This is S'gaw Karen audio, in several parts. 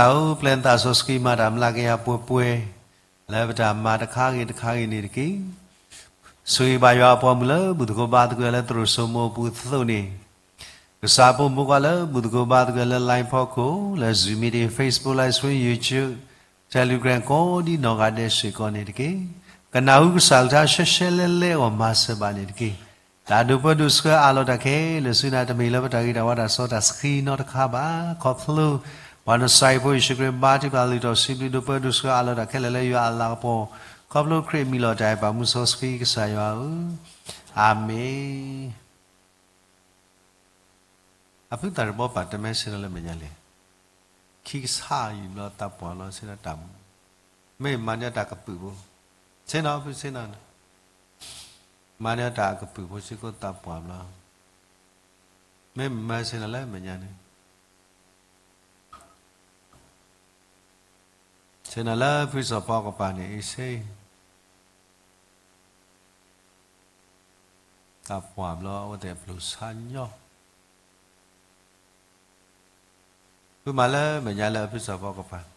ကစၢ်ဧၢ, ပျဲနသးစီဆှံမၤတၢ်မျးကယၤပှဲၤပှဲၤ လၢပတၢ်မၤတခါဂ့ၤတခါဂ့ၤန့ၣ်တက့ၢ်. ဆိၣ်ဂ့ၤဘၣ်ယွၤအပှၤမုၣ်လၢဘူၣ်သကိးဘါသကိးလၢသရိာ်စိမိအပူၤအသိးန့ၣ် ကစၢ်ဖိမုၣ်ဖိခွါလၢဘူၣ်သကိးဘါသကိးလၢ line ဖီခိၣ်, လၢ Zoom meeting, Facebook Live Stream, YouTube, Telegram ကိးဒံနီၢ်ဂၤဒဲးစ့ၢ်ကီးန့ၣ်တက့ၢ်. ကနၢ်ဟူကစၢ်ကလုၢ်ကထါရှဲရှဲလဲလဲအဂီၢ်မၤစၢၤဘၣ်န့ၣ်တက့ၢ်. တၢ်ဒိးပၢဒိးဆှၢအးလီၤတၢ်ခဲလၢာ်ဆူနၤ တမ့ၢ်လၢပတၢ်ဂ့ၤတၢ်ဝါတၢ်စီတၢ်ဆှံနီတခါဘၣ်. ခီဖျိ ပှၤနစၤရ့းဖိယ့ၣ်ၡူးခရံာ်ဘါထုကဖၣ်လုၢ်ထီၣ်စံးဘျုးဒိးပၢဒိးဆှၢအးလီၤတၢ်ခဲလၢာ်လၢယွၤအလၤကပီၤ, ခီဖျိခရံာ်မံလီၤတၢ်အဲၣ်ပာ်မူစီဆှံကစၢ်ယွၤဧၢ, အၤမ့ၣ်. အဖုသၣ်တဘီပာ်တမဲဆ့ၣ်နီၤလၢမဲာ်ညါလံ, ခံကစၢ်ယံာ်ဘျီသးပှၢ်ဘျီဆ့ၣ်နီၤတၢ်မူ, မ့ၢ်မၤန့ၢ်တၢ်ကပုာ်ဖိ, ဆ့ၣ်နီၤဖုဆ့ၣ်နီၤန့ၣ်, မၤန့ၢ်တၢ်ကပုာ်ဖိစ့ၢ်ကီးသးပှၢ်ဘျီ, မ့ၢ်မၤဆ့ၣ်နီၤလၢမဲာ်ညါန့ၣ် ဆ့ၣ်နီၤလၢဖုစီၤပီကပၤန့ၣ်အံၤစ့ၢ်, သးပှၢ်ဘျီအဝဲသ့ၣ်အပျိၢ်ဆါညီ, ဖုမၤလၢမဲာ်ညါလၢအဖုစီၤပီကပၤ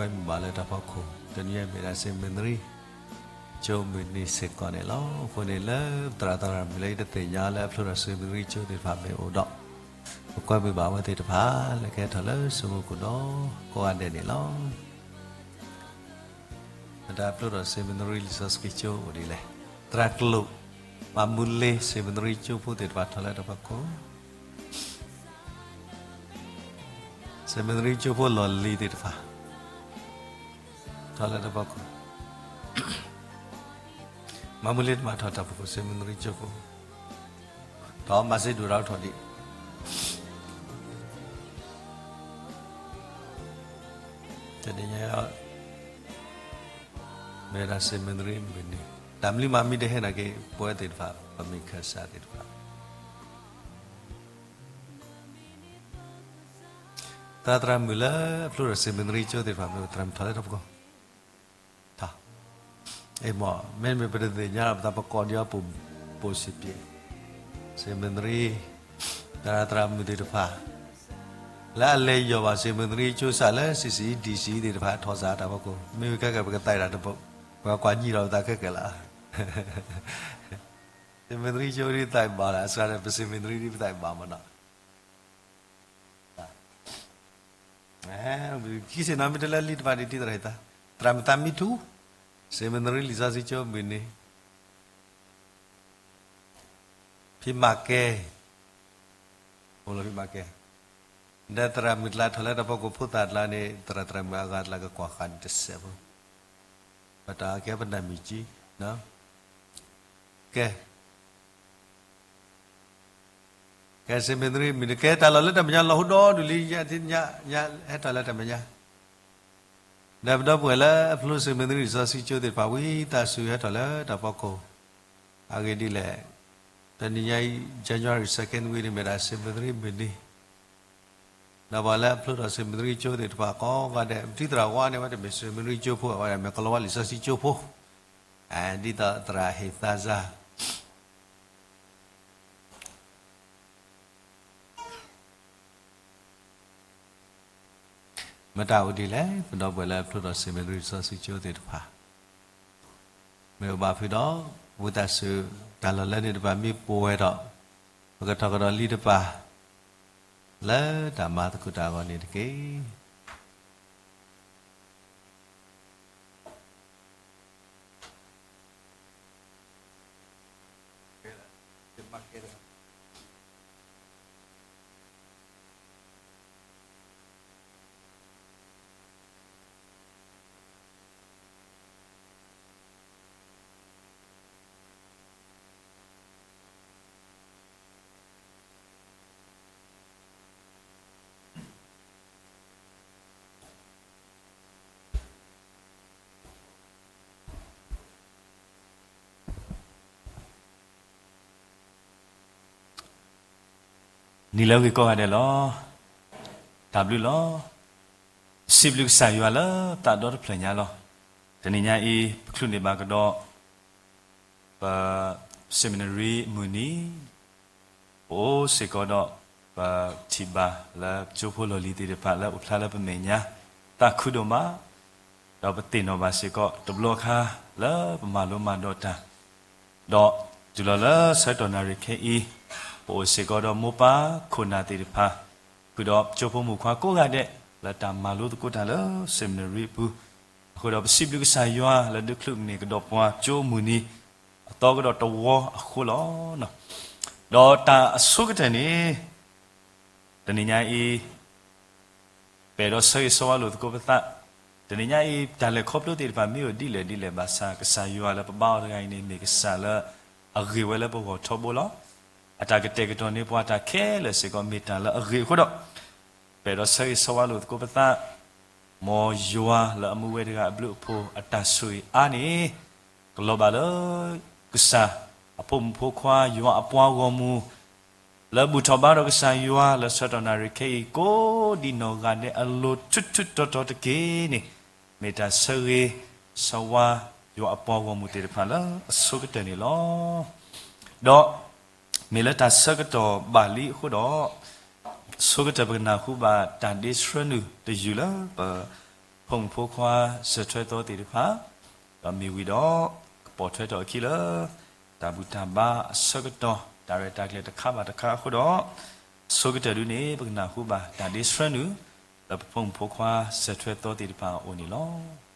ကွဲမုာ်ဘၣ်လၢတၢ်ဖီခိၣ် တနံၤအံၤမ့ၢ်ဒၣ် seminary ကၠိမုၢ်နံၤစ့ၢ်ကီးန့ၣ်လီၤ. အဃိန့ၣ်လၢသရၣ်သရၣ်မုၣ်လၢယတသ့ၣ်ညါလၢအဖျိထီၣ် seminary ကၠိသ့ၣ်တဖၣ်မ့ၢ်အိၣ်ဒီး ပကွဲမုာ်ဘၣ်အဝဲသ့ၣ်တဖၣ် လၢကဟဲထီၣ်လၢစိမိၤကိၣ်ဒီး ကိးဂၤဒဲးန့ၣ်လီၤ. မတၤဖျိထီၣ် seminary လံာ်စီဆှံကၠိအိၣ်ဒ်လဲၣ်. သရၣ်ကျိာ် မၤမူလ့ seminary ကၠိဖိသ့ၣ်တဖၣ်ထီၣ်လၢတၢ်ဖီခိၣ် seminary ကၠိဖိလီၢ်လံၤသ့ၣ်တဖၣ် ထီၣ်လၢတၢ်ဖီခိၣ်, မၤမူလ့တမၤထီၣ်တၢ်ဖီခိၣ် seminary ကၠိဖိ, ဒီးမၤစ့ဒိၣ်တၢ်ထီၣ်ဒံး, တနံၤညါ မ့ၢ်ဝဲဒၣ် seminary မုၢ်နံၤ, တၢ်မနုၤမၤမံၤတဟဲနာ်က့ၤ ပဝဲသ့ၣ်တဖၣ် ပမ့ၢ်ခၢၣ်စးသ့ၣ်တဖၣ် သရၣ်သရၣ်မုၣ်လၢအဖျိထီၣ် seminary ကၠိသ့ၣ်တဖၣ် မ့ၢ်သရၣ်မုၣ်ထီၣ်လၢတၢ်ဖီခိၣ်, အ့ၣ်မ့ၢ် မ့မ့ၢ်ပတသ့ၣ်ညါဒီး ပသးပကိးဒံးအီၤ ပိာ်စံးပ့ၤ, seminary သရၣ်သရၣ်မုၣ်သ့ၣ်တဖၣ် လၢအလဲၤယီၢ်ဘၣ် seminary ကၠိစးလၢ C C E D C သ့ၣ်တဖၣ် ထီၣ်စးတၢ်ဖီခိၣ်, မ့ၢ်ဝံၤခဲကဲ ပကသးဒၣ်တဘိ, ပှၤကွၢ်ညံၣ်ဒီးပသးခဲကဲလီၤ. seminary ကၠိဒ်သးဘၣ်လီၤ, အစှၤဒီး ပ seminary ဒ်ပသးဘၣ်မ့ၢ်နီၤ. ခံစ့ၣ်နီၤမ့ၢ်တလၢလံတဖၣ်ဒ်တံၢ်သရၣ်အံၤသး, သရၣ်မုၣ်သးမံထူ, seminary လံာ်စီဆှံကၠိမုၢ်နံၤ, ဖံးမၤကဲ, အိၣ်လီၤဖံးမၤကဲ, ဒီးသရၣ်မုၣ်ကျါထီၣ်လၢတၢ်ဖီခိၣ်ဖိသၣ်ကျါန့ၣ် သရၣ်သရၣ်မုၣ်အဂၤကျါကကွၢ်ဃာ်န့ၣ်တစဲးဖိ, ပတၢ်ကဲပနၢ်မံၤကံ, ကဲ ကဲ seminary မုၢ်နံၤ ကဲတၢ်လီၢ်လၢတၢ်မဲာ်ညါလီၤဟိဒီဒူၣ်လံ ညါ ညါ ဟဲထီၣ်လၢတၢ်မဲာ်ညါ, ဒီးပဒီပုၢ်ဝဲၢ်လၢအဖျိ seminary လံာ်စီဆှံကၠိသ့ၣ်တဖၣ် ဝံသးစူၤဟဲထီၣ်လၢတၢ်ဖီခိၣ်, အဂ့ၢ်ဒ်လဲၣ်, တနံၤညါအံၤ January second week န့ၣ် မ့ၢ်ဒၣ် seminary မုၢ်နံၤ, ဒီးပှၤလၢအဖျိထီၣ် seminary ကၠိသ့ၣ်တဖၣ်ကိးဂၤဒဲး ပတံၢ်သရၣ်ဝါန့ၣ် ဝဲတမ့ၢ် seminary ကၠိဖိ ဝဲဒၣ်မ့ၢ်ကလီၤဝါလံာ်စီဆှံကၠိဖိ, ဒ်သိးသရၣ်ဟ့ၣ်သးစၢ် မတၤအိၣ်ဒ်လဲၣ် ပဒီပုၢ်ဝဲၢ်လၢအဖျိထီၣ် seminary လံာ်စီဆှံကၠိသ့ၣ်တဖၣ်, မ့ၢ်အိၣ်ဘၣ်ဖုးဒီး ဝံသးစူၤ တၢ်လီၢ်လၢန့ၣ်တဖၣ်မ့ၢ်ပှဲၤဝဲဒီး ပကထီၣ်ကဒီးလံတဖၣ် လၢတၢ်မၤသကိးတၢ်အဂီၢ်န့ၣ်တက့ၢ်. နံၤလၢအဂ့ၤကိးဂၤဒဲးလီၤ. တၢ်ဘျုးလီၤ. စံးဘျုးကစၢ်ယွၤလၢသးဒီတဖျၢၣ်ညါလီၤ. တနံၤညါအံၤ ပချုးန့ၢ်ဘၣ်ကဒီး ပ seminary မုၢ်နံၤ ပအိၣ်စ့ၢ်ကီးဒီး ပထံၣ်ဘၣ်လၢကၠိဖိလီၢ်လံၤသ့ၣ်တဖၣ်လၢအိၣ်ဖျါလၢပမဲာ်ညါ သးခုဒိၣ်မး, ဒီးပသ့ၣ်နီၣ်ဘၣ်စ့ၢ်ကီးတဘျီခါလၢပမၤလိမၤဒိးတၢ်, ဒီးတုၤလီၤလၢဆၢကတီၢ်နၣ်ရံၣ်ခဲအံၤ ပအိၣ်စ့ၢ်ကီးဒီးမိၢ်ပၢ်ခိၣ်နၢ်သ့ၣ်တဖၣ်, ဃုာ်ဒီးကၠိဖိမုၣ်ခွါကိးဂၤဒဲး လၢတၢ်မၤလိသကိးတၢ်လၢ seminary အပူၤ, အဃိဒီးပစံးဘျုးကစၢ်ယွၤလၢဒုးချုးန့ၢ်ကဒီးပှၤကၠိမုၢ်နံၤ အသီကဒီးတဝီအဃိလီၤ. ဒီးတၢ်အဆိကတၢၢ်န့ၣ် တနံၤညါအံၤ ပအဲၣ်ဒိးဆၢဂ့ၤဆၢဝါလိာ်သကိးပသး, တနံၤညါအံၤ တၢ်လဲၤခီဖျိသ့ၣ်တဖၣ်မ့ၢ်အိၣ်ဒ်လဲၣ်ဒ်လဲၣ်ဘၣ်ဆၣ် ကစၢ်ယွၤလၢပဘါအီၤတဂၤအံၤန့ၣ် မ့ၢ်ကစၢ်လၢအဂ့ၤဝဲလၢပဂီၢ်ထီဘိလီၤ. အတၢ်ကတဲာ်ကတီၤန့ၢ်ပှၤတၢ်ခဲလၢာ်စ့ၢ်ကီးမ့ၢ်တၢ်လၢအဂ့ၤအဃိဒီး ပအဲၣ်ဒိးဆၢဂ့ၤဆၢဝါလိာ်သကိးပသး, မ်ယွၤလၢအမူဝဲတဂၤအဘျုးအဖှိၣ်အတၢ်ဆိၣ်ဂ့ၤအါန့ၣ် ကလီၤဘၣ်လၢ ကစၢ်အဖိမုၣ်ဖိခွါ ယွၤအပှၤဂီၢ်မုၢ် လၢဘူၣ်ထီၣ်ဘါထီၣ်ကစၢ်ယွၤလၢဆၢကတီၢ်နၣ်ရံၣ်ခဲအံၤ ကိးဒံးနီၢ်ဂၤဒဲးအလိၤထူထူတီတီတက့ၢ်န့ၣ် မ့ၢ်တၢ်ဆၢဂ့ၤဆၢဝါယွၤအပှၤဂီၢ်မုၢ်သ့ၣ်တဖၣ်လၢအဆိကတၢၢ်န့ၣ်လီၤ. ဒီးမ့ၢ်လၢတၢ်ဆၢကတီၢ်ဘၣ်လံအဃိဒီး အဆိကတၢၢ်ပကနၢ်ဟူဘၣ်တၢ်ဒ့ဆှၢနုာ်တယုၢ်လၢပ ပ ပဖိမုၣ်ဖိခွါစၢၤထွဲသီသ့ၣ်တဖၣ်, ဒီးမ့ၢ်ဝံၤဒီး ကပိာ်ထွဲထီၣ်အခံလၢ တၢ်ဘူၣ်တၢ်ဘါအဆၢကတီၢ် တၢ်ရဲၣ်တၢ်ကျဲၤတခါဘၣ်တခါအဃိဒီး, ဆိကတၢၢ်ဒုန့ၣ် ပကနၢ်ဟူဘၣ်တၢ်ဒ့ဆှၢနုာ် လၢပဖိမုၣ်ဖိခွါစၢၤထွဲသီသ့ၣ်တဖၣ်အအိၣ်န့ၣ်လီၤ.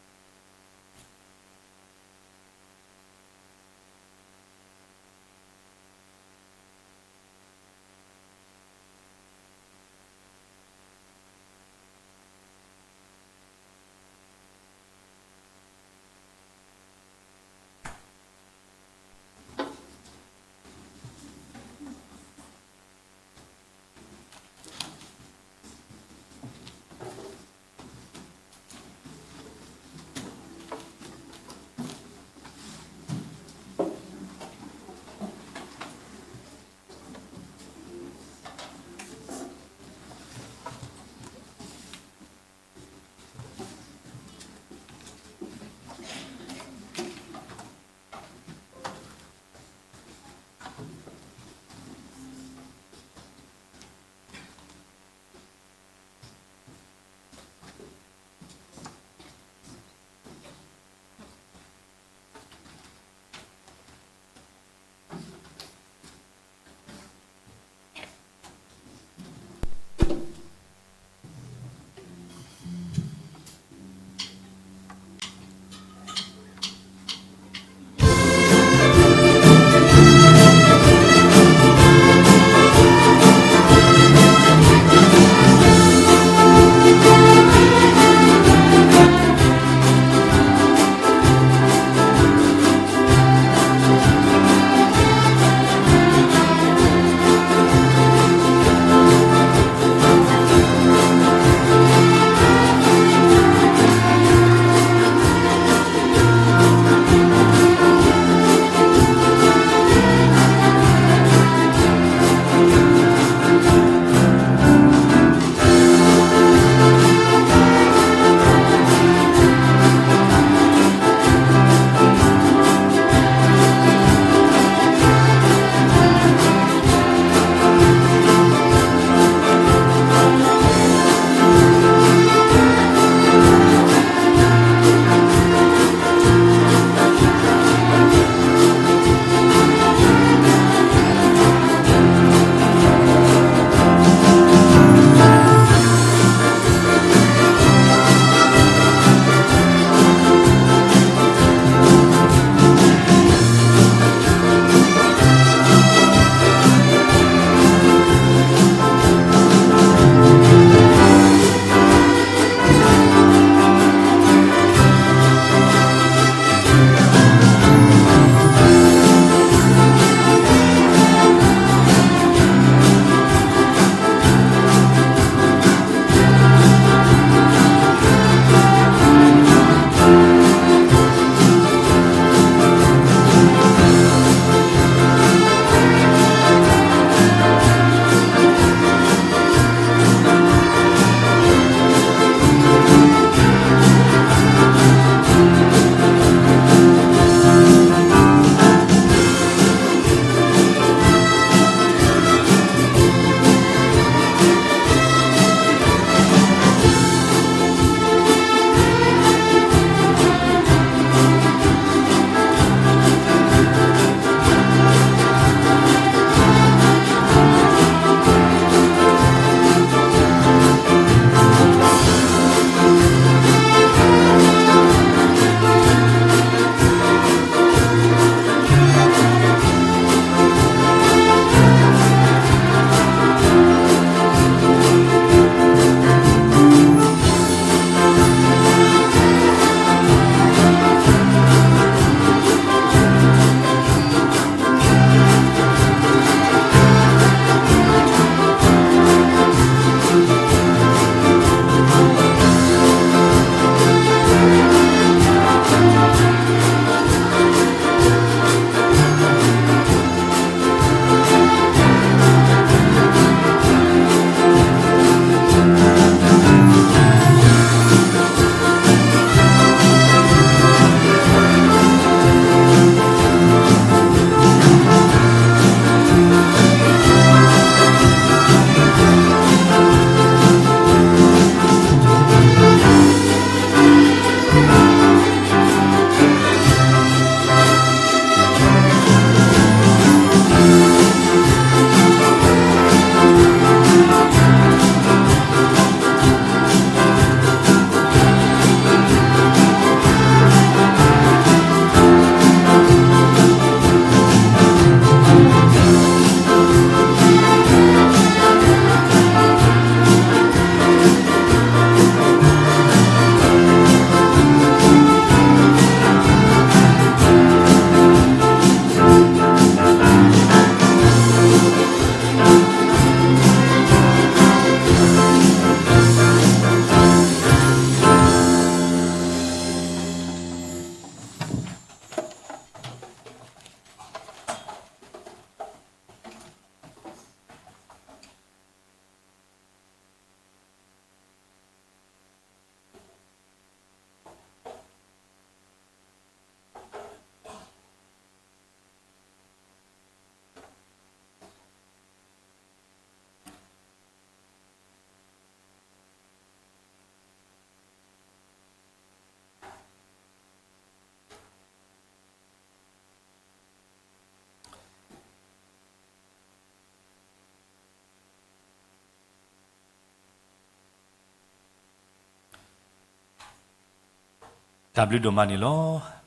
တၢ်ဘျုးဒိၣ်မးန့ၣ်လီၤ.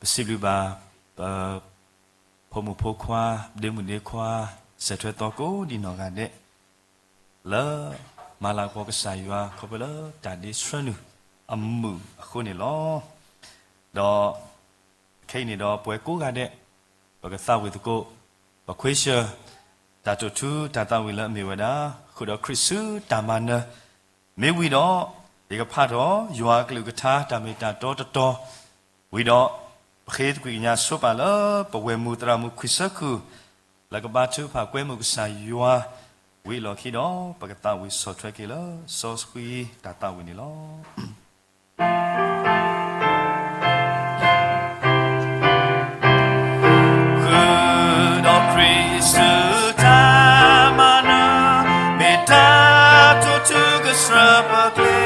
ပစံးဘျုးဘၣ် ပ ဖိမုၣ်ဖိခွါ ဒ့မုၣ်ဒ့ခွါ စဲးထွဲသီကိးဒံနီၢ်ဂၤဒဲး လၢမၤလၤကပီၤကစၢ်ယွၤ ခီဖျိလၢတၢ်ဒ့ဆှၢနုာ်အမုာ်အဃိန့ၣ်လီၤ. ဒီးခဲအံၤန့ၣ်ဒီး ပဝဲကိးဂၤဒဲး ပကသးဝံၣ်သကိး ပခွ့ဆၢ တၢ်တိာ်ထူတၢ်သးဝံၣ်လၢအမ့ၢ်ဝဲဒၣ် ဃုာ်ဒီးခရံာ်ဆူတၢ်မၤနၢၤ မ့ၢ်ဝံၤဒီး ယကဖးထီၣ် ယွၤအကလုၢ်ကထါ တၢ်မ့ၢ်တၢ်တီတတီၤ ဝံၤဒီး ပဃ့သကွံာ်ကညးဆိပာ်လၢ ပဝဲၢ်မုၢ်သရၣ်မုၣ်ခွံဆၢခိၣ် လၢကဘါထုကဖၣ်ကွဲမုာ်ကစၢ်ယွၤ ဝံၤအလီၢ်ခံဒီး ပကသးဝံၣ်ဆီၣ်ထွဲက့ၤလၢစီဆှံတၢ်သးဝံၣ်န့ၣ်လီၤ. ဃုာ်ဒီးခရံာ်ဆူတၢ်မၤနၢၤ မ့ၢ်တၢ်တိာ်ထူကစၢၢ်ပကျဲ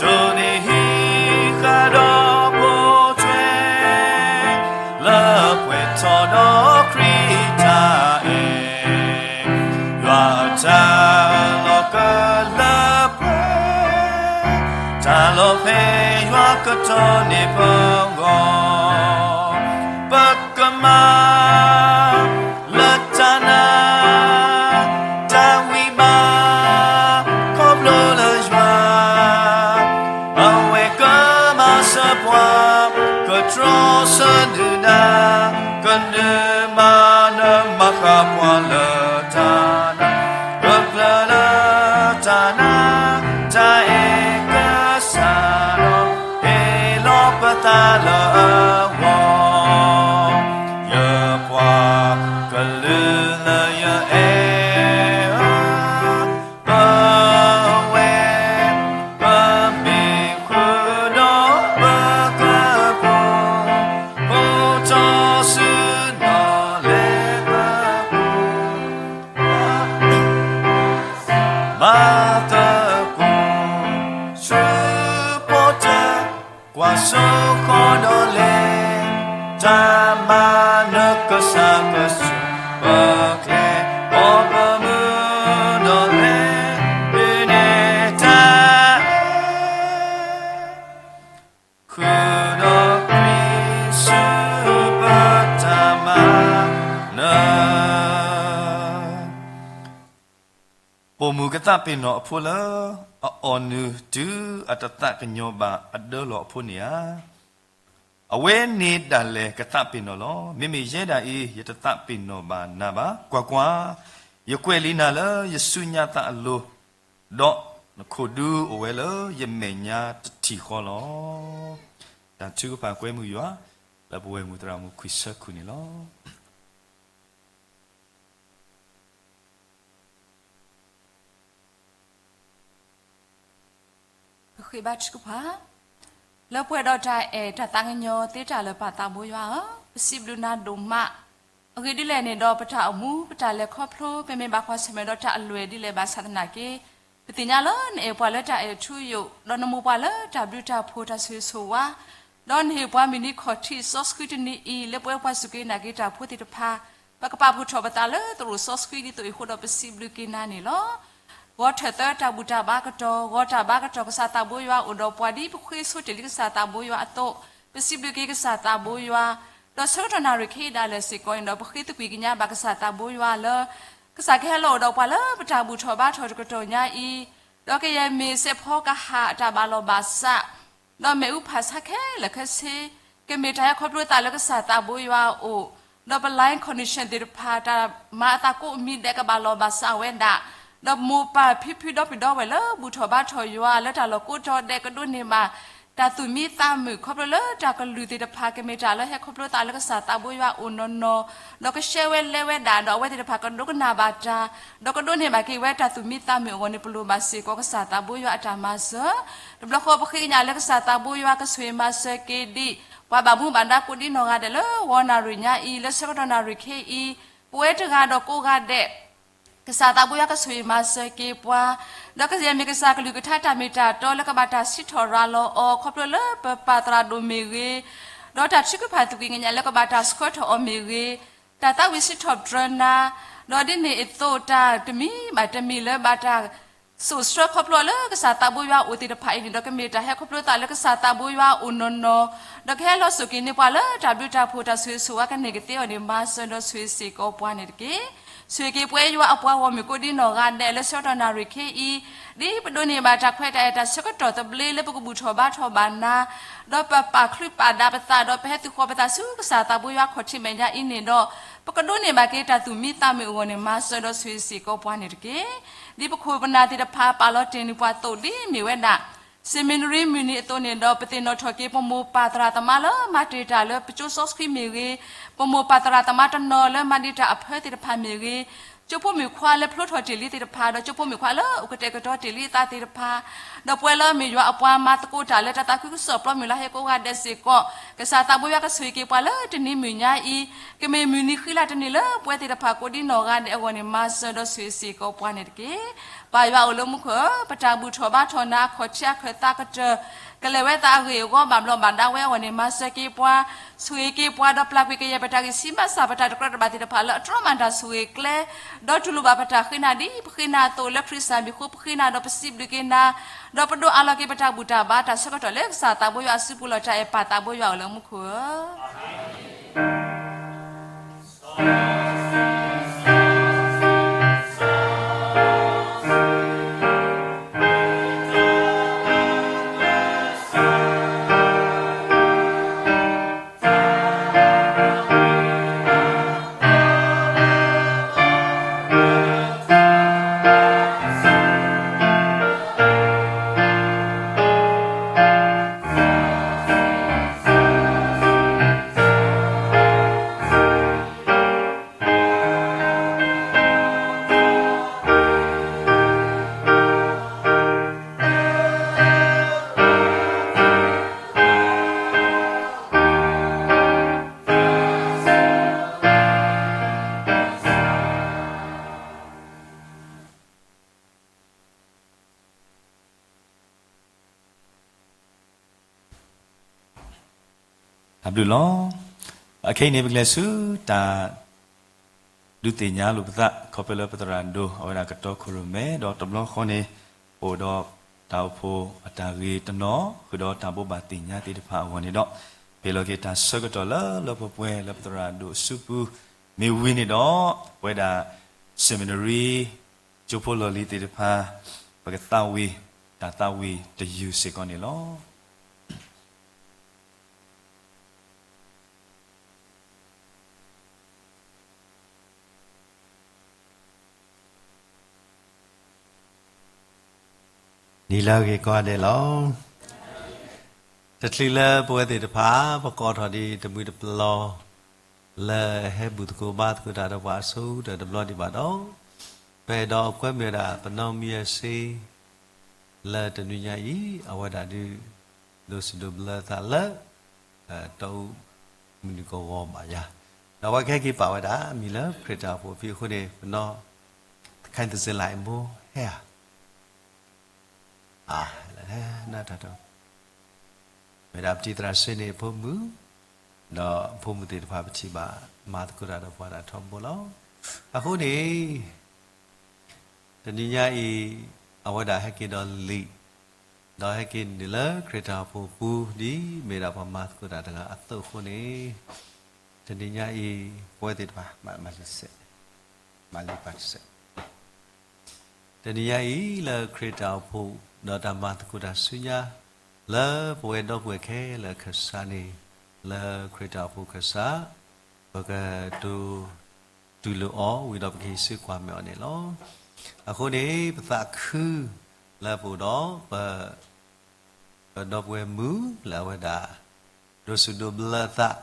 တိၢ်န့ၢ်ဟံးဃာ်ဒီးပိာ်ထွဲ လၢပှဲၤထီၣ်ဒီးခရံာ်တၢ်အဲၣ် ယွၤအတၢ်လီၤကလၢပှဲၤ တၢ်လီၤဖဲယွၤကတီၢ်န့ၢ်ပဂီၢ် ပကမၤ လၢတၢ်နာ် တၢ်ဝံၣ်ဘၣ် ခီဖျိလၢယွၤ အဝဲကမၤစၢၤပှၤ ကတြီဆၢဒုၣ်ဒါ ကနုာ်မၤနၢၤမၤဃၣ်ပှၤလၢတၢ်နာ် ကကျၢၤလၢတၢ်နာ် တၢ်အဲၣ်ကစၢ်ဒီး ဟ့ၣ်လီၤပသးလၢအဂီၢ် ယပှၤကလုာ်လၢယအဲၣ်ဧၢ ပဝဲ ပမ့ၢ်ဃုာ်ဒီးပကပူၤ အိၣ်ထီၣ်ဆူနီၣ်လဲၤပပူၤ မၤသကိး ဆူပီၣ်တၢၢ် ကွၢ်စိဃီၤဒီးလဲၤ တၢ်မၤနၢၤကစၢ်ကစၢၢ်ပကျဲ အီၣ်ပမုာ်ဒီးလဲၤ ဒုးနဲၣ်တၢ်အဲၣ် ဃုာ်ဒီးခရံာ်ဆူပတၢ်မၤနၢၤ ပိာ်မုၣ်ကသးပ့ၤနီၣ်အဖိလၢ အအီၣ်နုၢ်တုၤအတသးကညီၤဘၣ်အဒၢလီၤအဖိန့ၣ်ဧါ. အဝဲန့ၣ်ဒၣ်လဲာ်ကသးပ့ၤနီၣ်လီၤ. မ့မ့ၢ်ယဲဒၣ်အံၤ ယတသးပ့ၤနီၣ်ဘၣ်နၤဘၣ်. ကွၢ်ကွၢ်, ယကွဲးလံနၤလၢယဆူညါသးအလိၤ, ဒီးနခိၣ်ဒူအိၣ်ဝဲလၢယမဲာ်ညါတထံၣ်ဃီလီၤ. တၢ်ထုကဖၣ်ကွဲမုာ်ယွၤ လၢပဝဲၢ်မုၢ်သရၣ်မုၣ်ခွံဆၢခိၣ်န့ၣ်လီၤ. ပဃ့ဘါထုကဖၣ်, လၢပှဲၤဒီးတၢ်အဲၣ်တၢ်သးကညီၤသ့တၢ်လၢာ်ပၢ်သးဘိယွၤဧၢ, ပစံးဘျုးနၤဒိၣ်မး, အဂ့ၢ်ဒ်လဲၣ်န့ၣ်ဒီး ပတၢ်အိၣ်မူ ပတၢ်လဲၤခီဖျိ ပမ့ၢ်ဘၣ်ကွၢ်ဆၢၣ်မဲာ်ဒီးတၢ်အလွဲၢ်ဒ်လဲၣ်ဘၣ်ဆၣ်သနာ်က့, ပသ့ၣ်ညါလၢနအဲၣ်ပှၤလၢတၢ်အဲၣ်ထူယိာ်, ဒီးနမိၢ်ပှၢ်လၢတၢ်ဘျုးတၢ်ဖှိၣ်တၢ်ဆိၣ်ဂ့ၤဆိၣ်ဝါ, ဒီးနဟ့ၣ်ပှၤမုၢ်နံၤခီၣ်ထံးစီဆှံတနံၤအံၤ လၢပဝဲပှၤစူၢ်က့ၤနာ်က့ၤတၢ်ဖိသ့ၣ်တဖၣ်, ပကပာ်ဖှိၣ်ထီၣ်ပသးလၢသရိာ်စီဆှံဒ်သိးအံၤအဃိဒီး ပစံးဘျုးက့ၤနၤန့ၣ်လီၤ. ဂီၤထၢၣ်သၢတၢ်ဘူၣ်တၢ်ဘါကတီၢ်, ဂီၤတၢ်ဘါကတီၢ်ကစၢ်သးဘိယွၤအိၣ်ဒီးပှၤဒ်ပဃ့ဆိတ့ၢ်လံကစၢ်သးဘိယွၤအသိး, ပစံးဘျုးက့ၤကစၢ်သးဘိယွၤ, ဒီးဆၢကတီၢ်နၣ်ရံၣ်ခဲအံၤဒၣ်လဲာ်စ့ၢ်ကီးန့ၣ်ဒီး ပဃ့သကွံာ်ကညးဘၣ်ကစၢ်သးဘိယွၤလၢ ကစၢ်ကဟဲလီၤအိၣ်ဒီးပှၤလၢပတၢ်ဘူၣ်ထီၣ်ဘါထီၣ်တကတီၢ်ညါအံၤ, ဒီးကယဲၢ်မ့ၢ်စဲးဖီကဟၣ်အတၢ်ဘၣ်လီၤဘၣ်စး ဒီးမ့ၣ်အူဖးဆါခဲလၢာ်ခဲဆ့, ကမ့ၢ်တၢ်ဟဲခီဖျိသးလၢကစၢ်သးဘိယွၤအအိၣ်, ဒီးပ line connection သ့ၣ်တဖၣ် တၢ်မၤအသးကိးမံၤဒဲးကဘၣ်လီၤဘၣ်စးဝဲဒၣ်, ဒီးမိၢ်ပၢ်ဖံဖုဒီပုၢ်ဒီဝဲၢ်လၢဘူၣ်ထီၣ်ဘါထီၣ်ယွၤလၢတၢ်လီၢ်ကိးတီၤဒဲး ကဒိးန့ၢ်ဘၣ် တၢ်သူၣ်မံသးမုာ်ခီဖျိလၢတၢ်ကလုၢ်သ့ၣ်တဖၣ် ကမ့ၢ်တၢ်လၢဟဲခီဖျိသးလၢကစၢ်သးဘိယွၤအအိၣ်နီၢ်နီၢ်, ဒီးကဆှဲဝဲလဲဝဲဒၣ် ဒီးအဝဲသ့ၣ်တဖၣ်ကဒိကနၣ်ဘၣ်တၢ်, ဒီးကဒိးန့ၢ်ဘၣ်က့ၤဝဲတၢ်သူၣ်မံသးမုာ်အဂီၢ်န့ၣ် ပလိၣ်ဘၣ်စ့ၢ်ကီးကစၢ်သးဘိယွၤအတၢ်မၤစၢၤ, တဘျီဃီပဃ့ကညးလၢကစၢ်သးဘိယွၤကဆိၣ်ဂ့ၤမၤစၢၤက့ၤဒံး ပှၤဘၣ်မူဘၣ်ဒါကိးဒံနီၢ်ဂၤဒဲးလၢဂီၤနၣ်ရံၣ်ညါအံၤ လၢဆၢကတီၢ်နၣ်ရံၣ်ခဲအံၤ, ပဝဲတဂၤဒီးကိးဂၤဒဲး ကစၢ်သးဘိယွၤကဆိၣ်ဂ့ၤမၤစၢၤက့ၤပှၤ, ဒီးကယဲၢ်မ့ၢ်ကစၢ်ကလုၢ်ကထါတၢ်မ့ၢ်တၢ်တီလၢကဘၣ်တၢ်စံးထီၣ်ရၤလီၤအီၤ ခီဖျိလၢပပၢ်သရၣ်ဒိၣ်မ့ၢ်ဂ့ၤ, ဒီးတၢ်ထုကဖၣ်သကွံာ်ကညးလၢကဘၣ်တၢ်ဆှၢထီၣ်အီၤမ့ၢ်ဂ့ၤ, တၢ်သးဝံၣ်စံးထီၣ်ပတြၢၤနၤ, ဒီးဒ်န့ၣ်အသိးတၢ်တမံၤဘၣ်တမံၤလၢဘၣ်တၢ် စိာ်ဆှၢခီဖျိလၢကစၢ်သးဘိယွၤအအိၣ်သ့ၣ်တဖၣ်အံၤန့ၣ်ဒီး ကမ့ၢ်တၢ်ဟဲခီဖျိသးလၢကစၢ်သးဘိယွၤအအိၣ်နီၢ်နီၢ်, ဒီးကဟဲလီၤစိာ်က့ၤန့ၢ်ပှၤလၢတၢ်ဘျုးတၢ်ဖှိၣ်တၢ်ဆိၣ်ဂ့ၤဆိၣ်ဝါကန့ၢ်ကသ့အဂီၢ်န့ၣ် မၤစၢၤဒီးဆိၣ်ဂ့ၤစ့ၢ်ကီးပှၤန့ၣ်တက့ၢ်. ဆိၣ်ဂ့ၤက့ၤပဝဲယွၤအပှၤဂီၢ်မုၢ်ကိးဒံနီၢ်ဂၤဒဲးလၢဆၢကတီၢ်နၣ်ရံၣ်ခဲအံၤ, ဒ်ပဒိးန့ၢ်ဘၣ်တၢ်ခွဲးတၢ်ယာ်တၢ်ဆၢကတီၢ်သဘျ့လၢပကဘူၣ်ထီၣ်ဘါထီၣ်ဘၣ်နၤ, ဒီးပပာ်ချုးပာ်ဒးပသး ဒီးပဟဲသုးဃီၤပသးဆူကစၢ်သးဘိယွၤခီၣ်ထံးမဲာ်ညါအံၤန့ၣ်ဒီး ပကဒိးန့ၢ်ဘၣ်က့ၤတၢ်သူၣ်မံသးမုာ်အဂီၢ်န့ၣ် မၤစၢၤဒီးဆိၣ်ဂ့ၤစ့ၢ်ကီးပှၤန့ၣ်တက့ၢ်. ဒ်ပခိၣ်ပနၢ်သ့ၣ်တဖၣ်ပာ်လီၤတ့ၢ်န့ၢ်ပှၤအသိး ဒ်မ့ၢ်ဝဲဒၣ် စ့မ့နရံမုၢ်နံၤအသိးန့ၣ်ဒီး ပသ့ၣ်နီၣ်ထီၣ်က့ၤ ပမိၢ်ပၢ်သရၣ်သမါလၢမၤတ့ၢ်တၢ်လၢပကၠိစီဆှံမ့ၢ်ဂ့ၤ, ပမိၢ်ပၢ်သရၣ်သမါတနီၤလၢမၤဒံးတၢ်အဖၢသ့ၣ်တဖၣ်မ့ၢ်ဂ့ၤ, ကၠိဖိမုၣ်ခွါလၢဖျိထီၣ်တ့ၢ်လံသ့ၣ်တဖၣ် ဒီးကၠိဖိမုၣ်ခွါလၢအိၣ်ကတဲာ်ကတီၤတ့ၢ်လံအသးသ့ၣ်တဖၣ်, ဒီးပဝဲလၢအမ့ၢ်ယွၤအပှၤမၤသကိးတၢ်လၢတၢ်သးခုကစီၣ်ပျီမုၢ်လၢ်ဟဲကိးဂၤဒဲးစ့ၢ်ကီး, ကစၢ်သးဘိယွၤကဆိၣ်ဂ့ၤက့ၤပှၤလၢတနံၤမုၢ်ညါအံၤ, ကမ့ၢ်မုၢ်နံၤဃံလၤတနံၤလၢပဝဲသ့ၣ်တဖၣ်ကိးဒံနီၢ်ဂၤဒဲးအဂီၢ်န့ၣ် မၤစၢၤဒီးဆိၣ်ဂ့ၤစ့ၢ်ကီးပှၤန့ၣ်တက့ၢ်. ပၢ်ယွၤအိၣ်လၢမူခိၣ်ဧၢ, ပတၢ်ဘူၣ်ထီၣ်ဘါထီၣ်နၤအခီၣ်ထံးအခၢၣ်သးကတၢၢ် ကလဲၤဝဲသးအဂ့ၢ်အဂီၢ် ဘၣ်ဘျီးဘၣ်ဒါဝဲအဂီၢ်န့ၣ် မၤစၢၤက့ၤပှၤ, ဆိၣ်ဂ့ၤက့ၤပှၤ ဒီးပျၢ်ကွံာ်ကယဲၢ်ပတၢ်ဂံၢ်ဆံးဘါစၢ် ပတၢ်တကြၢးတဘၣ်သ့ၣ်တဖၣ်လၢအတြီမၤတၢ်ဆိၣ်ဂ့ၤကျဲ, ဒီးတူၢ်လိာ်ဘၣ်ပတၢ်ဃ့နၤဒ်ပဃ့နၤအသိး လၢခရံာ်စၢ်မံၤအဃိ ပဃ့နၤဒီးပစံးဘျုးက့ၤနၤ, ဒီးပဒိးအးလီၤက့ၤပတၢ်ဘူၣ်တၢ်ဘါတၢ်ဆၢကတီၢ်လၢကစၢ်သးဘိယွၤအစုပူၤလီၤတၢ်အဲၣ်ပၢ်သးဘိယွၤအိၣ်လၢမူခိၣ်ဧၢ. တၢ်ဘျုးလီၤ. အခဲအံၤန့ၣ် ပကလဲၤဆူတၢ် ဒုးသ့ၣ်ညါလိာ်ပသး ခီဖျိလၢပသရၣ်ဒိၣ် အဝဲဒၣ်ကတီခိၣ်ရိၣ်မဲ ဒီးတဘျီဃီန့ၣ် အိၣ်ဒီးတၢ်အိၣ်ဖှိၣ်အတၢ်ဂ့ၢ်တနီၤ ဃုာ်ဒီးတၢ်ဘိးဘၣ်သ့ၣ်ညါသ့ၣ်တဖၣ်အဂီၢ်န့ၣ်ဒီး ပဟ့ၣ်လီၤက့ၤတၢ်ဆၢကတီၢ်လၢလၢပှဲၤပှဲၤလၢပသရၣ်ဒိၣ်အစုပူၤ မ့ၢ်ဝံၤန့ၣ်ဒီး ပဝဲဒၣ် seminary ကၠိဖိလီၢ်လံၤသ့ၣ်တဖၣ် ပကသးဝံၣ် တၢ်သးဝံၣ်တယုၢ်စ့ၢ်ကီးန့ၣ်လီၤ. နံၤလၢအဂ့ၤကိးဂၤဒဲးလီၤ. တချုးလၢပဝဲသ့ၣ်တဖၣ် ပကိးထီၣ်ဒံးတမှံၤတပျီၤ လၢဟဲဘူၣ်သကိးဘါသကိးတၢ်ဒီးပှၤအဆိကတၢၢ်တဘျီဒံးဘၣ်ဒီး ပအဲၣ်ဒိးကွဲမုာ်ဝဲဒၣ် ပနီၢ်မံအစ့ လၢတနွံညါအံၤ အဝဲဒၣ်ဒုး ဒိးစူၣ်ဒိးဘျၢသးလၢ တီအူမုၢ်နုာ်ကဝီၤဘၣ်ယၤ, ဒီးအဝဲကဟဲက့ၤပာ်ဝဲဒၣ် မံၤလၢခရံာ်တၢ်အိၣ်ဖှိၣ်အဖံအဃိန့ၣ် ပနီၢ် တခါအံၤတစ့လၢအမိၢ်ဟဲဧါ အါ နတၢ်တ မ့ၢ်ဒၣ်ပတံၤသရၣ်စ့န့ၣ်အဖိမုၣ်, ဒီးအဖိမုၣ်သ့ၣ်တဖၣ်ပထံၣ်ဘၣ် မၤသကိးတၢ်ဒီးပှၤဒၣ်ထီဘိလီၤ. အဃိန့ၣ် တနံၤညါအံၤ အဝဲဒၣ်ဟဲက့ၤဒီးလံာ်, ဒီးဟဲက့ၤနုာ်လၢခရံာ်တၢ်အိၣ်ဖှိၣ်ပူၤ ဒ်မ့ၢ်ဒၣ်ပှၤမၤသကိးတၢ်တဂၤအသိးအဃိန့ၣ်, တနံၤညါအံၤ ပဝဲသ့ၣ်တဖၣ် မၤလံာ်စဲး မၤလံာ်ပာ်စဲး တနံၤညါအံၤ လၢခရံာ်တၢ်အိၣ်ဖှိၣ် ဒီးတၢ်မၤသကိးတၢ်ဆူညါ လၢပဝဲဒီပုၢ်ဝဲၢ်ခဲလၢာ်အခၢၣ်စးန့ၣ် လၢခရံာ်တၢ်အိၣ်ဖှိၣ်အခၢၣ်စး ပကတိၤ တူၢ်လိာ်အီၤ ဝံၤဒီးပကဟံးစုကွၢ်မဲာ်အီၤန့ၣ်လီၤ. အဃိန့ၣ် ပသးခုလၢပအိၣ်ဒီး ပ ပဒီပုၢ်ဝဲၢ်မုၣ်လၢအဝဲဒၣ် ဒိးစူၣ်ဒိးဘျၢသး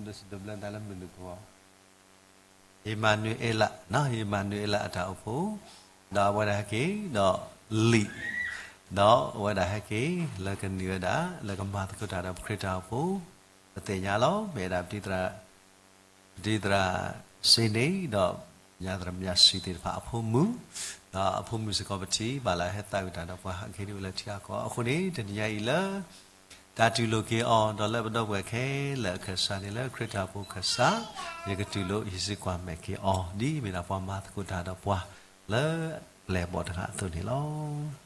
ဒိးစူၣ်ဒိးဘျၢသးလၢမုၢ်နုာ်ကဝီၤ အ့မၤနူၤအ့လး အ့မၤနူၤအ့လးအတၢ်အိၣ်ဖှိၣ်, ဒီးအဝဲဒၣ်ဟဲက့ၤ ဒီးလံာ်, ဒီးအဝဲဒၣ်ဟဲက့ၤ လၢကနုာ်ဝဲဒၣ် လၢကမၤသကိးတၢ်ဒီးပခရံာ်တၢ်အိၣ်ဖှိၣ်, ပသ့ၣ်ညါလီၤ မ့ၢ်ဝဲဒၣ် ပတံၤသရၣ်စ့န့ၣ် ဒီးညါသရၣ်မုၣ်စံသ့ၣ်တဖၣ်အဖိမုၣ်, ဒီးအဖိမုၣ်စ့ၢ်ကီးပထံၣ်ဘၣ်လၢဟဲသးဝံၣ်တၢ်ဒီးပှၤ အဂ့ၢ်ဒ်အံၤလၢထံအကီၢ်အဃိန့ၣ် တနံၤညါအံၤလၢ တၢ်တူၢ်လိာ်က့ၤအီၤ ဒီးလၢပဒီပုၢ်ဝဲၢ်ခဲလၢာ်အခၢၣ်စးန့ၣ် လၢခရံာ်တၢ်အိၣ်ဖှိၣ်အခၢၣ်စး ယကတူၢ်လိာ်ဟံးစုကွၢ်မဲာ်က့ၤအီၤ ဒ်မ့ၢ်ဒၣ်ပှၤမၤသကိးတၢ်ဒီးပှၤ လၢပျဲၢ်အဘီၣ်တဂၤအသိးန့ၣ်လီၤ.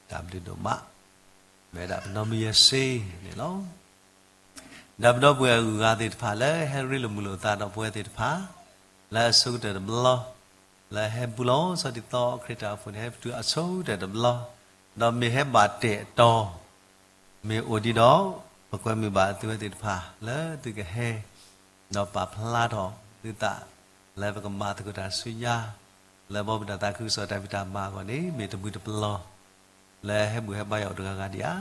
တၢ်ဘျုးဒိၣ်မး, မ့ၢ်ဒၣ်ပနီၢ်မုၢ်ယဲၢ်စ့န့ၣ်လီၤ. ဒီးပဒီပုၢ်ဝဲၢ်အဂုၤအဂၤသ့ၣ်တဖၣ်လၢဟဲရ့လိာ်မုာ်လိာ်သးဒီးပဝဲသ့ၣ်တဖၣ်, လၢအဆိကတၢၢ်တဘျီ, လၢဟဲဘူးလီၤဆီဒ်သိးခရံာ်တၢ်အိၣ်ဖှိၣ်န့ၣ် ဟဲပတုာ်အဆိကတၢၢ်တဘျီ, ဒီးမ့ၢ်ဟဲဘၣ်တဲာ်အတီၤ မ့ၢ်အိၣ်ဒံးဒီး, ပကွဲမုာ်ဘၣ်သုဝဲသ့ၣ်တဖၣ် လၢသုကဟဲ ဒီးပာ်ဖျါထီၣ်သုသး လၢပကမၤသကိးတၢ်ဆူညါ, လၢဘီမုၢ်တၢ်သးခုကစီၣ်တၢ်ဖံးတၢ်မၤအဂီၢ်န့ၣ် မ့ၢ်တမုာ်တပျီၤ လၢဟဲဘူၣ်ဟဲဘါယွၤအိၣ်တဂၤဂၤဒံးဧါ.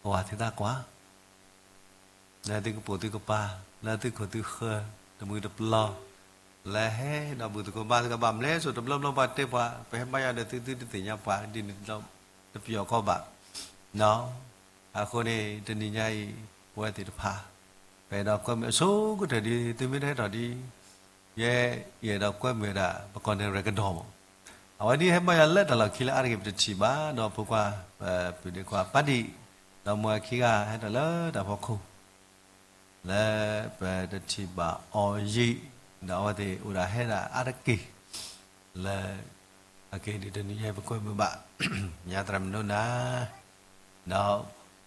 အဝဲသ့ၣ်သးကွၢ် လၢသုကပိာ်သုကပၤ, လၢသုခိၣ်သုဃၢၤ, တမုာ်တပျီၤ, လၢဟဲဒီးဘူၣ်သကိးဘါသကိးဘၣ် မ့ၢ်လဲၤစိာ်တဘျီဘျီပှၤတဲပှၤ ပဟဲဘါယွၤဒီးသုသုတသ့ၣ်ညါပှၤဒ်န့ၣ်ဒီး တပျီၤကီဘၣ်. အဃိန့ၣ် တနံၤညါအံၤ ပဝဲသ့ၣ်တဖၣ် ပအဲၣ်ဒိးကွဲမုာ်အဆိကတၢၢ်ဒ် သုမ့ၢ်တဟဲထီၣ်ဒ် ယဲ ယအဲၣ်ဒိးကွဲမုာ်ဝဲဒၣ် ပကီၢ်နဲၣ်ရဲၣ်ကဒီးမး, အဝဲဒ်ဟဲဘါယွၤလၢတၢ်လီၢ်ခံလၢအါတက့ၢ် ပတထံၣ်ဘၣ် ဒီးဖိခွါ ပပုၢ်ဒ့ခွါပၢ်ဒံၣ် ဒီးမိၢ်အခံဂၤဟဲထီၣ်လၢတၢ်ဖီခိၣ် လၢပတထံၣ်ဘၣ်အီၤယံာ် ဒီးအဝဲသ့ၣ်အိၣ်ဒၣ်ဟဲဒၣ်အါတက့ၢ် လၢ အက့ၢ်ဒ်တနံၤညါအံၤ ပကွဲမုာ်ဘၣ် ညါသရၣ်မုၣ်ဒိၣ်နၤ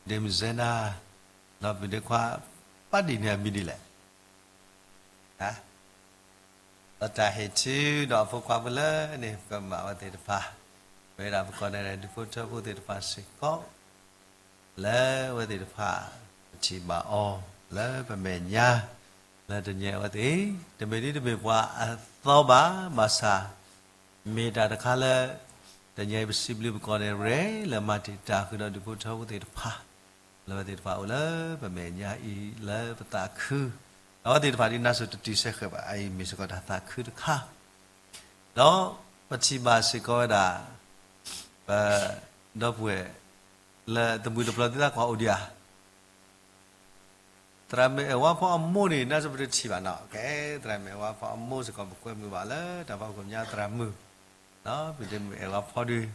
ဒီး ဒ့မုၣ်စဲနၤ ဒီးပုၢ်ဒ့ခွါ ပၢ်ဒံၣ်န့ၣ်အမံၤဒ်လဲၣ် ဒီးတၢ်ဟ့ၣ်ထံဒီးအဖိခွါဖိလၢန့ၣ် ပကွဲမုာ်ဘၣ်အဝဲသ့ၣ်တဖၣ် ပဝဲဒၣ်ပကီၢ်နဲၣ်ရဲၣ်ဒူၣ်ဖိထၢဖိသ့ၣ်တဖၣ်စ့ၢ်ကီး လၢအဝဲသ့ၣ်တဖၣ် ပထံၣ်ဘၣ်အီၤ လၢပမဲာ်ညါ လၢတနံၤအံၤအဝဲသ့ၣ် တမ့ၢ်ဒ်တမ့ၢ်ပှၤအသီဘၣ် ဘၣ်ဆၣ် မ့ၢ်တၢ်တခါလၢ တနံၤအံၤပစံးဘျုးပကီၢ်နဲၣ်ရဲၣ် လၢမၤတံာ်တာ်ဃုာ်ဒီးဒူၣ်ဖိထၢဖိသ့ၣ်တဖၣ် လၢအဝဲသ့ၣ်တဖၣ်အိၣ်လၢပမဲာ်ညါအံၤ လၢပသးခု ဒီးအဝဲသ့ၣ်တဖၣ်ဒ်နါစိၤတတုၤဆဲးဃဲးဘၣ် အအံၤမ့ၢ်စ့ၢ်ကီးတၢ်သးခုတခါ ဒီးပထံၣ်ဘၣ်စ့ၢ်ကီးဝဲဒၣ် ပ ဒီပုၢ်ဝဲၢ် လၢတမုာ်တပျီၤသုသးကွၢ်အိၣ်ဒံးဧါ သရၣ်မုၣ်အဲၣ်ဝါဖီအမိၢ်န့ၣ် နါစိၤပတထံၣ်ဘၣ်နီၤ ကဲ သရၣ်မုၣ်အဲၣ်ဝါဖီအမိၢ်စ့ၢ်ကီး ပကွဲမုာ်ဘၣ်လၢတၢ်ဖီခိၣ်ညါသရၣ်မုၣ် ပဒ့မုၣ်အဲၣ်ဝါဖီဒုး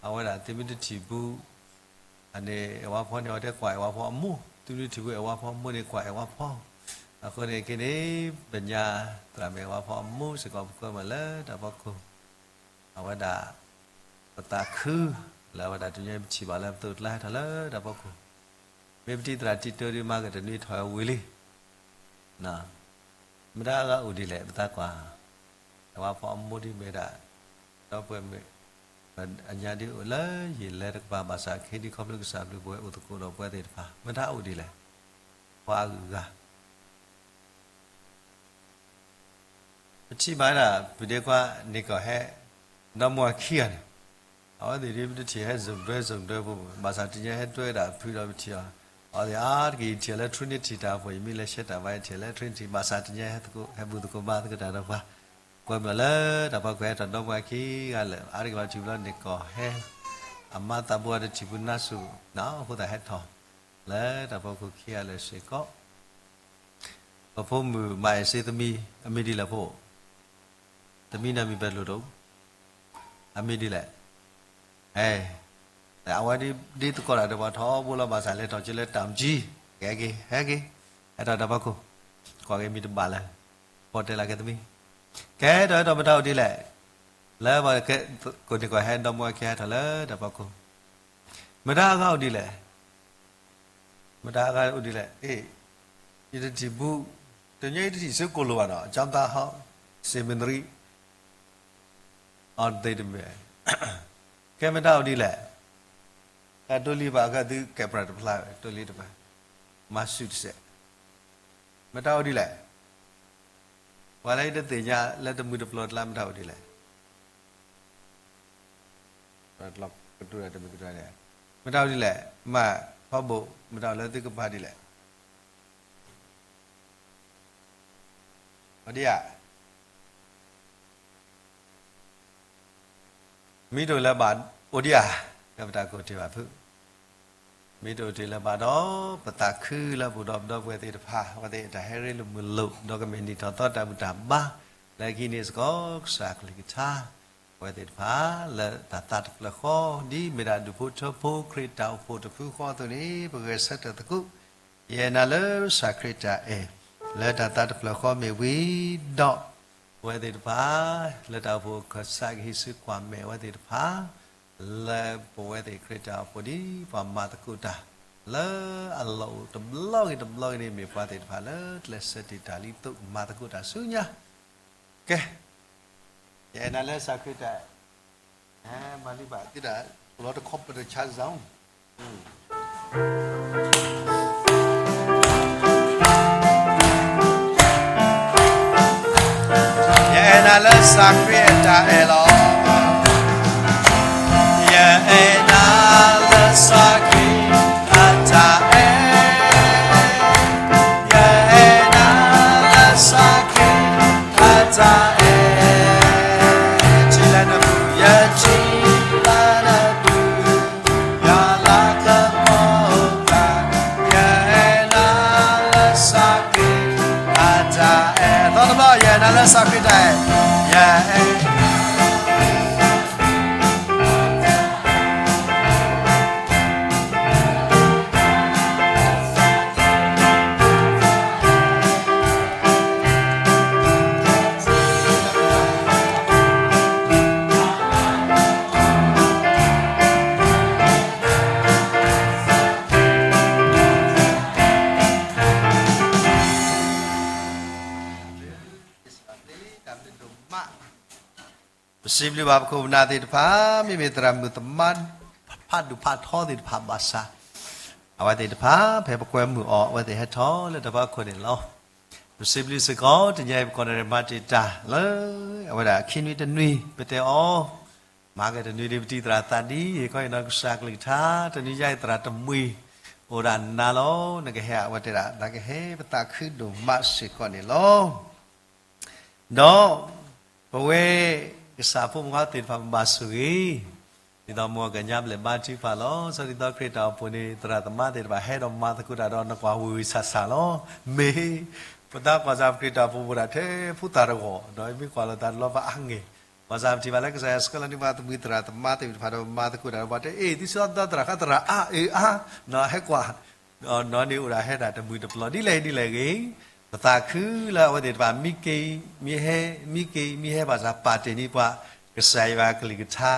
အဝဲဒၣ်သုမ့ၢ်တထံၣ်ဘူး အန့ၣ်အဲၣ်ဝါဖီန့ၣ် အဝဲတဲကွၢ်အဲၣ်ဝါဖီအမိၢ် သုမ့ၢ်တထံၣ်ဘူးအဲၣ်ဝါဖီအမိၢ်န့ၣ် ကွၢ်အဲၣ်ဝါဖီ အဃိန့ၣ်က့န့ၣ် ပညါသရၣ်မုၣ်အဲၣ်ဝါဖီအမိၢ်စ့ၢ်ကီး ပကွဲမုာ်လၢတၢ်ဖီခိၣ် အဝဲဒၣ် ပသးခု လၢအဝဲဒၣ်တနံၤအံၤပထံၣ်ဘၣ်လၢပသိးကျါဟဲထီၣ်လၢတၢ်ဖီခိၣ် မ့ၢ်ပထံၣ်သရၣ်တံၤတိၤဒုးမၤကတၢၢ်တနွံထီၣ်ဝံၤလံ မတၤအဂၤအိၣ်ဒ်လဲၣ် ပသးကွၢ် အဲၣ်ဝါဖီအမိၢ်ဒ်မ့ၢ်ဒၣ် ဒီပုၢ်ဝဲၢ်မုၣ် အညါဒ်အိၣ်လၢယံာ်လၢတကပၤ ဘၣ်ဆၣ်ခဲဒ်ခီဖျိကစၢ်ဘျုးပဝဲအိၣ်သကိးဒီးပဝဲသ့ၣ်တဖၣ် မတၤအိၣ်ဒ်လဲၣ် ပှၤအဂုၤအဂၤ ပထံၣ်ဘၣ်ဒၣ် ပုၢ်ဒ့ခွါန့ၣ်ကီၢ်ဟဲ ဒီမိၢ်အခံဂၤန့ၣ် အဝဲသ့ၣ်ဒ်ပတထံၣ်ဟဲ zone ဒွဲ zone ဒွဲဖိ ဘၣ်ဆၣ်တနံၤအံၤဟဲတွဲဒၣ်ဖုဒီးပထံၣ်အီၤ အဝဲသ့ၣ်အါတက့ၢ်ယထံၣ်အီၤလၢ Trinity တၢ်ဖှိၣ် ယမ့ၢ်လဲၤရှဲတၢ်ဘါယထံၣ်အီၤလၢ Trinity ဘၣ်ဆၣ်တနံၤအံၤဟဲသကိး ဟဲဘူၣ်သကိးဘါသကိးတၢ်ဒီးပှၤ ကွဲမုာ်လၢတၢ်ဖီခိၣ်ဟဲထီၣ်ဒီမိၢ်အခံဂၤလၢာ် အါတက့ၢ်ဘၣ်ထံၣ်ဘျီန့ၣ်ကီၢ်ဟဲ အမါသးဘိအတထံၣ်ဖုနါစိၤ အဃိသတးဟဲထီၣ် လၢတၢ်ဖီခိၣ်ခံဂၤလၢာ်စ့ၢ်ကီး ပဖိမုၣ်မၤအဲၣ်စ့သမံ အမံၤဒ်လဲၣ်ဖိ သမံန့ၣ်မံၤပဲလိာ်ဒိၣ် အမံၤဒ်လဲၣ် အဲ အဝဲဒ်သကိးတၢ်ဒီးပှၤထီဘိလီၤ ဘၣ်ဆၣ်လဲၤထီၣ်က့ၤလၢတၢ်မကၠံ ကဲက့ၤ ဟဲက့ၤ ဟဲထီၣ်တၢ်ဖီခိၣ် ကွၢ်က့ၤမံၤတဘၣ်လၢ ပှၤတဲလၢကဲသမံ ကဲထီၣ်ဟဲထီၣ်မတၤအိၣ်ဒ်လဲၣ် လၢပှၤကဲ ကိးနံၤကီၢ်ဟဲဒီမိၢ်အခံဟဲထီၣ်လၢတၢ်ဖီခိၣ် မတၤအဂၤအိၣ်ဒ်လဲၣ် မတၤအဂၤအိၣ်ဒ်လဲၣ် အ့ၣ် ယတထံၣ်ဘူး တနံၤအံၤတထံၣ်ဆၢကိၣ်လိာ်ဘၣ်နီၤ ကၠီသးဟီ seminary အီၤသ့ၣ်တမံၤ ကဲမတၤအိၣ်ဒ်လဲၣ် တၢ်တိလံၤဘၣ်အခါသုကဲပြၢ်တဖျါဝဲ တိလံၤတဖျါ မၤစုတစဲး မတၤအိၣ်ဒ်လဲၣ် ပှၤလၢယတသ့ၣ်ညါလၢတမုာ်တပျီၤတလါ မတၤအိၣ်ဒ်လဲၣ် ကတိၤတၢ်တမုာ်ကတိၤန့ၣ် မတၤအိၣ်ဒ်လဲၣ် မၤဖီဘိၣ် မတၤအိၣ်လၢသုကပၤဒ်လဲၣ် အိၣ်ဒံးဧါ မ့ၢ်တအိၣ်လၢၤဘၣ်အိၣ်ဒံးဧါ ကဲပတၢ်ကိးတ့ၢ်ဘၣ်ဖု မ့ၢ်တအိၣ်တ့ၢ်လၢၤဘၣ်ဒီး ပသးခုလၢပအိၣ်ဒီးပဒီပုၢ်ဝဲၢ်သ့ၣ်တဖၣ် အဝဲသ့ၣ်အတၢ်ဟဲရ့လိာ်မုာ်လိာ် ဒီးကမ့ၢ်နံၣ်ထီၣ်သီတၢ်ဘူၣ်တၢ်ဘါ လၢခံန့ၣ်စ့ၢ်ကီး ကစၢ်ကလုၢ်ကထါ အဝဲသ့ၣ်တဖၣ် လၢတၢ်သးတဖျၢၣ်ဃီ ဒ်မ့ၢ်ဒၣ်ဒူၣ်ဖိထၢဖိခရံာ်တၢ်အိၣ်ဖှိၣ်တဖုဃီအသိးန့ၣ် ပဂဲၤဆၢထၢၣ်သကိး ယအဲၣ်နၤလၢကစၢ်ခရံာ်တၢ်အဲၣ် လၢတၢ်သးတဖျၢၣ်ဃီမ့ၢ်ဝံၤဒီး ပဝဲသ့ၣ်တဖၣ် လၢတၢ်အိၣ်ဖှိၣ်ကစၢ်ကဟ့ၣ်ဆူကွၢ်မဲာ်အဝဲသ့ၣ်တဖၣ် လၢပဝဲသ့ၣ်ခရံာ်တၢ်အိၣ်ဖှိၣ်ဒ်ပှၤမၤသကိးတၢ် လၢအလီၢ်အိၣ်တဘျီဂ့ၤတဘျီဂ့ၤန့ၣ် မ့ၢ်ပှၤသ့ၣ်တဖၣ်လၢကျဲးစၢးတ့ၢ်တၢ်လံသိးမၤသကိးတၢ်ဆူညါ ကဲ, ယအဲၣ်နၤလၢကစၢ်ခရံာ်တၢ်အဲၣ်, မၤလံဘၣ်သုဒၣ် လီၤတခီပတဆါစၢ် ယအဲၣ်နၤလၢကစၢ်ခရံာ်အတၢ်အဲၣ်လီၤ. ယအဲၣ်နၤလၢကစၢ်ခရံာ်အတၢ်အဲၣ်, ယအဲၣ်နၤလၢကစၢ်ခရံာ်အတၢ်အဲၣ်, ထံလၢနပူၤ ယထံလၢနပူၤ ယွၤလၤကပီၤတၢ်, ယအဲၣ်နၤလၢကစၢ်ခရံာ်အတၢ်အဲၣ်, သီတဘျီ ယအဲၣ်နၤလၢကစၢ်ခရံာ်တၢ်အဲၣ်, ယအဲၣ် ပစံးဘျုးဘၣ်ပခိၣ်ပနၢ်သ့ၣ်တဖၣ်, မ့မ့ၢ်သရၣ်မုၣ်သမါ ဖးဒိၣ်ဖးထီသ့ၣ်တဖၣ်ဘၣ်ဆၣ်, အဝဲသ့ၣ်တဖၣ် ဖဲပကွဲမုာ်အီၤ အဝဲသ့ၣ်ဟဲထီၣ်လၢတၢ်ဖီခိၣ်န့ၣ်လီၤ. ပစံးဘျုးစ့ၢ်ကီး တနံၤအံၤပကီၢ်န့ၣ်မၤတ့ၢ်တၢ်လၢ အဝဲဒၣ်ခံနွံတနွံ ပတဲအီၤ, မၤက့ၤတနွံဒ်ပတံၤသရၣ်သးဒ် ယခီယနီၢ်ကစၢ်ကလုၢ်ကထါ တနွံညါအံၤသရၣ်တမှံၤ အိၣ်ဒၣ်နၤလီၤ. နကဟဲ အဝဲတဲဒၣ် နကဟဲပသးခုဒိၣ်မးစ့ၢ်ကီးန့ၣ်လီၤ. ဒီးပဝဲကစၢ်ဖိမုၣ်ဖိသ့ၣ်တဖၣ် ပဘၣ်ဆိၣ်ဂ့ၤ, ဒ်သိးမုၢ်ဂီၤကညါဘျဲၣ်ဘါထုကဖၣ်လီၤ. စီၤဒ်သိးခရံာ်တၢ်အိၣ်ဖှိၣ်န့ၣ် သရၣ်သမါသ့ၣ်တဖၣ် ဟဲဒီးမၤသကိးတၢ်ဒီးနကွၢ်ဝ့ၤဝ့ၤဆးဆးလီၤ. မ့ၢ်ပသးကွၢ်စၢ်ခရံာ်တၢ်အိၣ်ဖှိၣ် ပအိၣ်ဒၣ်ထဲဖိသၣ်တဂီၢ်, ဒီးမ့ၢ်ကွၢ်လိာ်သးတလီၤပအါဂ့ၢ်, ဘၣ်ဆၣ်ပထံၣ်ဘၣ်လၢကစၢ်ယွၤဆှၢလီၤန့ၢ်ပှၤသမံသရၣ်သမါသ့ၣ်တဖၣ်ဒီးမၤသကိးတၢ်ဒီးပှၤတဲ အ့ၣ် သုဆှၢသီသရၣ်ဃါသရၣ်အါအ့ၣ်အါ, ဟဲကွၢ် နီၢ်န့ၣ်အိၣ်ဒၣ်ဟဲဒၣ်တမှံၤတပျီၤ ဒ်လဲၣ်ဒ်လဲၣ်ဂ့ၤ, ပသးခုလၢအဝဲသ့ၣ်တဖၣ် မံက့ၤမံဟဲ မံက့ၤမံဟဲဘၣ်ဆၣ် ပာ်တ့ၢ်န့ၢ်ပှၤ ကစၢ်ယွၤကလုၢ်ကထါ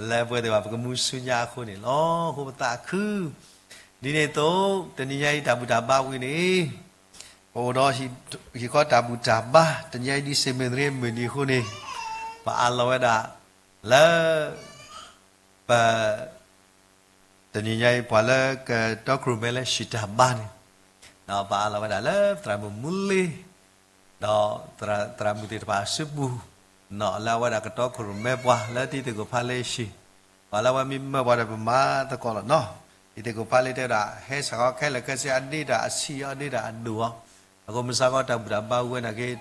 လၢပဝဲသ့ၣ်တဖၣ် ပကမူဆူညါအဃိန့ၣ်လီၤ. အဃိပသးခု ဒ်န့ၣ်အသိး တနံၤညါအံၤတၢ်ဘူၣ်တၢ်ဘါဝံၤန့ၣ် ပအိၣ်ဒီးဟံၣ်ဃီတၢ်ဘူၣ်တၢ်ဘါ တနံၤညါအံၤ December မုၢ်နံၤအဃိန့ၣ် ပအးလီၤဝဲဒၣ် လၢ ပ တနံၤညါအံၤ ပှၤလၢကတီခိၣ်ရိၣ်မဲလၢဟံၣ်တၢ်ဘါန့ၣ်, ပအးလီၤဝဲဒၣ်လၢသရၣ်မုၣ်မူလ့ ဒီးသရၣ်မုၣ်သ့ၣ်တဖၣ်အစုပူၤ, လၢအဝဲဒၣ်ကတီခိၣ်ရိၣ်မဲပှၤလၢတံၤသကိးဖါလ့ၡံၣ်, ပှၤလၢအဝဲမ့ၢ်မၢပှၤဒီးပမၤသကိးလီၤနီၤ, တံၤသကိးဖါလ့တဲဝဲဒၣ် ဟဲစးဃီခဲလၢာ်ခဲဆ့ အဒ့တၢ်အဆံးအီၤ အဒ့တၢ်အဒိၣ်အီၤ, အဃိမုၢ်ဆါခီတၢ်ဘူၣ်တၢ်ဘါဝဲနာ်က့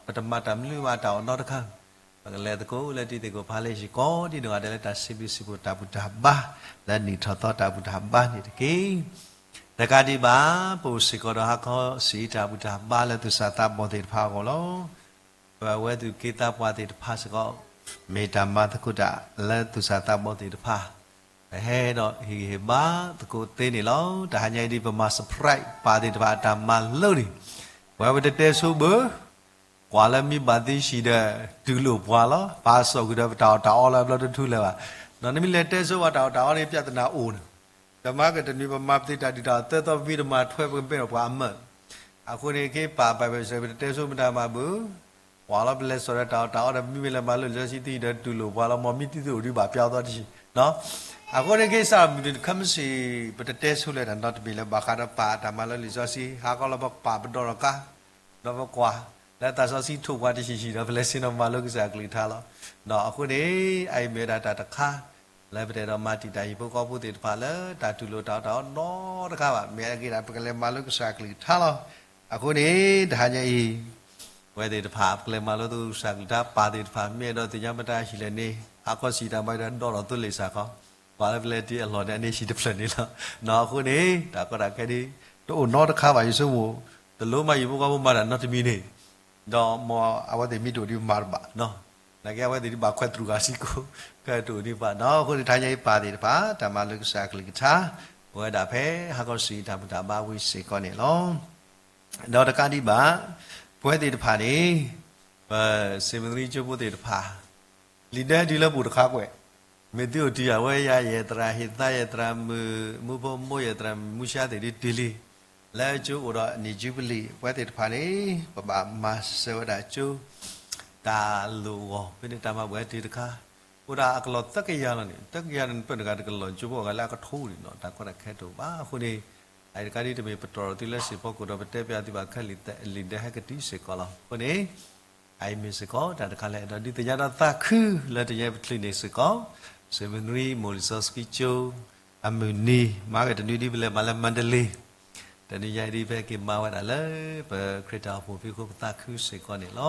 ပတမၤတၢ်မနုၤဘၣ်တၢ်အီၣ်နီတခါ ပကလဲၤသကိးလၢတံၤသကိးဖါလ့ၡံၣ်ကိးဒံနီၢ်ဂၤဒဲးလၢတၢ်စံးဘျုးစံးဖှိၣ်တၢ်ဘူၣ်တၢ်ဘါ လၢနံၣ်ထီၣ်သီတၢ်ဘူၣ်တၢ်ဘါန့ၣ်တက့ၢ်. တကးဒံးဘၣ် ပအိၣ်စ့ၢ်ကီးဒီးဟါခီဆံးတၢ်ဘူၣ်တၢ်ဘါလၢသူၣ်စၢ်သးဘီၣ်သ့ၣ်တဖၣ်အဂီၢ်လီၤ. ပဝဲသူၣ်က့သးပှၢ်သ့ၣ်တဖၣ်စ့ၢ်ကီး မ့ၢ်တၢ်မၤသကိးတၢ်လၢသူၣ်စၢ်သးဘီၣ်သ့ၣ်တဖၣ် ပဟဲဒီးဟ့ၣ်ဂံၢ်ဟ့ၣ်ဘါသကိးသ့န့ၣ်လီၤ. တဟါညါအံၤဒ်ပမၤ surprise ပၢ်သ့ၣ်တဖၣ်အတၢ်မၤလိန့ၣ် ပဝဲပတတဲဆိဘၣ် ကွၢ်လၢမ့ၢ်ဘၣ်သ့ၣ်ဆံးဒီး တူၢ်လိာ်ပှၤလီၤ. ပာ်စီၣ်ကွံာ်ဒီးပတၢ်အီၣ်တၢ်အီလၢအဘျီတထူလၢၤဘၣ်. နမ့ၢ်လဲၤတဲဆိပှၤတၢ်အီၣ်တၢ်အီန့ၣ် ပြဿနာအိၣ်န့ၣ်, တမၤကတနွံပမၤပသ့တၢ်ဒုၣ်တၢ်အီၣ်သၢသီ ပမ့ၢ်တမၤထွဲပကဘၣ်ဒီးပှၤအမၢၢ်. အဃိန့ၣ် က့ၤပာ်ဘၣ်ပစၢၤ ပတတဲဆိမတၤမၤဘၣ် ကွၢ်လီၤပလဲၤစိာ်ဒီးတၢ်အီၣ်တၢ်အီဒီး ပမ့မ့ၢ်လဲၤမၤလိလံာ်စီဆှံသ့ဒီးတူၢ်လိာ်ပှၤလီၤ. မ်မ့ၢ်တံၤသကိးဒုးဘၣ်ပျီသီတဆံး အဃိန့ၣ်က့ၤစးမုၢ်နံၤတခါမ့ၢ်ဆံး ပတတဲဆိလၢတၢ်နီတမံၤလၢၤဘၣ်ဃးဒီးပာ်တၢ်မၤလိလံာ်စီဆှံ ဟါခီလီၤပကပာ်ပဒီဒီးကါ ဒီးပကွၢ်လၢသးစီဆှံထိၣ်ပှၤတဆံးဆံးဒီး ပလဲၤဆ့ၣ်နီၤမၤလိကစၢ်အကလုၢ်ကထါလီၤ. အဃိန့ၣ် အအံၤမ့ၢ်ဝဲဒၣ်တၢ်တခါ လၢပတအဲၣ်ဒိးမၤတံာ်တာ်ဟံၣ်ဖိဃီဖိသ့ၣ်တဖၣ်လၢတၢ်တူၢ်လိာ်တၢ်အီၣ်တၢ်အီနီတခါဘၣ်. မ့ၢ်အဂ့ၢ်ဒၣ်ပကလဲၤမၤလိကစၢ်အကလုၢ်ကထါလီၤ. အဃိန့ၣ် တဟါညါအံၤ ပဝဲသ့ၣ်တဖၣ် ပကလဲၤမၤလိသကိးကစၢ်အကလုၢ်ကထါ ပၢ်သ့ၣ်တဖၣ် မ့ၢ်အဲၣ်ဒိးသ့ၣ်ညါမတၤဟံၣ်လဲၣ်န့ၣ် ဟါခီဆံးတၢ်မၤဒီးဒီးထီၣ်သိလ့ၣ်စးခီ ပှၤလၢပလဲၤတ့ၢ်အလီၢ်န့ၣ် အန့ၣ်ဆံးတဖျၢၣ်န့ၣ်လီၤ. အဃိန့ၣ် တၢ်ကီတၢ်ခဲဒ် တအိၣ်နီတခါဘၣ် ယဆိကမိၣ် တလိၣ်မးဟံၣ်ဖိဃီဖိမၤတၢ်နီတမံၤန့ၣ် ဒီးမ်အဝဲသ့ၣ်မ့ၢ်တအိၣ်ဒံးမၤတဘၣ် နာ်က့အဝဲသ့ၣ်ဒ်ဘၣ်ခွဲးတြူာ်ဂၤစ့ၢ်ကီး ကတအိၣ်ဒံးဘၣ်နီၤ. အဃိန့ၣ် တဟါညါအံၤပၢ်သ့ၣ်တဖၣ် တၢ်မၤလိကစၢ်အကလုၢ်ကထါ အိၣ်ဝဲဒၣ်ဖဲဟါခီဆံးတၢ်ဘူၣ်တၢ်ဘါဝံၤစ့ၢ်ကီးန့ၣ်လီၤ. ဒီးတကးဒံးဘၣ် ပဝဲသ့ၣ်တဖၣ်န့ၣ် ပ seminary ကၠိဖိသ့ၣ်တဖၣ် လံာ်ဒဲဒုးလၢပူၤတခါကွဲး, မ့ၢ်သုအိၣ်တုၤယၤဝဲယၤ ယဲၢ်သရၣ်ဟ့ၣ်သါ ယဲၢ်သရၣ်မုၣ်မူဖိမိၢ် ယဲၢ်သရၣ်မုၣ်မူဆါသ့ၣ်ဒုးတုၤလံ, လၢကၠိအိၣ်ဒီးနံၣ်ယူဘလံၣ် ပဝဲသ့ၣ်တဖၣ်န့ၣ် ပဘၣ်မၤစၢၤဝဲဒၣ်ကၠိ တၢ်လိၣ်အဂီၢ် ဖဲန့ၣ်တၢ်မၤပှဲၤတုၤတခါ အိၣ်ဒၣ်အကလီၢ်သၢကယၤလီၤန့ၣ် သၢကယၤန့ၣ် ပၢၢ်နဂၤတကလီၢ် ကၠိဖိအဂၤလၢအကထိန့ၣ်နီၤ တၢ်ကီတၢ်ခဲတအိၣ်ဘၣ်အဃိန့ၣ် အအံၤတခါဒ်တမ့ၢ်ပတီၢ်ထီၣ်သုလၢစံၣ်ဖီခိၣ်ဒီး ပတဲပျးသုဘၣ်ခဲလံာ်ဒဲဟဲကတုၤစ့ၢ်ကီးလီၤ. အဃိန့ၣ် အအံၤမ့ၢ်စ့ၢ်ကီးတၢ်တခါလၢအဲၣ်ဒိးဒုးသ့ၣ်ညါဒီးသးခု လၢတနံၤအံၤပချုးန့ၣ်စ့ၢ်ကီး seminary မိၢ်လံာ်စီဆှံကၠိ အမုၢ်နံၤ မၤက့ၤတနွံဒ်ပလဲၤမၤလၢ Mandalay တနံၤညါအံၤဒ်ပဟဲက့ၤမၤဝဲဒၣ်လၢ ပခရံာ်တၢ်အိၣ်ဖှိၣ်ဖံးဃီပသးခုစ့ၢ်ကီးန့ၣ်လီၤ.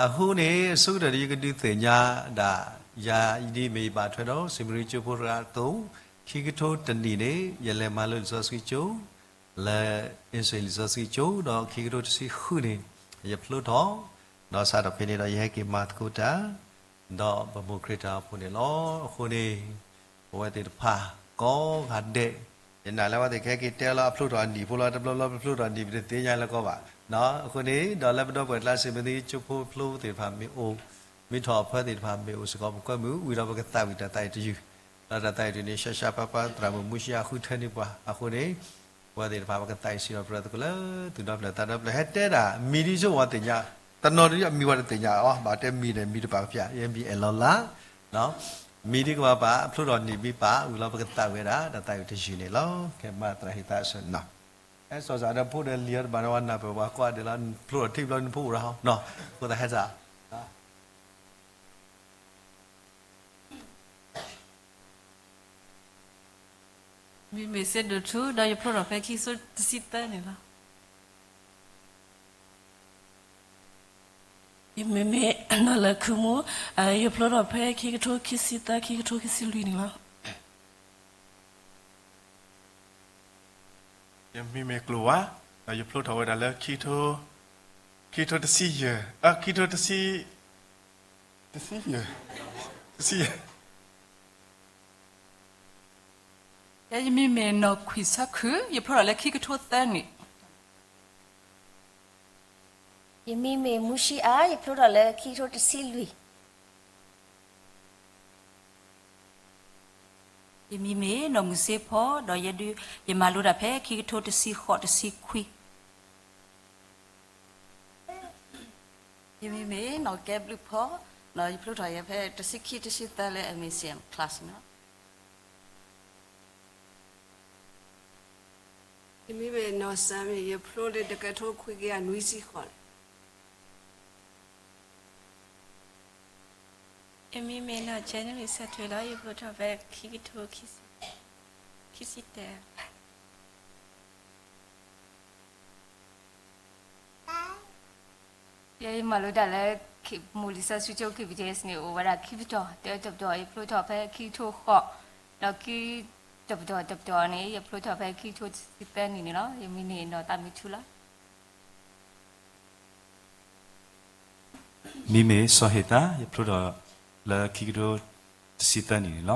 အဃိန့ၣ် အဆိကတၢၢ်ဒီးယကဒုးသ့ၣ်ညါဒၣ် ယၤဒ်မ့ၢ်ယဘၣ်ထွဲဒီး seminary ကၠိဖိတဂၤအသိး ခံကထိတနံၣ်န့ၣ် ယလဲၤမၤလိလံာ်စီဆှံကၠိ လၢ အ့စ့ၣ်လံာ်စီဆှံကၠိ ဒီးခံကထိတဆံဃုန့ၣ် ယဖျိထီၣ် ဒီးစးထီၣ်ဖဲန့ၣ်ဒီးယဟဲက့ၤမၤသကိးတၢ် ဒီးပမိၢ်ခရံာ်တၢ်အိၣ်ဖှိၣ်န့ၣ်လီၤ. အဃိန့ၣ် ပဝဲသ့ၣ်တဖၣ် ကိးဂၤဒဲး ယနာ်လၢအဝဲသ့ၣ်ကဟဲက့ၤတဲလီၤအဖျိထီၣ်အနံၣ်ဖိလီၤ တဘျီဘျီပဖျိထီၣ်နံၣ်ပတသ့ၣ်ညါလၢကီးဘၣ်. အဃိန့ၣ် ဒီးလၢပဒီပုၢ်ဝဲၢ်ကျါ seminary ကၠိဖိဖျိသ့ၣ်တဖၣ်မ့ၢ်အိၣ် မ့ၢ်ထီၣ်အဖၢသ့ၣ်တဖၣ်မ့ၢ်အိၣ်စ့ၢ်ကီး ပကွဲမုာ်ဝံၤဒီးပကသးဝံၣ်တၢ်သးဝံၣ်တယုၢ် ဒီးတၢ်သးဝံၣ်တယုၢ်န့ၣ် ရှါရှါပၢ်ပၢ် သရၣ်မုၣ်မူဆံအဃုထၢန့ၢ်ပှၤအဃိန့ၣ် ပဝဲသ့ၣ်တဖၣ်ပကသးဝံၣ်စံးထီၣ်ပတြၢၤသကိးလၢသူၣ်ဒီဖျၢၣ်သးဒီဖျၢၣ် ဟဲတဲဒၣ်မံၤဒ်ဆိပှၤသ့ၣ်ညါ တနီၤဒ်အမံၤပှၤတသ့ၣ်ညါအီၤ ဘၣ်တဲမံၤန့ၣ် မံၤတပာ်ကဖၠး ယမံၤအဲၣ်လီၤလၢ မံၤဒ်ကဘၣ်ပာ် ဖျိထီၣ်နံၣ်ဘံပာ် ဝံၤလီၤပကသးဝံၣ်ဝဲဒၣ် တၢ်သးဝံၣ်တယုၢ်န့ၣ်လီၤ. ကဲမၤသရၣ်ဟ့ၣ်သးအဆၢနီၤ အဲၣ်စီၤစးဒီးဖိဒီးလံၤအီၤတဘၣ်န့ၣ် ဝဲနၢ်ပၢၢ်ပှၤကိးဂၤဒဲးလီၤ ဖျိထီၣ်ထံဘျီနဖိအိၣ်ရၤဟီ အဃိသတးဟဲစး မံၤမ့ၢ်စ့ဒိၣ်ထူ ဒီးယဖျိထီၣ်ဖဲခံကထိတဆံသၢန့ၣ်လီၤ. ယမံၤမ့ၢ်နီၢ်လၢခုမူ ယဖျိထီၣ်ဖဲခံကထိခံဆံသၢ ခံကထိခံဆံလွံၢ်န့ၣ်လီၤ. ယမံၤမ့ၢ်ကျိၤဝါ ဒီးယဖျိထီၣ်ဝဲဒၣ်လၢ ခံကထိတဆံယဲၢ် ခံကထိတဆံ တဆံယဲၢ် တဆံယဲၢ် ယမံၤမ့ၢ်နီၢ်ခွံၣ်ဆၢခုၣ် ယဖျိထီၣ်လၢခံကထိသၢနံၣ်. ယမံၤမ့ၢ်မူၡံအါ ယဖျိထီၣ်လၢခံကထိတဆံလွံၢ်. ယမံၤမ့ၢ်နီၢ်မုၢ်စ့ဖီ ဒီးယဒုး ယမၤလိတၢ်ဖဲခံကထိတဆံဃိး တဆံခွံ. ယမံၤမ့ၢ်နီၢ်ကဲဘျုးဖီ ဒီးယဖျိထီၣ်ယဲဖဲတဆံခံ တဆံသၢလၢ MACM class န့ၣ်လီၤ. ယမံၤမ့ၢ်နီၢ်စၢ်မ့ၢ် ယဖျိလၢတကထိခွံကယၤနွံဆံဃိးန့ၣ်. ယမံၤမ့ၢ်နီၢ်ကဲနုၢ်စၢ်ထွဲလီၤ ယဖျိထီၣ်ဖဲခံကထိခံဆံတၢ ယဲယမၤလိတၢ်လၢ မိၢ်လံာ်စီဆှံကၠိ KBTS န့ၣ် အိၣ်ဝဲဒၣ်ခံပတီၢ် တၢတပတီၢ် ယဖျိထီၣ်ဖဲခံကထိဃိး ဒီးခံ တပတီၢ်တပတီၢ်န့ၣ် ယဖျိထီၣ်ဖဲခံကထိတဆံသၢနံၣ်န့ၣ်လီၤ. ယမံၤန့ၣ်နီၢ်သးမံထူလီၤ. မံၤမ့ၢ်စီၤဟ့ၣ်သါ ယဖျိထီၣ်လၢခံကထိတဆံသၢနံၣ်န့ၣ်လီၤ.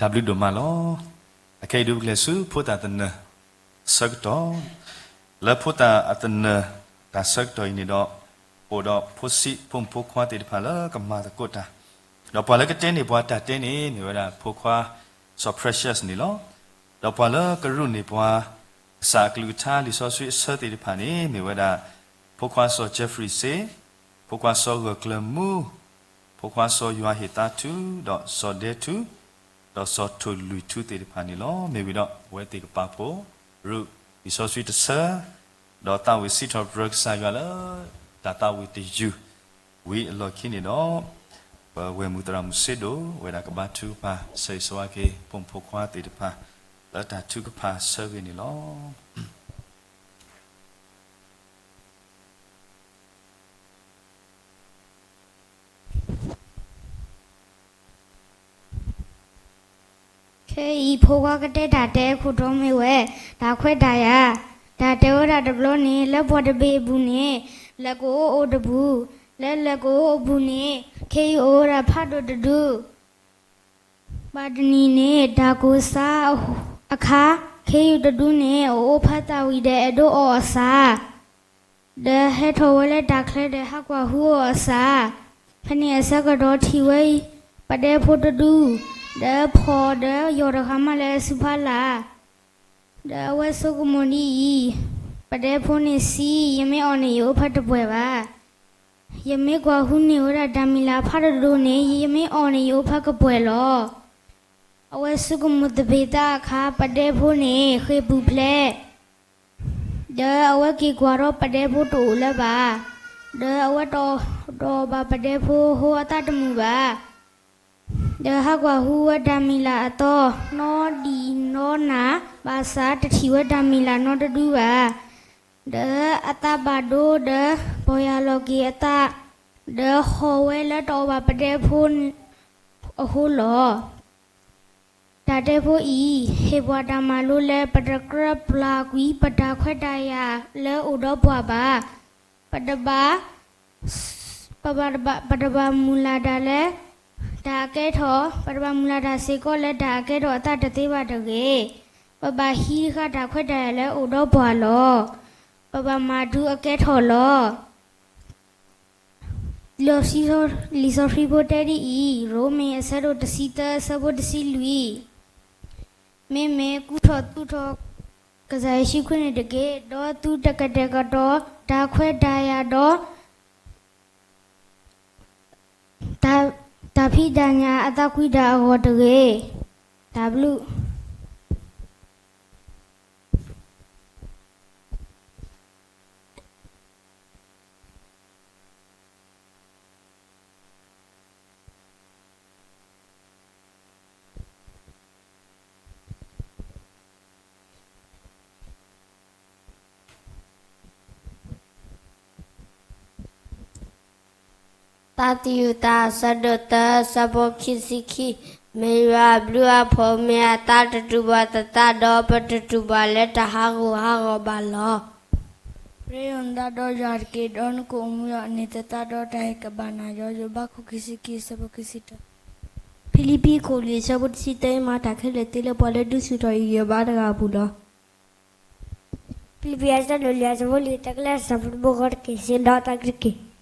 တၢ်ဘျုးဒိၣ်မးလီၤ. အခဲအံၤဒုးပကလဲၤဆူ ဖိသၣ်သနၢၣ် အဆၢကတီၢ်, လၢဖိသၣ်အသနၢၣ် တၢ်ဆၢကတီၢ်အံၤန့ၣ်ဒီး အိၣ်ဒီးဖိဆံးဖိမုၣ်ဖိခွါသ့ၣ်တဖၣ်လၢကမၤသကိးတၢ်, ဒီးပှၤလၢကတဲန့ၢ်ပှၤတၢ်တဲန့ၣ် မ့ၢ်ဝဲဒၣ်ဖိခွါစီၤ Precious န့ၣ်လီၤ. ဒီးပှၤလၢကရူၢ်န့ၢ်ပှၤ ကစၢ်အကလုၢ်ကထါလံာ်စီဆှံအဆၢသ့ၣ်တဖၣ်န့ၣ် မ့ၢ်ဝဲဒၣ် ဖိခွါစီၤ Jeffrey စ့, ဖိခွါစီၤဂၢၢ်ကျၢၤမူ, ဖိခွါစီၤယွၤဟ့ၣ်သါထူ, ဒီးစီၤဒဲထူ, ဒီးစီၤထိၣ်လွံၢ်ထူသ့ၣ်တဖၣ်န့ၣ်လီၤ. မ့ၢ်ဝံၤဒီး အဝဲသ့ၣ်ကပာ်ဖှိၣ် ရူၢ်လံာ်စီဆှံတဆၢ, ဒီးသးဝံၣ်စံးထီၣ်ပတြၢၤကစၢ်ယွၤလၢ တၢ်သးဝံၣ်တယုၢ် ဝံၤအလီၢ်ခံန့ၣ်ဒီး ပဝဲၢ်မုၢ်သရၣ်မုၣ်စ့ဒိၣ် ဝဲဒၣ်ကဘါထုကဖၣ် ဆၢဂ့ၤဆၢဝါက့ၤ ဖိမုၣ်ဖိခွါသ့ၣ်တဖၣ် လၢတၢ်ထုကဖၣ်ဆၢဂ့ၤန့ၣ်လီၤ. ခဲအံၤ ဖိခွါကတဲတၢ်တဲအခိၣ်တီမ့ၢ်ဝဲ တၢ်ခွဲးတၢ်ယာ်, တၢ်တဲဝဲဒၣ်တဘျီန့ၣ် လၢပှၤတဘ့ၣ်အပူၤန့ၣ် လၢၢ်ကအိအိၣ်တပူၤ, လၢလၢၢ်ကအိအိၣ်ပူၤန့ၣ် ခ့ယုၢ်အိၣ်ဝဲဒၣ်ဖးဒိၣ်တဒု ဘၣ်တနံၤန့ၣ် တၢ်ကိၢ်ဆါအခါ ခ့ယုၢ်တဒုန့ၣ် အအိၣ်ဖးသးဝံၣ်ဒီးအဲၣ်ဒိးအီၣ်အသး, ဒီးဟဲထီၣ်ဝဲလၢတၢ်ချၢဒီးဟးကွၢ်ဟူအီၣ်အသး, ဖဲန့ၣ်အဆၢကတီၢ်ထံၣ်ဝဲ ပဒဲဖိတဒု, ဒီးဖီၣ်ဒီးယီၢ်တဃာ်မးလၢအစုဖီလာ် ဒီးအဝဲဆိကမိၣ်ဒ်အံၤ, ပဒဲဖိန့ၣ်စံး, ယမ့ၢ်အီၣ်န့ၣ် ယအိၣ်ဖးတပှဲၤဘၣ်. ယမ့ၢ်ကွၢ်ဟူန့ၢ်ဝဲဒၣ်တၢ်မံၤလၢ်ဖးဒိၣ်ဒိၣ်န့ၣ် ယမ့ၢ်အီၣ်န့ၣ် ယအိၣ်ဖးကပှဲၤလီၤ. အဝဲဆိကမိၣ်သဘ့ၣ်သးအခါ ပဒဲဖိန့ၣ် ဃ့ၢ်ပူၤဖျဲး ဒီးအဝဲက့ၤကွၢ်ထီၣ်ပဒဲဖိတအိၣ်လၢၤဘၣ်. ဒီးအဝဲတအီၣ်ဘၣ်ပဒဲဖိဟိအသးတမုာ်ဘၣ်. ဒီးဟးကွၢ်ဟူဝဲတၢ်မံၤလၢ်အသီ နီဒံၣ်နီနၤ ဘၣ်ဆၣ်တထံၣ်ဝဲတၢ်မံၤလၢ်နီတဒုဘၣ်. ဒီးအသးဘၣ်ဒိဒီး ပီၢ်ယၢ်လီၤက့ၤအသး ဒီးဟီၣ်ဝဲလၢတအီၣ်ဘၣ်ပဒဲဖိအဃိလီၤ. တၢ်တဲဖိအံၤ ဟ့ၣ်ပှၤတၢ်မၤလိလၢ ပတကြၢးပျၢ်ကွံာ်ပတၢ်ခွဲးတၢ်ယာ်လၢအိၣ်ဒီးပှၤဘၣ်. ပတဘၣ် ပဘၣ် ပတဘၣ်မုၢ်လၢ်တၢ်လၢ တၢ်အကဲထီၣ်, ပတဘၣ်မုၢ်လၢ်တၢ်စ့ၢ်ကီးလၢတၢ်အကဲထီၣ်အသးတသ့ဘၣ်တဂ့ၤ. ပဘၣ်ဟံးဃာ်တၢ်ခွဲးတၢ်ယာ်လၢအိၣ်ဒီးပှၤလီၤ. ပဘၣ်မၤဒုးအကဲထီၣ်လီၤ. လံာ်စီဆှံဖိတဲဒ်အံၤ, ရိမ့ၤအဆၢဒိၣ်တဆံသၢ အဆၢဖိတဆံလွံၢ်, မ့မ့ၢ်ကူၣ်ထီၣ်သူၣ်ထီၣ်ကစၢ်ယ့ၣ်ၡူးခရံာ်န့ၣ်တက့ၢ်, ဒီးသုတကတဲာ်ကတီၤတၢ်ခွဲးတၢ်ယာ်ဒီး တၢ်ဖံးတၢ်ညၣ်အသးကွံတၢ်အဂီၢ်တဂ့ၤ. တၢ်ဘျုး. တၢ်သယုၢ်သး အဆၢဒိၣ်သၢ အဆၢဖိခံဆံခံ, မ့ၢ်ယွၤအဘျုးအဖှိၣ် မ့ၢ်အသးတတူၢ်ဘၣ်သးဒီး ပတတူၢ်ဘၣ်လၢတၢ်ဟးဂူာ်ဟးဂီၤဘၣ်လီၤ. ပျဲယွၤနသးဒီးယွၤတက့ၢ်, ဒီးနကအိၣ်မူယၤန့ၣ်သသးဒီးတၢ်ဟ့ၣ်ကဘၣ်နၤယီၤ. ယိၤဘး ခိၣ်ခံဆံခံ ဆၢဖိခံဆံတၢ, ဖံလံးပံး ခိၣ်လွံၢ် ဆၢဖိတဆံတၢ, မၤတၢ်ခဲလၢာ်သ့လၢပှၤလၢဒုးဆူၣ်ထီၣ်အံၤ ယွၤဘါတဂၤအပူၤလီၤ. ဖံလံးပံး အဆၢဒိၣ်လွံၢ် အဆၢဖိလွံၢ်, တၢ်ကလဲၤဆၢဖိတဘိဃီတက့ၢ်, ဆ့ဒီးတၢ်ဂ့ၤတက့ၢ်.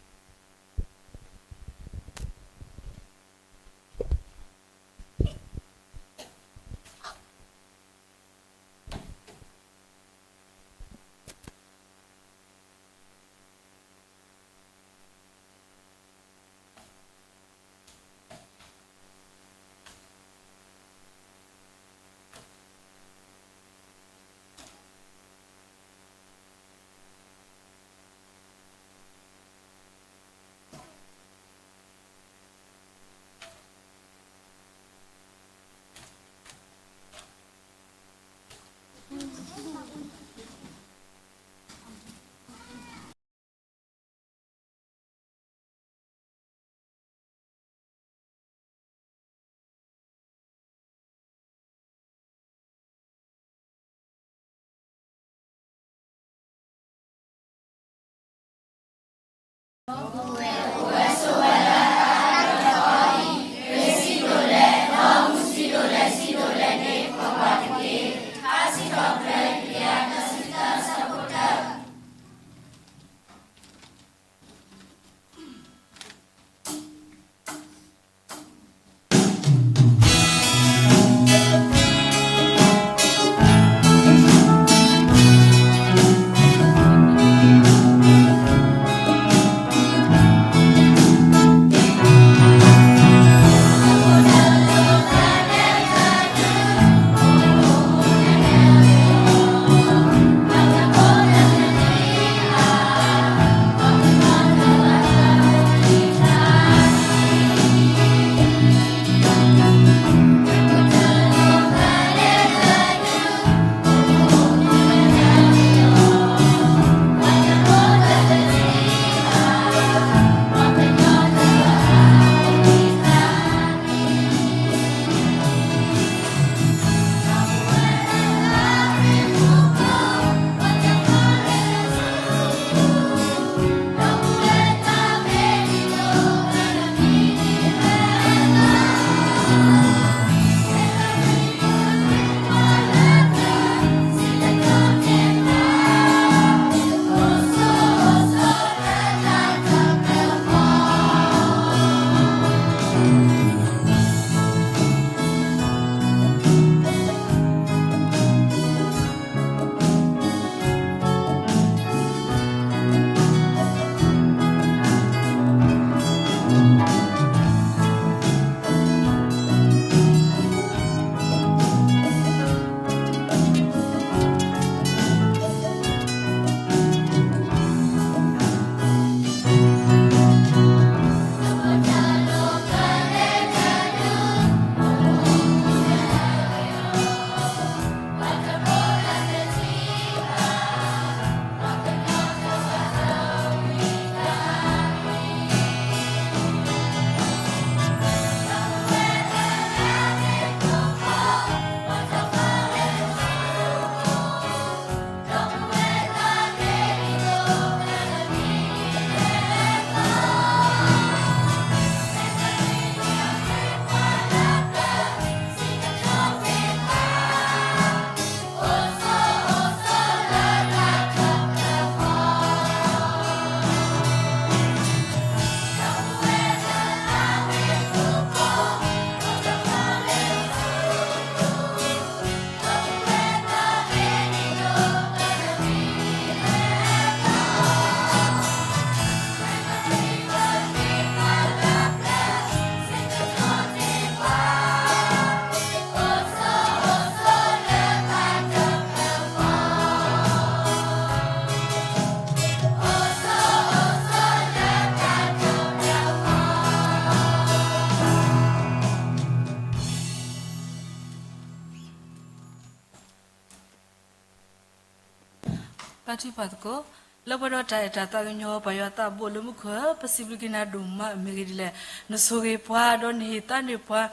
ပာ်ထံပာ်သကိး လၢပှဲၤဒီးတၢ်အဲၣ်တၢ်သးကညီၤ ပၢ်ယွၤသးဘိလၢမူခိၣ်ဧၢ, ပစံးဘျုးက့ၤနၤဒိၣ်မး မ့ၢ်ဂ့ၢ်ဒ်လဲၣ်, နဆိၣ်ဂ့ၤပှၤ ဒီးနဟ့ၣ်သါန့ၢ်ပှၤ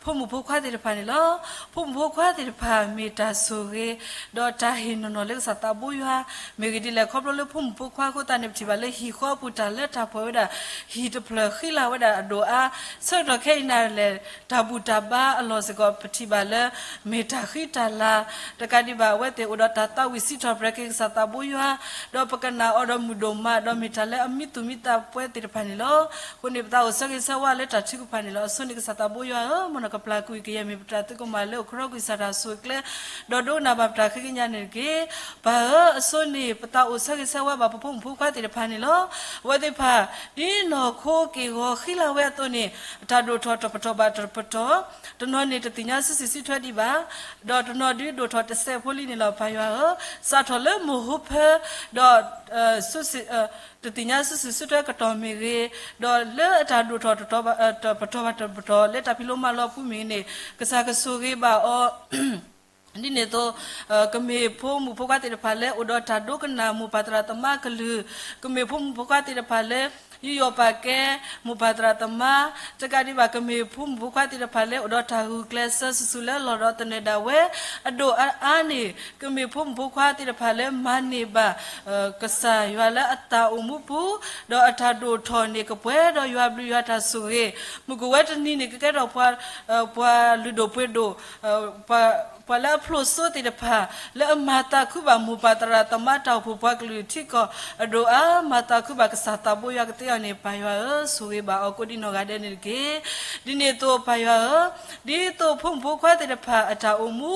ဖိမုၣ်ဖိခွါသ့ၣ်တဖၣ်န့ၣ်လီၤ. ဖိမုၣ်ဖိခွါသ့ၣ်တဖၣ် မ့ၢ်တၢ်ဆိၣ်ဂ့ၤ ဒီးတၢ်ဟ့ၣ်နီၤနီၤလၢကစၢ်သးဘိယွၤ, မ့ၢ်ဂ့ၢ်ဒ်လဲၣ် ခီဖျိလၢဖိမုၣ်ဖိခွါအဃိသတးန့ၣ် ပထံၣ်ဘၣ်လၢဟံၣ်ဃီအပူၤ တၢ်လၢတၢ်ပှဲၤဝဲဒၣ် ဟံၣ်တဖျၢၣ်ဃံလၤဝဲဒၣ်အဒိၣ်အါ, ဆၢကတီၢ်ခဲအံၤန့ၣ်လဲၣ် တၢ်ဘူၣ်တၢ်ဘါအလီၢ်စ့ၢ်ကီး ပထံၣ်ဘၣ်လၢ မ့ၢ်တၢ်ဃံတၢ်လၤ, တကးဒံးဘၣ် အဝဲသ့ၣ်အိၣ်ဒီးတၢ်သးဝံၣ်စံးထီၣ်ပတြၢၤက့ၤကစၢ်သးဘိယွၤ, ဒီးပကနၣ်အီၤဒီးမုာ်ဒိၣ်မး ဒီးမ့ၢ်တၢ်လၢအမံသူၣ်မံသးပှဲၤသ့ၣ်တဖၣ်န့ၣ်လီၤ. အဃိန့ၣ် ပသးအိၣ်ဆၢဂ့ၤဆၢဝါလၢတၢ်ထုကဖၣ်န့ၣ်လီၤ. အဆိန့ၣ်ကစၢ်သးဘိယွၤဧၢ, မ်နကပျၢ်ကွံာ်ကယဲၢ်မ့ၢ်ပတၢ်သုကမၣ်လၢ အိၣ်ခီရီကွံာ်စၢ်တၢ်ဆိၣ်ကျဲ, ဒီးဒိကနၣ်ဘၣ်ပတၢ်ဃ့ကညးန့ၣ်တက့ၢ်. ပၢ်ဧၢ, အဆိန့ၣ် ပသးအိၣ်ဆၢဂ့ၤဆၢဝါဘၣ်ပဖိမုၣ်ဖိခွါသ့ၣ်တဖၣ်န့ၣ်လီၤ. အဝဲသ့ၣ်တဖၣ် ဒ်နီၢ်ခိက့ၢ်ဂီၤဃံလၤဝဲအသိးန့ၣ် အတၢ်ဒိၣ်ထီၣ်တပတီၢ်ဘၣ်တပတီၢ်, တနီၤန့ၣ်တသ့ၣ်ညါစုစံၣ်စုထွဲဒံးဘၣ်, ဒီးတနီၤဒုးဒိၣ်ထီၣ်တစဲးဖိလံန့ၣ်လီၤ. ပၢ်ယွၤဧၢ, စးထီၣ်လၢမိၢ်ဟိဖၢ ဒီး တသ့ၣ်ညါစုစံၣ်စုထွဲကတီၢ်မ့ၢ်ဂ့ၤ, ဒီးလၢအတၢ်ဒိၣ်ထီၣ်တပတီၢ်ဘၣ်တပတီၢ် လၢတၢ်ဖံးလိမၤလီအပူၤမ့ၢ်ဂ့ၤန့ၣ် ကစၢ်ကဆိၣ်ဂ့ၤဘၣ်အီၤ ဒ်န့ၣ်အသိး ကမ့ၢ်ဖိမုၣ်ဖိခွါသ့ၣ်တဖၣ်လၢ အိၣ်ဒီးတၢ်ဒိကနၣ်မိၢ်ပၢ်သရၣ်သမါအကလုၢ်, ကမ့ၢ်ဖိမုၣ်ဖိခွါသ့ၣ်တဖၣ်လၢ ယူးယီၣ်ပာ်ကဲ မိၢ်ပၢ်သရၣ်သမါ, တကးဒံးဘၣ် ကမ့ၢ်ဖိမုၣ်ဖိခွါသ့ၣ်တဖၣ်လၢ အိၣ်ဒီးတၢ်ဂုာ်ကျဲးစၢးစုာ်စုာ်လၢလီၢ်ဒီးသနၢၣ်ဒၣ်ဝဲ အဒိၣ်အါအါန့ၣ် ကမ့ၢ်ဖိမုၣ်ဖိခွါသ့ၣ်တဖၣ်လၢမၤန့ၢ်ဘၣ် ကစၢ်ယွၤလၢအသးအိၣ်မူပူၤ, ဒီးအတၢ်ဒိၣ်ထီၣ်န့ၣ် ကပှဲၤဒီးယွၤဘျုးယွၤတၢ်ဆိၣ်ဂ့ၤ, မုၢ်ကအိၣ်ဝဲတနံၤန့ၣ် ကကဲထီၣ်ပှၤ ပှၤလုၢ်ဒိၣ်ပှ့ၤဒိၣ်, ပှၤလၢအဖျိၣ်စိသ့ၣ်တဖၣ် လၢအမၤသးခုဘၣ်မိၢ်ပၢ်သရၣ်သမါတၢ်အိၣ်ဖှိၣ်ပှၤကလုာ်ထံကီၢ်အဒိၣ်အါ, မၤသးခုဘၣ်ကစၢ်သးဘိယွၤကသ့အီၤန့ၣ် ပၢ်ယွၤဧၢ, ဆိၣ်ဂ့ၤဘၣ်အီၤကိးဒံနီၢ်ဂၤဒဲးန့ၣ်တက့ၢ်. ဒ်န့ၣ်အသိးပၢ်ယွၤဧၢ, ဒ်သိးဖိမုၣ်ဖိခွါသ့ၣ်တဖၣ်အတၢ်အိၣ်မူ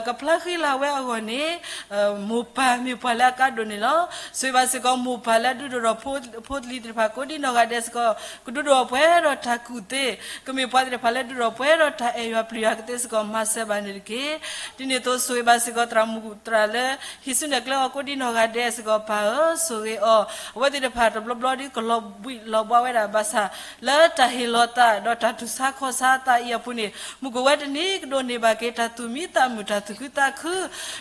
ကဖျါဃံလၤဝဲအဂီၢ်န့ၣ် မိၢ်ပၢ်မ့ၢ်ပှၤလၢအကါဒိၣ်န့ၣ်လီၤ. ဆိၣ်ဂ့ၤဘၣ်စ့ၢ်ကီးမိၢ်ပၢ်လၢအဒုးဒိၣ်ထီၣ်ဖိလံၤသ့ၣ်တဖၣ်ကိးဒံနီၢ်ဂၤဒဲးစ့ၢ်ကီး ကဒုးဒိၣ်ထီၣ်ပှဲၤဒီးတၢ်ကူၣ်သ့, ကမ့ၢ်ပှၤသ့ၣ်တဖၣ်လၢဒုးဒိၣ်ထီၣ်ပှဲၤဒီးတၢ်အဲၣ်ယွၤပျံၤယွၤကသ့စ့ၢ်ကီး မၤစၢၤဘၣ်န့ၣ်တက့ၢ်. ဒ်န့ၣ်အသိးဆိၣ်ဂ့ၤဘၣ်စ့ၢ်ကီးသရၣ်မုၣ်သရၣ်လၢ ဟံးစုနဲၣ်ကျဲအီၤကိးဒံနီၢ်ဂၤဒဲးစ့ၢ်ကီး ပၢ်ဧၢ, ဆိၣ်ဂ့ၤအီၤ, အဝဲသ့ၣ်တဖၣ်တဘျီဘျီဒ်ကလီၤဘှံးလီၤဘှါဝဲဒၣ်ဘၣ်ဆၣ် လၢတၢ်ဟ့ၣ်လီၤသး ဒီးတၢ်တူၢ်ဆါခီၣ်ဆါသးအံၤအပူၤန့ၣ် မုၢ်ကအိၣ်ဝဲတနံၤ ကဒိးန့ၢ်ဘၣ်က့ၤတၢ်သူၣ်မံသးမုာ် တၢ်သူၣ်ခုသးခု,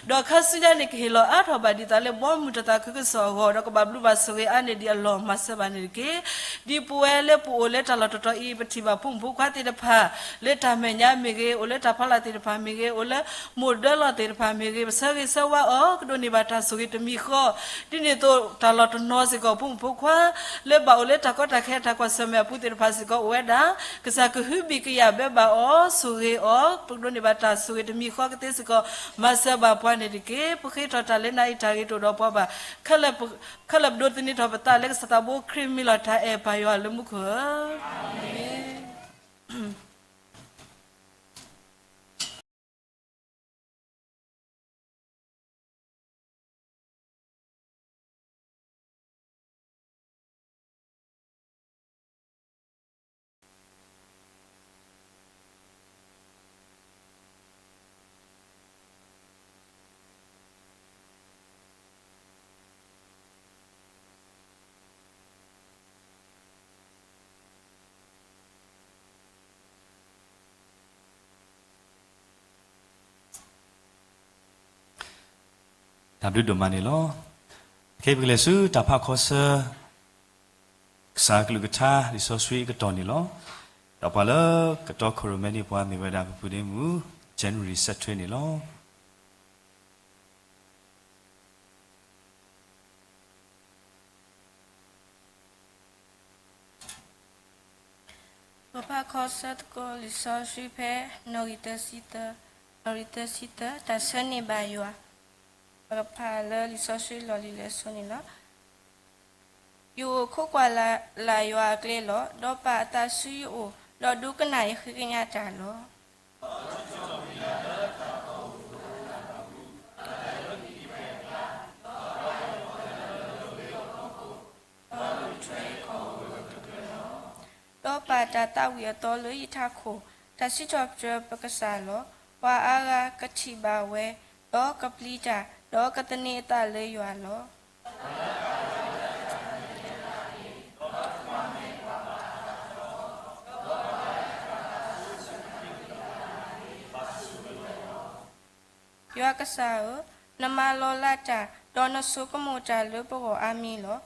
ဒီးခါဆူညါန့ၣ် ကဟ့ၣ်လီၤအါထီၣ်ဘၣ်ဒ်သိးလၢဘီမုၢ်တၢ်သးခုကစီၣ်အဂီၢ် ဒီးကဘၣ်ဘျုးဘၣ်ဆိၣ်ဂ့ၤအါန့ၢ်ဒံးအလီၢ် မၤစၢၤဘၣ်န့ၣ်တက့ၢ်. ဒ်ပဝဲလၢပအိၣ်လၢတၢ်လီၢ်တတီၤအံၤ ပထံၣ်ဘၣ်ဖိမုၣ်ဖိခွါသ့ၣ်တဖၣ် လၢတၢ်မဲာ်ညါမ့ၢ်ဂ့ၤ, အိၣ်လၢတၢ်ဖီလာ်သ့ၣ်တဖၣ်မ့ၢ်ဂ့ၤ, အိၣ်လၢမိၢ်ဒၢလီၢ်သ့ၣ်တဖၣ်မ့ၢ်ဂ့ၤ, ပဆၢဂ့ၤဆၢဝါအီၤ ကဒိးန့ၢ်ဘၣ်တၢ်ဆိၣ်ဂ့ၤတမံၤဃီ, ဒ်န့ၣ်အသိးတၢ်လီၢ်တနီၤစ့ၢ်ကီး ဖိမုၣ်ဖိခွါ လၢဘၣ်အိၣ်လၢတၢ်ကီတၢ်ခဲတၢ်ကွၢ်ဆၢၣ်မဲာ်အပူၤသ့ၣ်တဖၣ်စ့ၢ်ကီးအိၣ်ဝဲဒၣ်, ကစၢ်ကဟုဘံၣ်ကယာ်ဘၢဘၣ်အီၤ ဆိၣ်ဂ့ၤအီၤ, ပကဒိးန့ၢ်ဘၣ်တၢ်ဆိၣ်ဂ့ၤတမံၤဃီကသ့စ့ၢ်ကီး မၤစၢၤဘၣ်ပှၤန့ၣ်တက့ၢ်. ပဃ့ထီၣ်တၢ်လၢနၤအံၤတၢ်ဂ့ၤတအိၣ်ဒီးပှၤဘၣ်, ခဲလၢာ်ပဒိးသန့ၤထီၣ်ပသးလၢကစၢ်သးဘိခရံာ်မံၤလီၤ. တၢ်အဲၣ်ပၢ်ယွၤလၢမူခိၣ်ဧၢ. တၢ်ဘျုးဒိၣ်မးန့ၣ်လီၤ. ခဲအံၤပကလဲၤဆူတၢ်ဖးခီဆၢ ကစၢ်ကလုၢ်ကထါ လံာ်စီဆှံအကတီၢ်န့ၣ်လီၤ. ဒီးပှၤလၢကတီခိၣ်ရိၣ်မဲန့ၣ် ပှၤမ့ၢ်ဝဲဒၣ်ပပုၢ်ဒ့မုၣ် ကၠဲနရံၣ်စဲးထွဲန့ၣ်လီၤ. ပဖးခီဆၢသကိးလံာ်စီဆှံဖဲ နီၣ်ဂံၢ်သၢဆံသၢ, နီၣ်ဂံၢ်သၢဆံသၢ, တၢ်ဆၢန့ၢ်ဘၣ်ယွၤ, ပကဖးလၢလံာ်စီဆှံလီၢ်လံၤလၢအဆိန့ၣ်လီၤ. ယအိၣ်ခိးကွၢ်လၢ်ယွၤအကျဲလီၤ. ဒီးပၢ်အသးဆူယအိၣ်, ဒီးဒိကနၣ်ယဃ့ကညးတၢ်လီၤ. ဒီးပၢ်တၢ်သးဝံၣ်အသီလၢယထးခိၣ်, တၢ်စံးထီၣ်ပတြၢၤပကစၢ်လီၤ. ပှၤအါဂၤကထံၣ်ဘၣ်ဝဲ, ဒီးကပျံၤတၢ်, ဒီးကသန့ၤအသးလၢယွၤလီၤ. ယွၤကစၢ်ဧၢ, နမၤလီၤလးတၢ် ဒီးနဆိကမိၣ်တၢ်လၢပဂီၢ်အါမံၤလီၤ.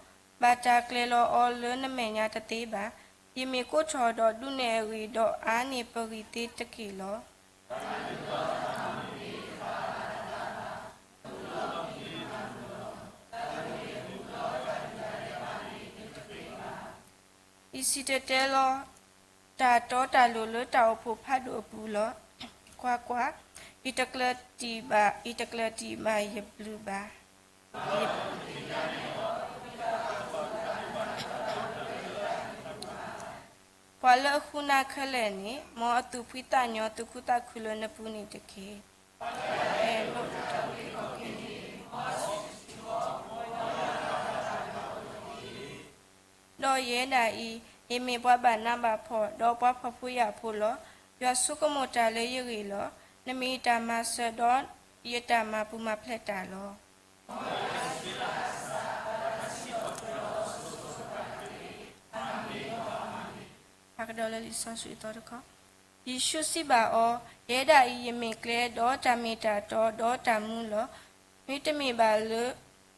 ဘၣ်တၢ်ကျဲၤလီၤအီၤလၢနမဲာ်ညါတသ့ဘၣ်. ယမ့ၢ်ကိးထီၣ်ဒီးဒုးနဲၣ်အဂ့ၢ်ဒီး အါန့ၢ်ပဂံၢ်သ့တက့ၢ်လီၤ. ယစံၣ်တဲၤတဲလီၤတၢ်တီတၢ်လိၤလၢတၢ်အိၣ်ဖှိၣ်ဖးဒိၣ်အပူၤလီၤ. ကွၢ်ကွၢ်, ယတကျၢၤတံၢ်ဘၣ်, ယတကျၢၤတံၢ်ဘၣ်ယဘျုးဘၣ်. ပှၤလၢအဃုနၤခဲလၢာ်န့ၣ်, မ်အသူၣ်ဖှံသးညီသူၣ်ခုသးခုလၢနပူၤန့ၣ်တက့ၢ်. ဒီးယဲဒၣ်အံၤ, ယမ့ၢ်ပှၤဘၣ်နးဘၣ်ဖှီၣ်, ဒီးပှၤဖှီၣ်ဖိယာ်ဖိလီၤ. ယွၤဆိကမိၣ်တၢ်လၢယဂ့ၢ်လီၤ. နမ့ၢ်ယတၢ်မၤစၢၤ, ဒီးယတၢ်မၤပူၤမၤဖျဲးတၢ်လီၤ. ဖးကဒီးလၢလံာ်စီဆှံအသီတခီ, ယ့ၣ်ၡူးစံးဘၣ်အီၤ, ယဲဒၣ်အံၤယမ့ၢ်ကျဲ, ဒီးတၢ်မ့ၢ်တၢ်တီ, ဒီးတၢ်မူလီၤ. မ့တမ့ၢ်ဘၣ်လၢ,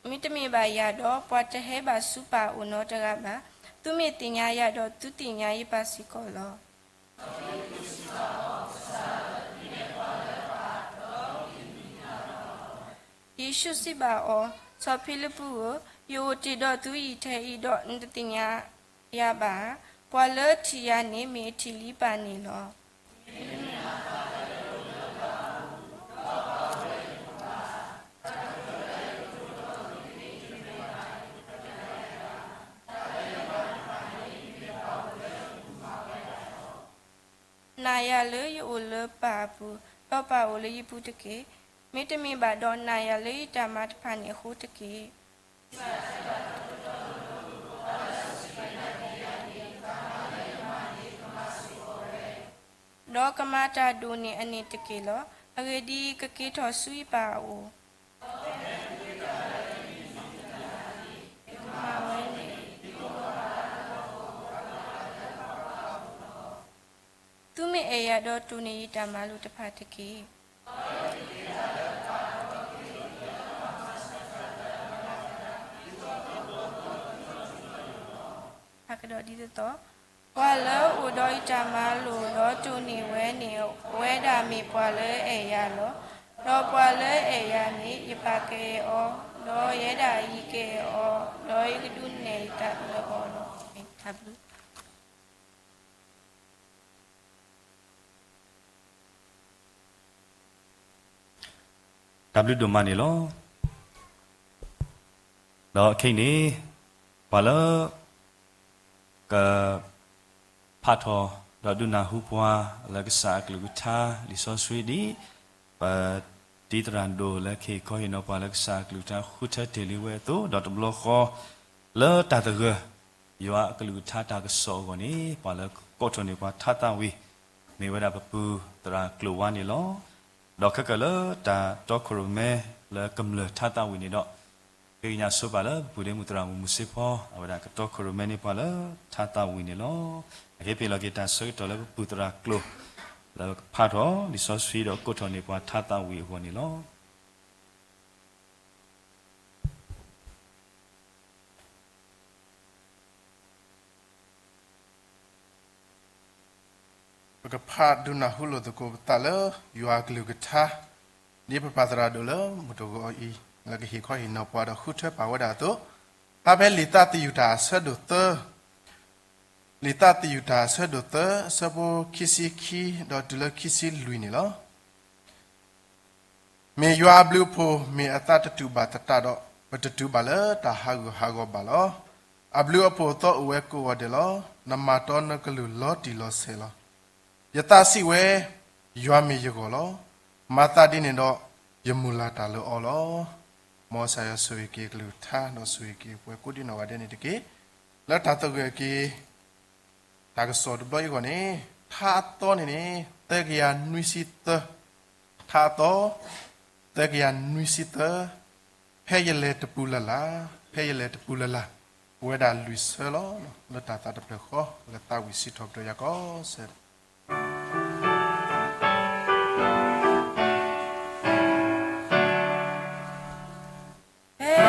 မ့တမ့ၢ်ဘၣ်ယၤဒီး, ပှၤတဟဲဘၣ်ဆူပၢ်အအိၣ်နီတဂၤဘၣ်. သုမ့ၢ်သ့ၣ်ညါယၤဒီး, သုသ့ၣ်ညါယပၢ်စ့ၢ်ကီးလီၤ. ယ့ၣ်ၡူးစံးဘၣ်အီၤ, စီၤဖံလံပူးဧၢ, ယအိၣ်တ့ၢ်ဒီးသုယံာ်ထဲအံၤဒီး နတသ့ၣ်ညါယၤဘၣ်ဧါ. ပှၤလၢထံၣ်ယၤန့ၣ် မ့ၢ်အထံၣ်လံပၢ်န့ၣ်လီၤ. နာ်ယၤလၢယအိၣ်လၢပၢ်အပူၤ, ဒီးပၢ်အိၣ်လၢယပူၤတက့ၢ်. မ့တမ့ၢ်ဘၣ်ဒီး, နာ်ယၤလၢယတၢ်မၤတဖၣ်န့ၣ်အဃိတက့ၢ်. ဒီးကမၤတၢ်ဒိၣ်န့ၢ်အန့ၣ်တက့ၢ်လီၤ. အဂ့ၢ်ဒ်အံၤ, ကက့ၤထီၣ်ဆူယပၢ်အအိၣ်. သုမ့ၢ်အဲၣ်ယၤဒီး, တိၢ်န့ၢ်ယတၢ်မၤလိာ်တဖၣ်တက့ၢ်. ဖးကဒီးဒ်သိးသိး, ပှၤလၢအအိၣ်ဒီးယတၢ်မၤလိာ်, ဒီးတိၢ်န့ၢ်ဝဲန့ၣ်, အဝဲဒၣ်မ့ၢ်ပှၤလၢအအဲၣ်ယၤလီၤ. ဒီးပှၤလၢအအဲၣ်ယၤန့ၣ်, ယပၢ်ကအဲၣ်အီၤ, ဒီးယဲဒၣ်အံၤကအဲၣ်အီၤ, ဒီးယကဒုးနဲၣ်ယသးလၢအီၤလီၤ. တၢ်ဘျုး တၢ်ဘျုးဒိၣ်မးန့ၣ်လီၤ. ဒီးခဲအံၤန့ၣ်, ပှၤလၢ က ဖးထီၣ် ဒီးဒုးနၢ်ဟူပှၤ လၢကစၢ်အကလုၢ်ကထါ လံာ်စီဆှံဒ် ပတံၤသရၣ်ဒိၣ်လၢကဟ့ၣ်ခီဟ့ၣ်နီၤပှၤလၢကစၢ်အကလုၢ်ကထါဃုထၢတ့ၢ်လံဝဲအသိး, ဒီးတဘျီဃီ လၢတၢ်သဂၢၢ် ယွၤအကလုၢ်ကထါတၢ်ကစီၣ်အဂီၢ်န့ၣ် ပှၤလၢကိးထီၣ်န့ၢ်ပှၤထါသးဝံၣ် မ့ၢ်ဝဲဒၣ်ပပုၢ်သရၣ်ကျိၤဝါန့ၣ်လီၤ. ဒီးခဲကၢၢ်လၢတၢ်တီခိၣ်ရိၣ်မဲလၢကမျၢၢ်ထါသးဝံၣ်န့ၣ်ဒီး ဃ့ကညးဆိပာ်လၢပပုၢ်ဒ့မုၣ်သရၣ်မုၣ်မူစ့ဖီ အဝဲဒၣ်ကတီခိၣ်ရိၣ်မဲန့ၢ်ပှၤလၢထါသးဝံၣ်န့ၣ်လီၤ. အဃ့ပဟ့ၣ်လီၤက့ၤတၢ်ဆၢကတီၢ်လၢပပုၢ်သရၣ်ကျိၤ လၢကဖးထီၣ်လံာ်စီဆှံဒီးကိးထီၣ်န့ၢ်ပှၤထါသးဝံၣ်အဂီၢ်န့ၣ်လီၤ. ပကဖးဒုးနၢ်ဟူလိာ်သကိးပသးလၢ ယွၤအကလုၢ်ကထါ ဒ်ပပၢ်သရၣ်ဒိၣ်လၢမုၢ်တဂီၤအံၤ လၢကဟ့ၣ်ခီဟ့ၣ်နီၤပှၤဒီးဃုထၢပာ်ဝဲဒၣ်အသိး, ဖးဖဲလံာ်သးသယုၢ်တၢ်အဆၢဒိၣ်သၢ လံာ်သးသယုၢ်တၢ်အဆၢဒိၣ်သၢ အဆၢဖိခံဆံခံ ဒီးတုၤလၢခံဆံလွံၢ်န့ၣ်လီၤ. မ့ၢ်ယွၤအဘျုးအဖှိၣ် မ့ၢ်အသးတတူာ်ဘၣ်သတးဒီး, ပတတုၤဘၣ်လၢတၢ်ဟးဂူာ်ဟးဂီၤဘၣ်လီၤ. အဘျုးအဖှိၣ်အသီအိၣ်ဝဲကိးဂီၤဒဲးလီၤ. နမၤတီနကလုၢ်လီၤတံၢ်လီၤဆဲးလီၤ. ယသးစံးဝဲ, ယွၤမ့ၢ်ယဂီၢ်လီၤ. မၤသးဒ်န့ၣ်ဒီး, ယမုၢ်လၢ်တၢ်လၢအီၤလီၤ. မ်ကစၢ်ယွၤဆိၣ်ဂ့ၤက့ၤအကလုၢ်ကထါ ဒီးဆိၣ်ဂ့ၤက့ၤပှၤကိးဒံနီၢ်ဂၤဒဲးန့ၣ်တက့ၢ်. လၢတၢ်သဂၢၢ်က့ၤ တၢ်ကစီၣ်တဘျီအံၤအဂီၢ်န့ၣ်, ထါအသီန့ၣ်န့ၣ် သၢကယၤနွံဆံသၢ, ထါအသီ သၢကယၤနွံဆံသၢ, ဖဲယလဲၤတပူၤလၢ်လၢ်, ဖဲယလဲၤတပူၤလၢ်လၢ်, အိၣ်ဝဲဒၣ်လွံၢ်ဆၢလီၤ. လၢတၢ်သးတဖျၢၣ်ဃီ လၢသးဝံၣ်စံးထီၣ်ပတြၢၤယၤကီးစဲး ဖဲ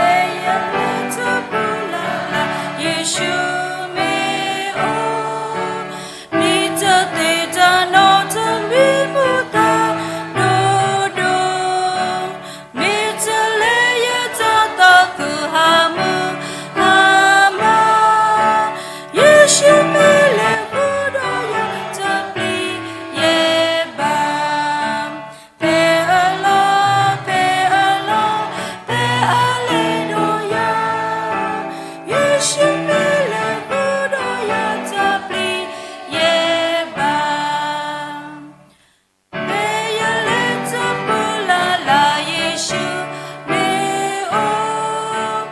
ယ့ၣ်ၡူးမ့ၢ်အိၣ်, မ့ၢ်တသ့ၣ်တနီၤတမံၤမူသးဒိၣ်ဒိၣ်, မ့ၢ်တလဲၤယတၢ်သးခုဟးမုၢ်ဟးမး, ယ့ၣ်ၡူးမ့ၢ်လဲၤဃုာ်ဒီးယၤတပျံၤယဲဘၣ်. ဖဲအလီၢ်, ဖဲအလီၢ်, ဖဲအလဲၤဒီးယၤ, ယ့ၣ်ၡူးမ့ၢ်လဲၤဃုာ်ဒီးယၤတပျံၤယဲဘၣ်. မ့ၢ်ယလဲၤတပူၤလၢ်လၢ် ယ့ၣ်ၡူးမ့ၢ်အိၣ်,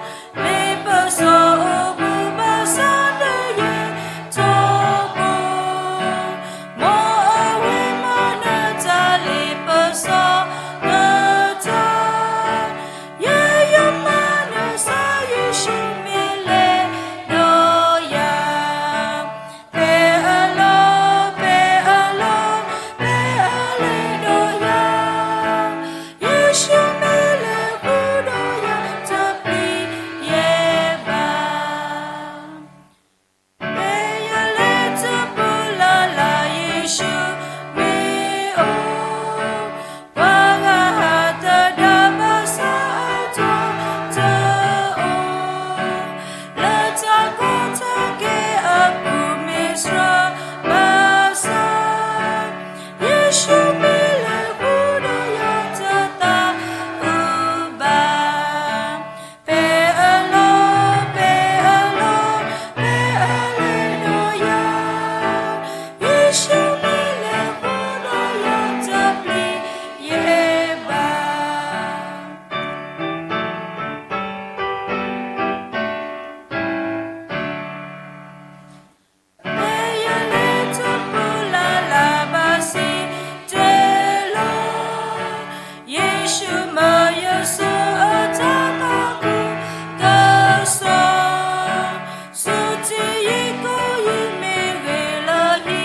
မ့ၢ်ပစီၤအိၣ်မူဘၣ်ဆၣ်ဒီးယဲထီဘိ, မ်အဝဲမၤနၢၤတၢ်လၢပစီၤပတၢ်, ယဲယမၤနၢၤစၢ် ယ့ၣ်ၡူးမ့ၢ်လဲၤဒီးယၤ. ဖဲအလီၢ်, ဖဲအလီၢ်, ဖဲအလဲၤဒီးယၤ, ယ့ၣ်ၡူးမ့ၢ်လဲၤဃုာ်ဒီးယၤတပျံၤယဲဘၣ်. မ့ၢ်ယလဲၤတပူၤလၢ်လၢ် ယ့ၣ်ၡူးမ့ၢ်အိၣ်, ပှၤဂၤဟးသဒၣ်ဘၣ်ဆၣ်အတၢ်တအိၣ်, လၢတၢ်ကီတၢ်ခဲအပူၤမ့ၢ်ဆှၢဘၣ်ဆၣ်, ယ့ၣ်ၡူးမ့ၢ်လဲၤဃုာ်ဒီးယၤတသးအုးဘၣ်. ဖဲအလီၢ်, ဖဲအလီၢ်, ဖဲအလဲၤဒီးယၤ, ယ့ၣ်ၡူးမ့ၢ်လဲၤဃုာ်ဒီးယၤတပျံၤယဲဘၣ်. မ့ၢ်ယလဲၤတပူၤလၢ်လၢ်ဘၣ်စံးတ့ၢ်လီၤ, ယ့ၣ်ၡူးမၤယဆူအတၢ်သးခုကစီၣ်, ဆူတယံၤကီၢ်ယံၤ မ့ၢ်ဂ့ၤလၢဟံၣ်လၢဃီ,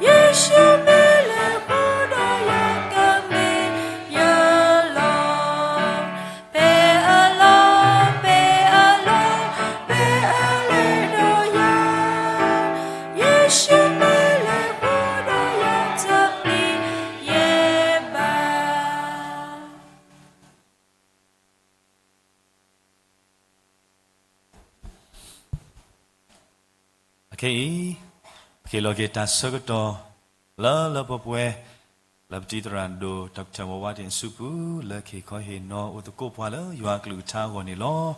ယ့ၣ်ၡူးမ့ၢ်လဲၤဃုာ်ဒီးယၤကမ့ၢ်ယလီၢ်. ဖဲအလီၢ်, ဖဲအလီၢ်, ဖဲအလဲၤဒီးယၤ, ယ့ၣ်ၡူးမ့ၢ်လဲၤဃုာ်ဒီးယၤတပျံၤယဲဘၣ်. အခဲအံၤ, ပကဟ့ၣ်လီၤက့ၤတၢ်ဆၢကတီၢ် လၢလၢပှဲၤပှဲၤ လၢပတံၤသရၣ်ဒိၣ် Doctor Mawattin အစုပူၤ လၢကဟ့ၣ်ခီဟ့ၣ်နီၤအိၣ်သကိးပှၤလၢယွၤအကလုၢ်ကထါအဂီၢ်န့ၣ်လီၤ.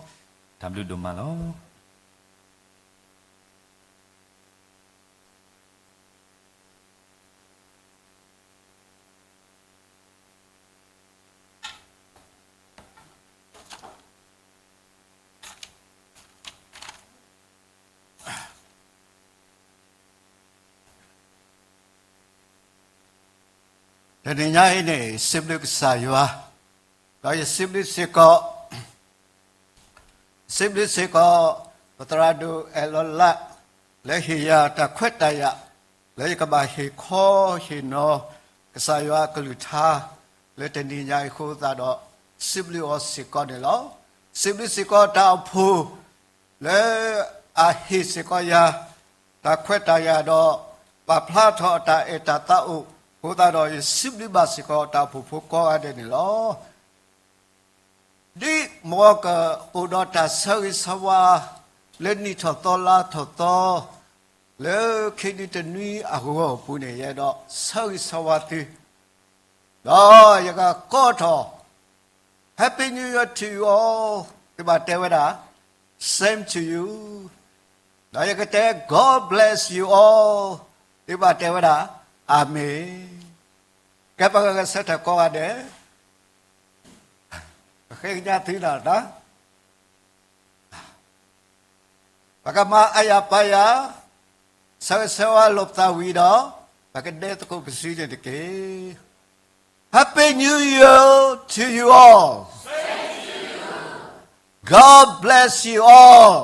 တၢ်ဘျုးဒိၣ်မးလီၤ. တနံၤညါအံၤန့ၣ် စံးဘျုးကစၢ်ယွၤ, ဒီးယစံးဘျုးစ့ၢ်ကီး စံးဘျုးစ့ၢ်ကီး ပသရၣ်ဒိၣ်အဲၣ်လီၤလး လၢဟ့ၣ်ယၤတၢ်ခွဲးတၢ်ယာ် လၢယကဘၣ်ဟ့ၣ်ခီဟ့ၣ်နီၤ ကစၢ်ယွၤအကလုၢ်ကထါ လၢတနံၤညါအံၤအဃိသတးဒီး စံးဘျုးအီၤစ့ၢ်ကီးန့ၣ်လီၤ. စံးဘျုးစ့ၢ်ကီးတၢ်အိၣ်ဖှိၣ် လၢအဟ့ၣ်စ့ၢ်ကီးယၤ တၢ်ခွဲးတၢ်ယာ်ဒီး ပာ်ဖျါထီၣ်အတၢ်အဲၣ်တၢ်သးအိၣ်အဃိသတးဒီး ယစံးဘျုးဘၣ်စ့ၢ်ကီးတၢ်အိၣ်ဖှိၣ်ဖိကိးဂၤဒဲးန့ၣ်လီၤ. ဒ်မ်ကအိၣ်ဒီးတၢ်ဆၢဂ့ၤဆၢဝါ လၢနံၣ်ထီၣ်သီလါထီၣ်သီ လၢခံနွံတနွံအဂီၢ်အပူၤန့ၣ် ယအဲၣ်ဒိးဆၢဂ့ၤဆၢဝါသု, ဒီးယကကိးထီၣ် Happy New Year to you all သုဘၣ်တဲဝဲဒၣ် Same to you, ဒီးယကတဲ God bless you all သုဘၣ်တဲဝဲဒၣ် Amen. ကဲ ပဂဲၤဆၢထၢၣ်ကိးဂၤဒဲး ပဃ့ကညးသုလီၤ. ပကမၤအါယၤပာ်ယၤ ဆၢဂ့ၤဆၢဝါလိာ်ပသးဝံၤဒီး ပကဒဲသကိးပစုန့ၣ်တက့ၢ်. Happy New Year to you all. God bless you all.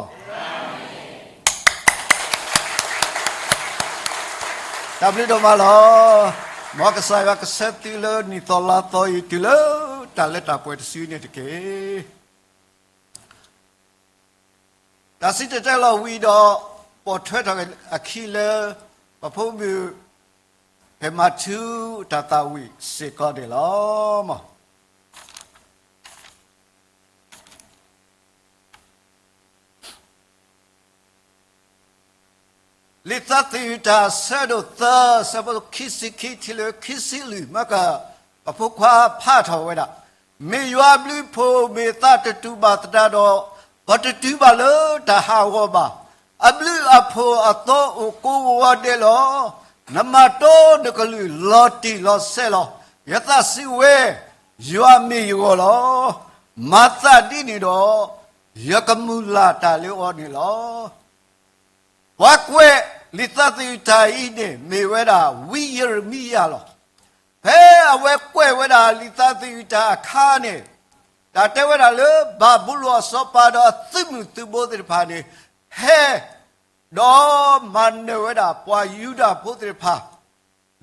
တၢ်ဘျုးဒိၣ်မးလီၤ. မ်ကစၢ်ယွၤကဆှၢသုလၢနံၣ်သီလါသီအံၤ တုၤလၢတၢ်လၢတၢ်ပှဲၤတစုန့ၣ်တက့ၢ်. တၢ်စံၣ်တဲၤတဲလီၤဝံၤဒီး ပိာ်ထွဲထီၣ်အခံလၢ ပဖိမုၣ် ဖဲမၤထူတၢ်သးဝံၣ်စ့ၢ်ကီးန့ၣ်လီၤ. လံာ်သးသယုၢ်တၢ် အဆၢဒိၣ်သၢ, အဆၢဖိခံဆံခံ ထံၣ်လၢခံဆံလွံၢ် မ့ၢ်က ပဖိခွါဖးထီၣ်ဝဲဒၣ်, မ့ၢ်ယွၤအဘျုးအဖှိၣ် မ့ၢ်သးတတူၢ်ဘၣ်သတးဒီး, ပတတုၤဘၣ်လၢတၢ်ဟးဂီၤဘၣ်. အဘျုးအဖှိၣ်အသီအိၣ်ကိးဂီၤဒဲးလီၤ. နမၤတီနကလုၢ်လီၤတံၢ်လီၤဆဲးလီၤ. ယသးစံးဝဲ, ယွၤမ့ၢ်ယဂီၢ်လီၤ. မၤသးဒ်န့ၣ်ဒီး, ယကမုၢ်လၢ်တၢ်လၢအီၤန့ၣ်လီၤ. ပှၤကွဲးလံာ်သးသယုၢ်တၢ်အံၤန့ၣ် မ့ၢ်ဝဲဒၣ်ဝံယံးရမံယၤလီၤ. ဖဲအဝဲကွဲးဝဲဒၣ်လံာ်သးသယုၢ်တၢ်အခါန့ၣ်, တၢ်တဲဝဲဒၣ်လၢ ဘၤဘူလိၣ်အစီၤပၤဒီးအသုးမုၢ်သုးဘိသ့ၣ်တဖၣ်န့ၣ် ဟဲ ဒီးမၤနၢၤဝဲဒၣ်ပှၤယူဒၤဖိသ့ၣ်တဖၣ်,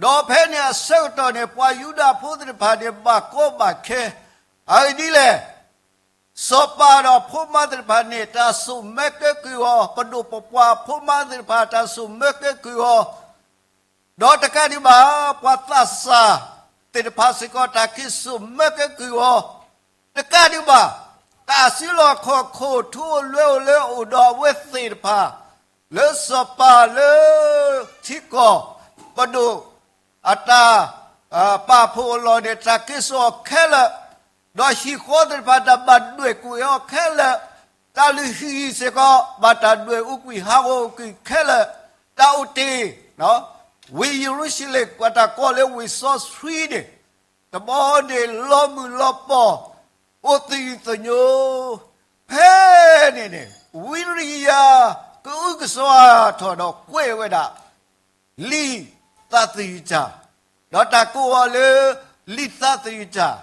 ဒီးဖဲန့ၣ်အဆၢကတီၢ်န့ၣ် ပှၤယူဒၤဖိသ့ၣ်တဖၣ်န့ၣ် ဘၣ်ကီဘၣ်ခဲ, အဂ့ၢ်ဒ်လဲၣ်, စီၤပၤဒီးဖိမါသ့ၣ်တဖၣ်န့ၣ် တၢ်စိာ်မၢကဲကုၢ်အီၤ, ပဒိၣ်ပပှၢ်ဖိမါသ့ၣ်တဖၣ် တၢ်စိာ်မၢကဲကုၢ်အီၤ, ဒီးတကးဒံးဘၣ် ပှၤသးစၢ်သ့ၣ်တဖၣ်စ့ၢ်ကီး တၢ်က့ၤစိာ်မၢကဲကုၢ်အီၤ, တကးဒံးဘၣ် တၢ်စုလီၢ်ခီၣ်ခိၣ် ထူအိၣ်လွဲအိၣ်လၢအိၣ်ဒီးအဝဲသ့ၣ်တဖၣ်, လၢစီၤပၤလၢထံကီၢ် ပဒိၣ် အတၢ် ပာ်ဖှိၣ်အလီၢ်န့ၣ် တၢ်က့ၤစိာ်အီၤခဲလၢာ်, ဒီးဟံၣ်ဃီသ့ၣ်တဖၣ် တၢ်ဘၣ်ဒွဲၣ်ကွံာ်အီၤခဲလၢာ်, တၢ်လုၢ်ဟံၣ်စ့ၢ်ကီး ဘၣ်တၢ်ဒွဲၣ်အူကွံာ်ဟးဂီၤအူကွံာ်ခဲလၢာ်, တၢ်အိၣ်တ့ၢ် ဝ့ၢ်ယရူၤၡလ့ၣ် ပှၤတၢ်ကိးလၢဝ့ၢ်စီဆှံန့ၣ် တဘျီန့ၣ် လီၤမုၢ်လီၤပီၢ် အိၣ်သယုၢ်သညိ, ဖဲန့ၣ်န့ၣ် ဝံယံးရမံယၤ ကအုကစွါထီၣ်ဒီးကွဲးဝဲဒၣ် လံာ်သးသယုၢ်တၢ်, ဒီးတၢ်ကိးအီၤလၢ လံာ်သးသယုၢ်တၢ်,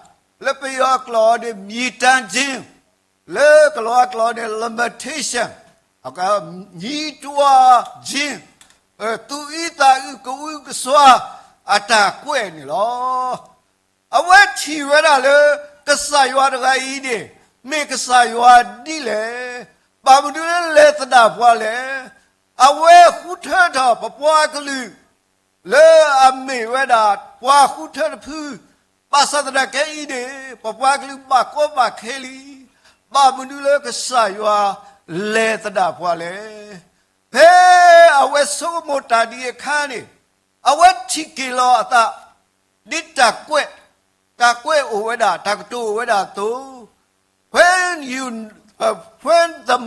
လၢပယီၤအကျိာ်န့ၣ် မြည်တမ်းခြင်း, လၢကလီၤအကျိာ်န့ၣ် lamentation, အက ညည်းတွားခြင်း, သူၣ်အုးသးအုးကအုကစွါအတၢ်ကွဲးန့ၣ်လီၤ. အဝဲထံၣ်ဝဲဒၣ်လၢ ကစၢ်ယွၤတဂၤအံၤန့ၣ် မ့ၢ်ကစၢ်ယွၤဒ်လဲၣ်, ဘၣ်မနုၤလၢလဲၤသဒၣ်ပှၤလဲၣ်. အဝဲဃုထၢထီၣ်ပပှၤကလုာ် လၢအမ့ၢ်ဝဲဒၣ်ပှၤဃုထၢတဖု, ဘၣ်ဆၣ်သနာ်က့အံၤန့ၣ် ပပှၤကလုာ်ဘၣ်ကီဘၣ်ခဲလံ, ဘၣ်မနုၤလၢကစၢ်ယွၤလဲၤသဒၣ်ပှၤလဲၣ်. ဖဲအဝဲဆိကမိၣ်တၢ်ဒ်အခါန့ၣ် အဝဲထံၣ်က့ၤလီၤအသး ဒ်တၢ်ကွဲး, တၢ်ကွဲးအိၣ်ဝဲဒၣ်, တၢ်ကတိၤအိၣ်ဝဲဒၣ်အသိး, when you, uh, when the,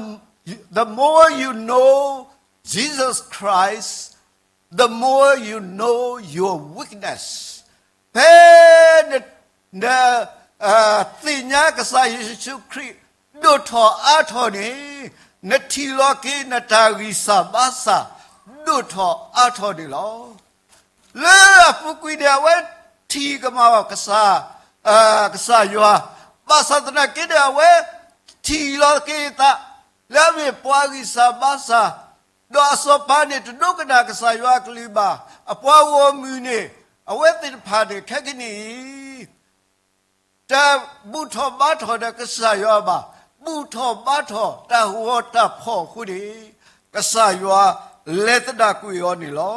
the more you know Jesus Christ, the more you know your weakness. ဖဲန, န, သ့ၣ်ညါကစၢ်ယ့ၣ်ၡူးခရံာ် ဒိၣ်ထီၣ်အါထီၣ်န့ၣ်, နထံၣ်လီၤက့ၤနတၢ်ဂံၢ်စၢ်ဘါစၢ် ဒိၣ်ထီၣ်အါထီၣ်န့ၣ်လီၤ. လၢအပူၤကွံာ်န့ၣ် အဝဲထံၣ်ကမၣ်ကစၢ်, ကစၢ်ယွၤ, ဘၣ်ဆၣ်သနာ်က့န့ၣ် အဝဲထံၣ်လီၤက့ၤအသး လၢအမ့ၢ်ပှၤဂံၢ်စၢ်ဘါစၢ်, ဒီးအစီၤပၤန့ၣ် တဒိကနၣ်ကစၢ်ယွၤအကလုၢ်ဘၣ်. အပှၤဂီၢ်မုၢ်န့ၣ် အဝဲသ့ၣ်တဖၣ်န့ၣ် ခဲကနံၣ်အံၤ တဘူၣ်ထီၣ်ဘါထီၣ်ဒီးကစၢ်ယွၤဘၣ်, ဘူၣ်ထီၣ်ဘါထီၣ်တၢ်ဂီၤတၢ်ဖီၣ်အဃိန့ၣ် ကစၢ်ယွၤလဲၤသဒၣ်ကွံာ်အီၤန့ၣ်လီၤ.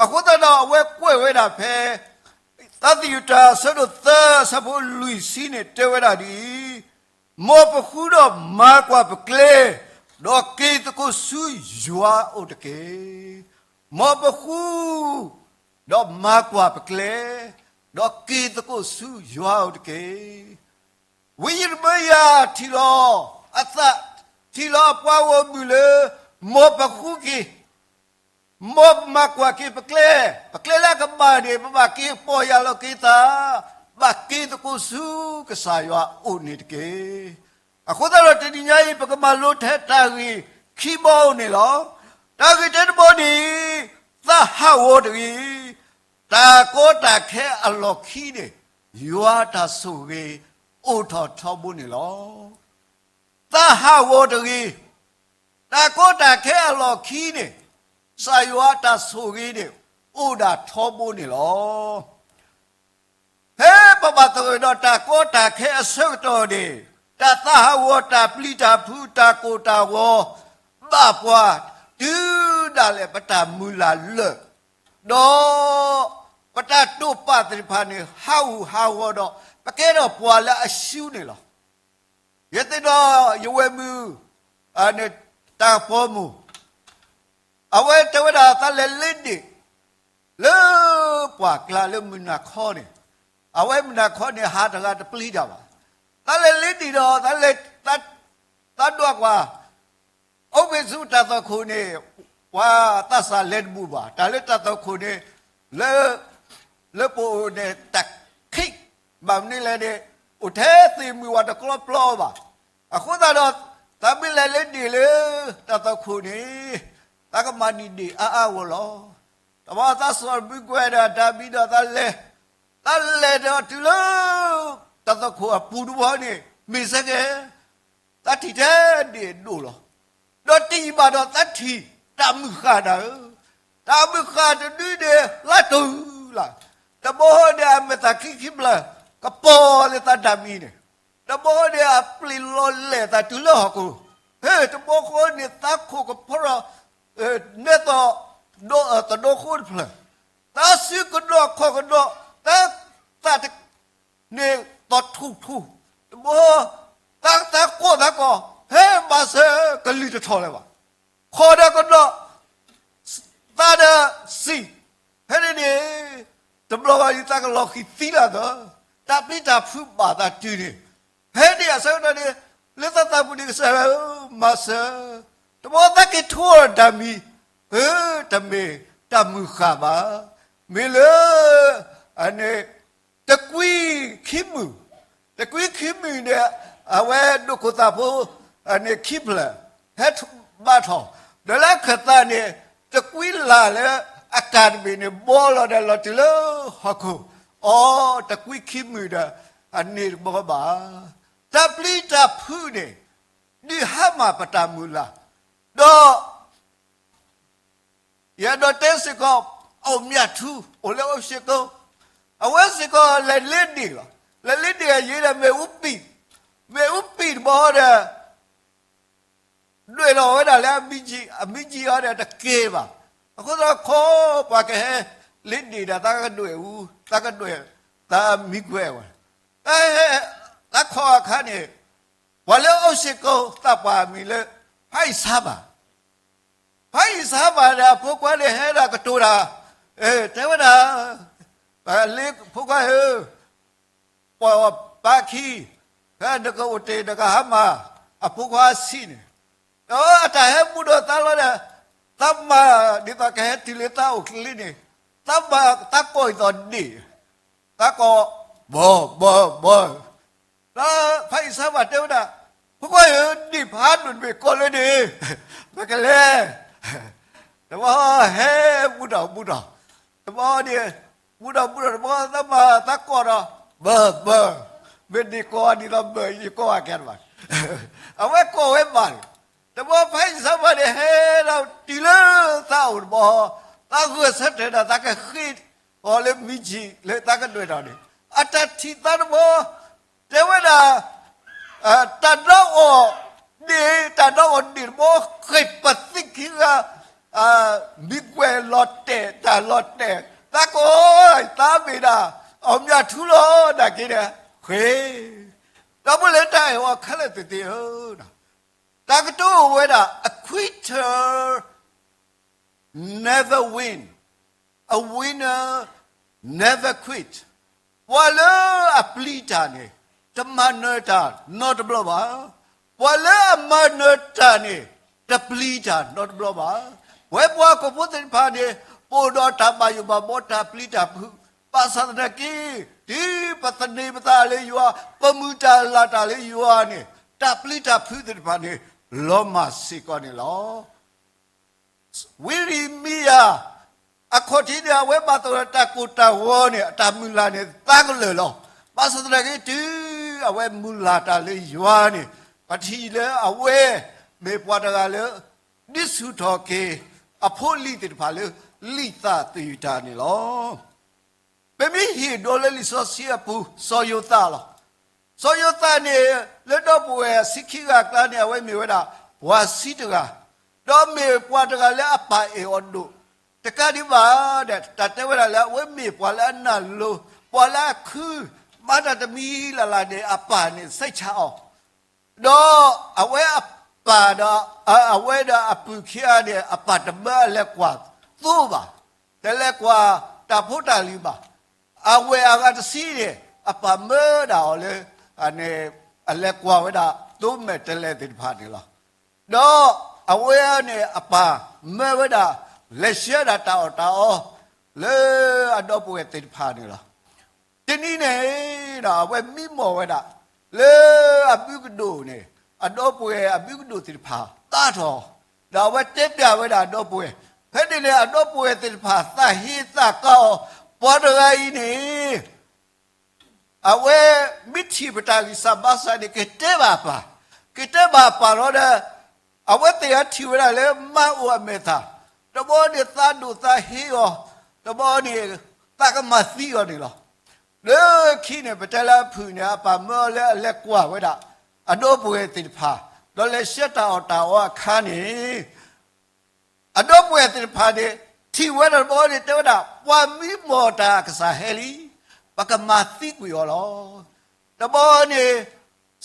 အဃိသတးဒီး အဝဲကွဲးဝဲဒၣ်ဖဲ သးသယုၢ်တၢ်အဆၢဒိၣ်သၢ အဆၢဖိလွံၢ်ဆံန့ၣ် တဲဝဲဒၣ်ဒ်အံၤ, မ်ပဃုဒီးမၤကွၢ်ပကျဲ, ဒီးက့ၤသကိးဆူယွၤအအိၣ်တက့ၢ်. မ်ပဃု ဒီးမၤကွၢ်ပကျဲ, ဒီးက့ၤသကိးဆူယွၤအအိၣ်တက့ၢ်. ဝံယံးရမံယၤထံၣ်လီၤအသး, ထံၣ်လီၤအပှၤဂီၢ်မုၢ်လၢ မ်ပဃုက့ၤ, မ်ပမၤကွၢ်က့ၤပကျဲ, ပကျဲလၢအကမၣ်န့ၣ် ပဘၣ်က့ၤပီၢ်ယၢ်လီၤက့ၤသး, ဘၣ်က့ၤသကိးဆူကစၢ်ယွၤအအိၣ်န့ၣ်တက့ၢ်. အဃိသတးဒီးတနံၤညါအံၤ ပကမၤလိထဲတၢ်ဂ့ၢ်ခံဘီန့ၣ်လီၤ. တၢ်ဂ့ၢ်တၢတဘီန့ၣ် သးဟးဂီၤတဂ့ၤ, တၢ်ကီတၢ်ခဲအလီၢ်ခံန့ၣ် ယွၤတၢ်ဆိၣ်ဂ့ၤအိၣ်ထီၣ်ထီဘိန့ၣ်လီၤ. သးဟးဂီၤတဂ့ၤ, တၢ်ကီတၢ်ခဲအလီၢ်ခံန့ၣ် ကစၢ်ယွၤတၢ်ဆိၣ်ဂ့ၤန့ၣ် အိၣ်ဒၣ်ထီဘိန့ၣ်လီၤ. ဖဲပဘၣ်သဂၢၢ်ဒီးတၢ်ကီတၢ်ခဲအဆၢကတီၢ်န့ၣ် တၢ်သးဟးဂီၤ တၢ်ပျံၤတၢ်ဖုး တၢ်ကိၢ်တၢ်ဂီၤ ဘၣ်ပှၤ တုၤဒၣ်လဲာ်ပတၢ်မုၢ်လၢ်လၢာ်, ဒီးပတၢ်တိာ်ပာ်သ့ၣ်တဖၣ်န့ၣ် ဟးဂူာ်ဟးဂီၤဒီး ပကဲထီၣ်ပှၤလၢအဆူန့ၣ်လီၤ. ယသ့ၣ်နီၣ်ယဝဲၢ်မုၣ် တၢ်ကပီၤမိၢ် အဝဲတဲဝဲဒၣ်သးလဲၤလ့ဒ့ၣ် လၢပှၢ်ကျါလၢမုၢ်နၤခီန့ၣ်, အဝဲမုၢ်နၤခီန့ၣ် ဟးတဂၤတပျံၤတၢ်ဘၣ်. သးလဲၤလ့ဒ့ၣ်ဒီး သးလဲၤ သးဒွးကွၢ် အိၣ်ဘ့ၣ်ဆူတၢ်သွၣ်ခိၣ်န့ၣ် ပှၤသးစၢ်လဲၤတဘူၣ်ဘၣ်. တၢ်လၢတၢ်သွၣ်ခိၣ်န့ၣ် လၢ လၢပအိၣ်န့ၣ် တၢ်ခံး ဘၣ်မနုၤလဲၣ်န့ၣ် အိၣ်ထဲသ့ၣ်မုၢ်ဝဲတကျီပျီဘၣ်. အဃိသတးဒီး သးမ့ၢ်လဲၤလ့ဒ့ၣ်လၢတၢ်သွၣ်ခိၣ်န့ၣ် သးကမၤန့ၢ်ဒ့ၣ်အါအါဂီၢ်လီၤ. တဘျီသးစီၤမုၢ်ကွဲဒီးတၢ်ဘံဒီးသးလဲၤ, သးလဲၤဒီးတုၤလၢ တၢ်သွၣ်ခိၣ်အပူၤတဘျီန့ၣ် မ့ၢ်စ့ၢ်ကီး သးထံၣ်ထဲဒ့ၣ်အဒိၣ်လီၤ. ဒီးတယံာ်ဘၣ်ဒီးသးထံၣ်တၢ်မုၢ်ဃၢ်ဒၣ်ဧၢ, တၢ်မုၢ်ဃၢ်တဒုန့ၣ် လါတုၤလၢ်, တဘျီန့ၣ်အမဲာ်သၣ်ခံခံဖျၢၣ် ကပီၤလၢသးတၢ်မံန့ၣ်, တဘျီန့ၣ်အပျ့ၤလီၤလဲာ်သးတုၤလၢဟီၣ်ခိၣ်, ဟ့ၣ် တဘျီဃီန့ၣ်သးခိၣ်ကဖီထီၣ် နဲသိး သဒိၣ်ဃိတဖျၢၣ်, သးစုကဒီးခီၣ်ကဒီး, သး သးတ န့ၣ်သီၣ်ထူၣ်ထူၣ်, တဘျီ သး သးကိးသးကိး, ဟဲမၤစၢၤ ကလုၢ်တထီၣ်လၢၤဘၣ်. ခီၣ်ဒီးကဒီး, သးဒီးစံၣ်, ဖဲန့ၣ်န့ၣ် တဘျီဘၣ်ဒ်သးကလီၤဃံၤသံလၢသီ, တၢ်ပျံၤတၢ်ဖုးဘၣ်သးတုၤန့ၣ်, ဖဲန့ၣ်အဆၢကတီၢ်န့ၣ် လၢသးသးပူၤန့ၣ် ကစၢ်ယွၤဧၢ မၤစၢၤ, တဘျီသးက့ၤထိၣ်ဒီးတၢ်မံၤ, ဧၢ တမ့ၢ်တၢ်မုၢ်ဃၢ်ဘၣ်, မ့ၢ်လၢ အန့ၣ် တကွံခံမုၢ်, တကွံခံမုၢ်န့ၣ် အဝဲဒိၣ်ခိၣ်သၣ်ဖိ န့ၣ်ခံဖျၢၣ် ဟဲဘါထီၣ်, ဒီးလၢခၢၣ်သးန့ၣ် တကွံလၢ်လၢအကၣ်တဘ့ၣ်န့ၣ် ဘီလီၤဒီးလီၤတုၤလၢဟီၣ်ခိၣ်, အိ တကွံခံမုၢ်ဒီး အန့ၣ်တဘျီဘၣ်. တၢ်ပျံၤတၢ်ဖုးန့ၣ် ဒုးဟါမၢ်ပတၢ်မုၢ်လၢ်, ဒီး ယအဲၣ်ဒိးတဲစ့ၢ်ကီး အီၣ်မၠၣ်ထူ အိၣ်လၢအိၣ်စ့ၢ်ကီး, အဝဲစ့ၢ်ကီးလဲၤလ့ဒ့ၣ်လီၤ. လဲၤလ့ဒ့ၣ်အယံၤဒီးမ့ၣ်အူပံာ်, မ့ၣ်အူပံာ်တဘျီဒီး ဒွဲၣ်လီၤဝဲဒၣ်လၢအမံကံ, အမံကံအီၤဒီးတက့ၤဘၣ်. အဃိသတးခီ ပှၤကဟဲလ့ဒ့ၣ်ဒီး သးကဒွဲၣ်အူ, သးကဒွဲၣ် သးမံကွဲးဝဲ, သးဟဲ သးခီအခါန့ၣ် ပှၤလၢအိၣ်စ့ၢ်ကီးသးပှၢ်အမံၤလၢ ဖးအံၣ်စါဘၣ် ဖးအံၣ်စါဘၣ်ဒီးအဖိခွါန့ၣ်ဟဲဒၣ်ကတိၤတၢ်, တဲဝဲဒၣ်, ပှၤလၢဖိခွါဧၢ, ပှၤပၢ်ခံ, ဖဲနကအိၣ်တ့ၢ်နကဟါမၢ် အဖိခွါဆံးန့ၣ်, ဒီးအတၢ်ဟဲမူဒီးသးလီၤဒီး, သးမၤဒ်သိးကဟဲတုၤလၢသးအိၣ်ချ့န့ၣ်, သးမၤသးကိးအံၤသိးဒ့ၣ်, သးကိး, ဘီ ဘီ ဘီ ဒီးဖးအံၣ်စါဘၣ်တဲဝဲဒၣ်, ဖိခွါဧၢ, ဒ့ၣ်ဖးဒိၣ်တဘ့ၣ်ကိးလၢန့ၣ်, ပကလဲၤ, တဘျီဟဲမူထီၣ်မူထီၣ်, တဘျီန့ၣ် မူထီၣ်မူထီၣ်တဘျီ သးမၤသးကိးဒီး, ဘၢ ဘၢ, မ့ၢ်ဒ့ၣ်ကိးဒ်သိးဘၢ ယကိးအကဲတဘၣ်, အဝဲကိးဝဲဘၣ်န့ၣ်, တဘျီဖးအံၣ်စါဘၣ်န့ၣ် ဟဲဒီးတုၤလၢသးအိၣ်တဘျီ, သးဂဲၤဆၢထၢၣ်ဒီးသးကဃ့ အီၤလၢမံကံလၢသးကဒွဲၣ်ထီၣ်န့ၣ်, အတၢ်ထံၣ်သးတဘျီ, တဲဝဲဒၣ်, တၢ်ဒီးအီၤဒ့ၣ်, တၢ်ဒီးအီၤဒ့ၣ်တဘျီ ဃ့ၢ်ပသံခံဂၤ, မံကွဲးလီၤတဲာ် တၢ်လီၤတဲာ်, သးကိး, သးမ့ၢ်ဒၣ် အီၣ်မၠၣ်ထူလီၤ နာ်က့ဒီး, ဃ့ၢ်, ဒီပုၢ်ဝဲၢ်လၢတၢ်အဲၣ်အီၤခဲလၢာ်သ့ၣ်သ့ၣ်ဧၢ, တၢ်ကတိၤအိၣ်ဝဲဒၣ် a quitter never win, a winner never quit. ပှၤလၢအပျံၤတၢ်န့ၣ် တမၤနၢၤတၢ်နီတဘျီဘၣ်. ပှၤလၢအမၤနၢၤတၢ်န့ၣ် တပျံၤတၢ်နီတဘျီဘၣ်. ပဝဲပှၤဟီၣ်ခိၣ်ဖိသ့ၣ်တဖၣ်န့ၣ် ပအိၣ်ဒီးတၢ်ဘၣ်ယိၣ်ဘၣ်ဘီ တၢ်ပျံၤတၢ်ဖုး, ဘၣ်ဆၣ်သနာ်က့ တုၤပသန့ၤပသးလၢယွၤ, ပမုၢ်တၢ်လၤတၢ်လၢယွၤန့ၣ် တၢ်ပျံၤတၢ်ဖုးသ့ၣ်တဖၣ်န့ၣ် လီၤမၢ်စ့ၢ်ကီးန့ၣ်လီၤ. ဝံယံၤရမံယၤ အခီၣ်ထံးန့ၣ် အဝဲဘၣ်သိၣ်ဒီးတၢ်ကိၢ်တၢ်ဂီၤန့ၣ် အတၢ်မုၢ်လၢ်န့ၣ် သးကလၢာ်လီၤ. ဘၣ်ဆၣ်သနာ်က့ တုၤအဝဲမုၢ်လၢ်တၢ်လၢယွၤန့ၣ် ပထံၣ်လၢအဝဲ မ့ၢ်ပှၤတဂၤလၢ ဒုးဆူၣ်ထီၣ်က့ၤ အဖိအလံၤသ့ၣ်တဖၣ်လၢ လံာ်သးသယုၢ်တၢ်န့ၣ်လီၤ. ပမ့ၢ်ဟ့ၣ်ဒိလၢလံာ်စီဆှံအပူၤ စီၤယိၤသးလီၤ. စီၤယိၤသးန့ၣ် လၢဒီပုၢ်ဝဲၢ်ဆံခံဂၤအကျါန့ၣ် အဝဲမ့ၢ်ဝဲဒၣ် ပှၤဆံးတဂၤ, ဒီးမ့ၢ်ပှၤတဂၤလၢအပၢ်အဲၣ်အီၤဒိၣ်, တကးဒံးဘၣ်ဒီး တၢ်တဲဝဲဒၣ်လၢအဝဲမ့ၢ်ပှၤလၢအနၢ်လိၤ, ပှၤလၢအခု, မၤတၢ်တမံၤလၢ်လၢ်န့ၣ် အပၢ်န့ၣ် စိတ်ချအီၤ, ဒီးအဝဲအပၢ်ဒီး, အဝဲဒီးအပုၢ်ခံဂၤန့ၣ် အပၢ်တမၢအလဲၤကွၢ်သိဘၣ်, တလဲၤကွၢ်တၢ်ဖိတၢ်လံၤဘၣ်. အဝဲအဂၤတဆံန့ၣ် အပၢ်မၢဒၣ်အီၤလၢ အလဲၤကွၢ်ဝဲဒၣ်သိမဲာ်တဲးလဲးသ့ၣ်တဖၣ်န့ၣ်လီၤ. ဒီးအဝဲန့ၣ်အပၢ်မၢဝဲဒၣ် လဲၤဆှၢဒၣ်တၢ်အီၣ်တၢ်အီ လၢအဒီပုၢ်ဝဲၢ်သ့ၣ်တဖၣ်န့ၣ်လီၤ. တနံၤန့ၣ်ဒီး အဝဲမံမီၢ်ဝဲဒၣ် လၢအဘုကဒိၣ်န့ၣ်, အဒီပုၢ်ဝဲၢ်အဘုကဒိၣ်သ့ၣ်တဖၣ်သးထီၣ်, ဒီးအဝဲတဲပျးဝဲဒၣ်အဒီပုၢ်ဝဲၢ်, ဖဲန့ၣ်န့ၣ် အဒီပုၢ်ဝဲၢ်သ့ၣ်တဖၣ်သးဟ့သးကါအီၤ, ပှၤတဂၤအံၤန့ၣ် အဝဲမ့ၢ်ထံၣ်ပတၢ်ဂံၢ်စၢ်ဘါစၢ်န့ၣ် ကတဲဘၣ်အပၢ်, ကတဲဘၣ်အပၢ်လီၤဒီး အဝဲသ့ၣ်အထံၣ်ဝဲဒၣ်လၢမါအိၣ်အမဲာ်သၣ်, တဘျီန့ၣ်သးဒိၣ်သးဟ့အီၤ, တဘျီန့ၣ် သးကမၤသံအီၤန့ၣ်လီၤ. လၢခံန့ၣ် ပတဲလၢအဖုၣ်န့ၣ် အပၢ်မၢအီၤလၢအလဲၤကွၢ်ဝဲဒၣ် အဒီပုၢ်ဝဲၢ်သ့ၣ်တဖၣ်, ဒီးလဲၤဆှၢတၢ်အီၣ်တၢ်အီအခါန့ၣ် အဒီပုၢ်ဝဲၢ်သ့ၣ်တဖၣ်န့ၣ် ထံၣ်ဝဲဒၣ်တဘျီန့ၣ် တဲဝဲဒၣ် ပှၤမံမီၢ်တၢ်အကစၢ်ဟဲလံ, ပကမၤသံကွံာ်အီၤလီၤ. တဘျီန့ၣ်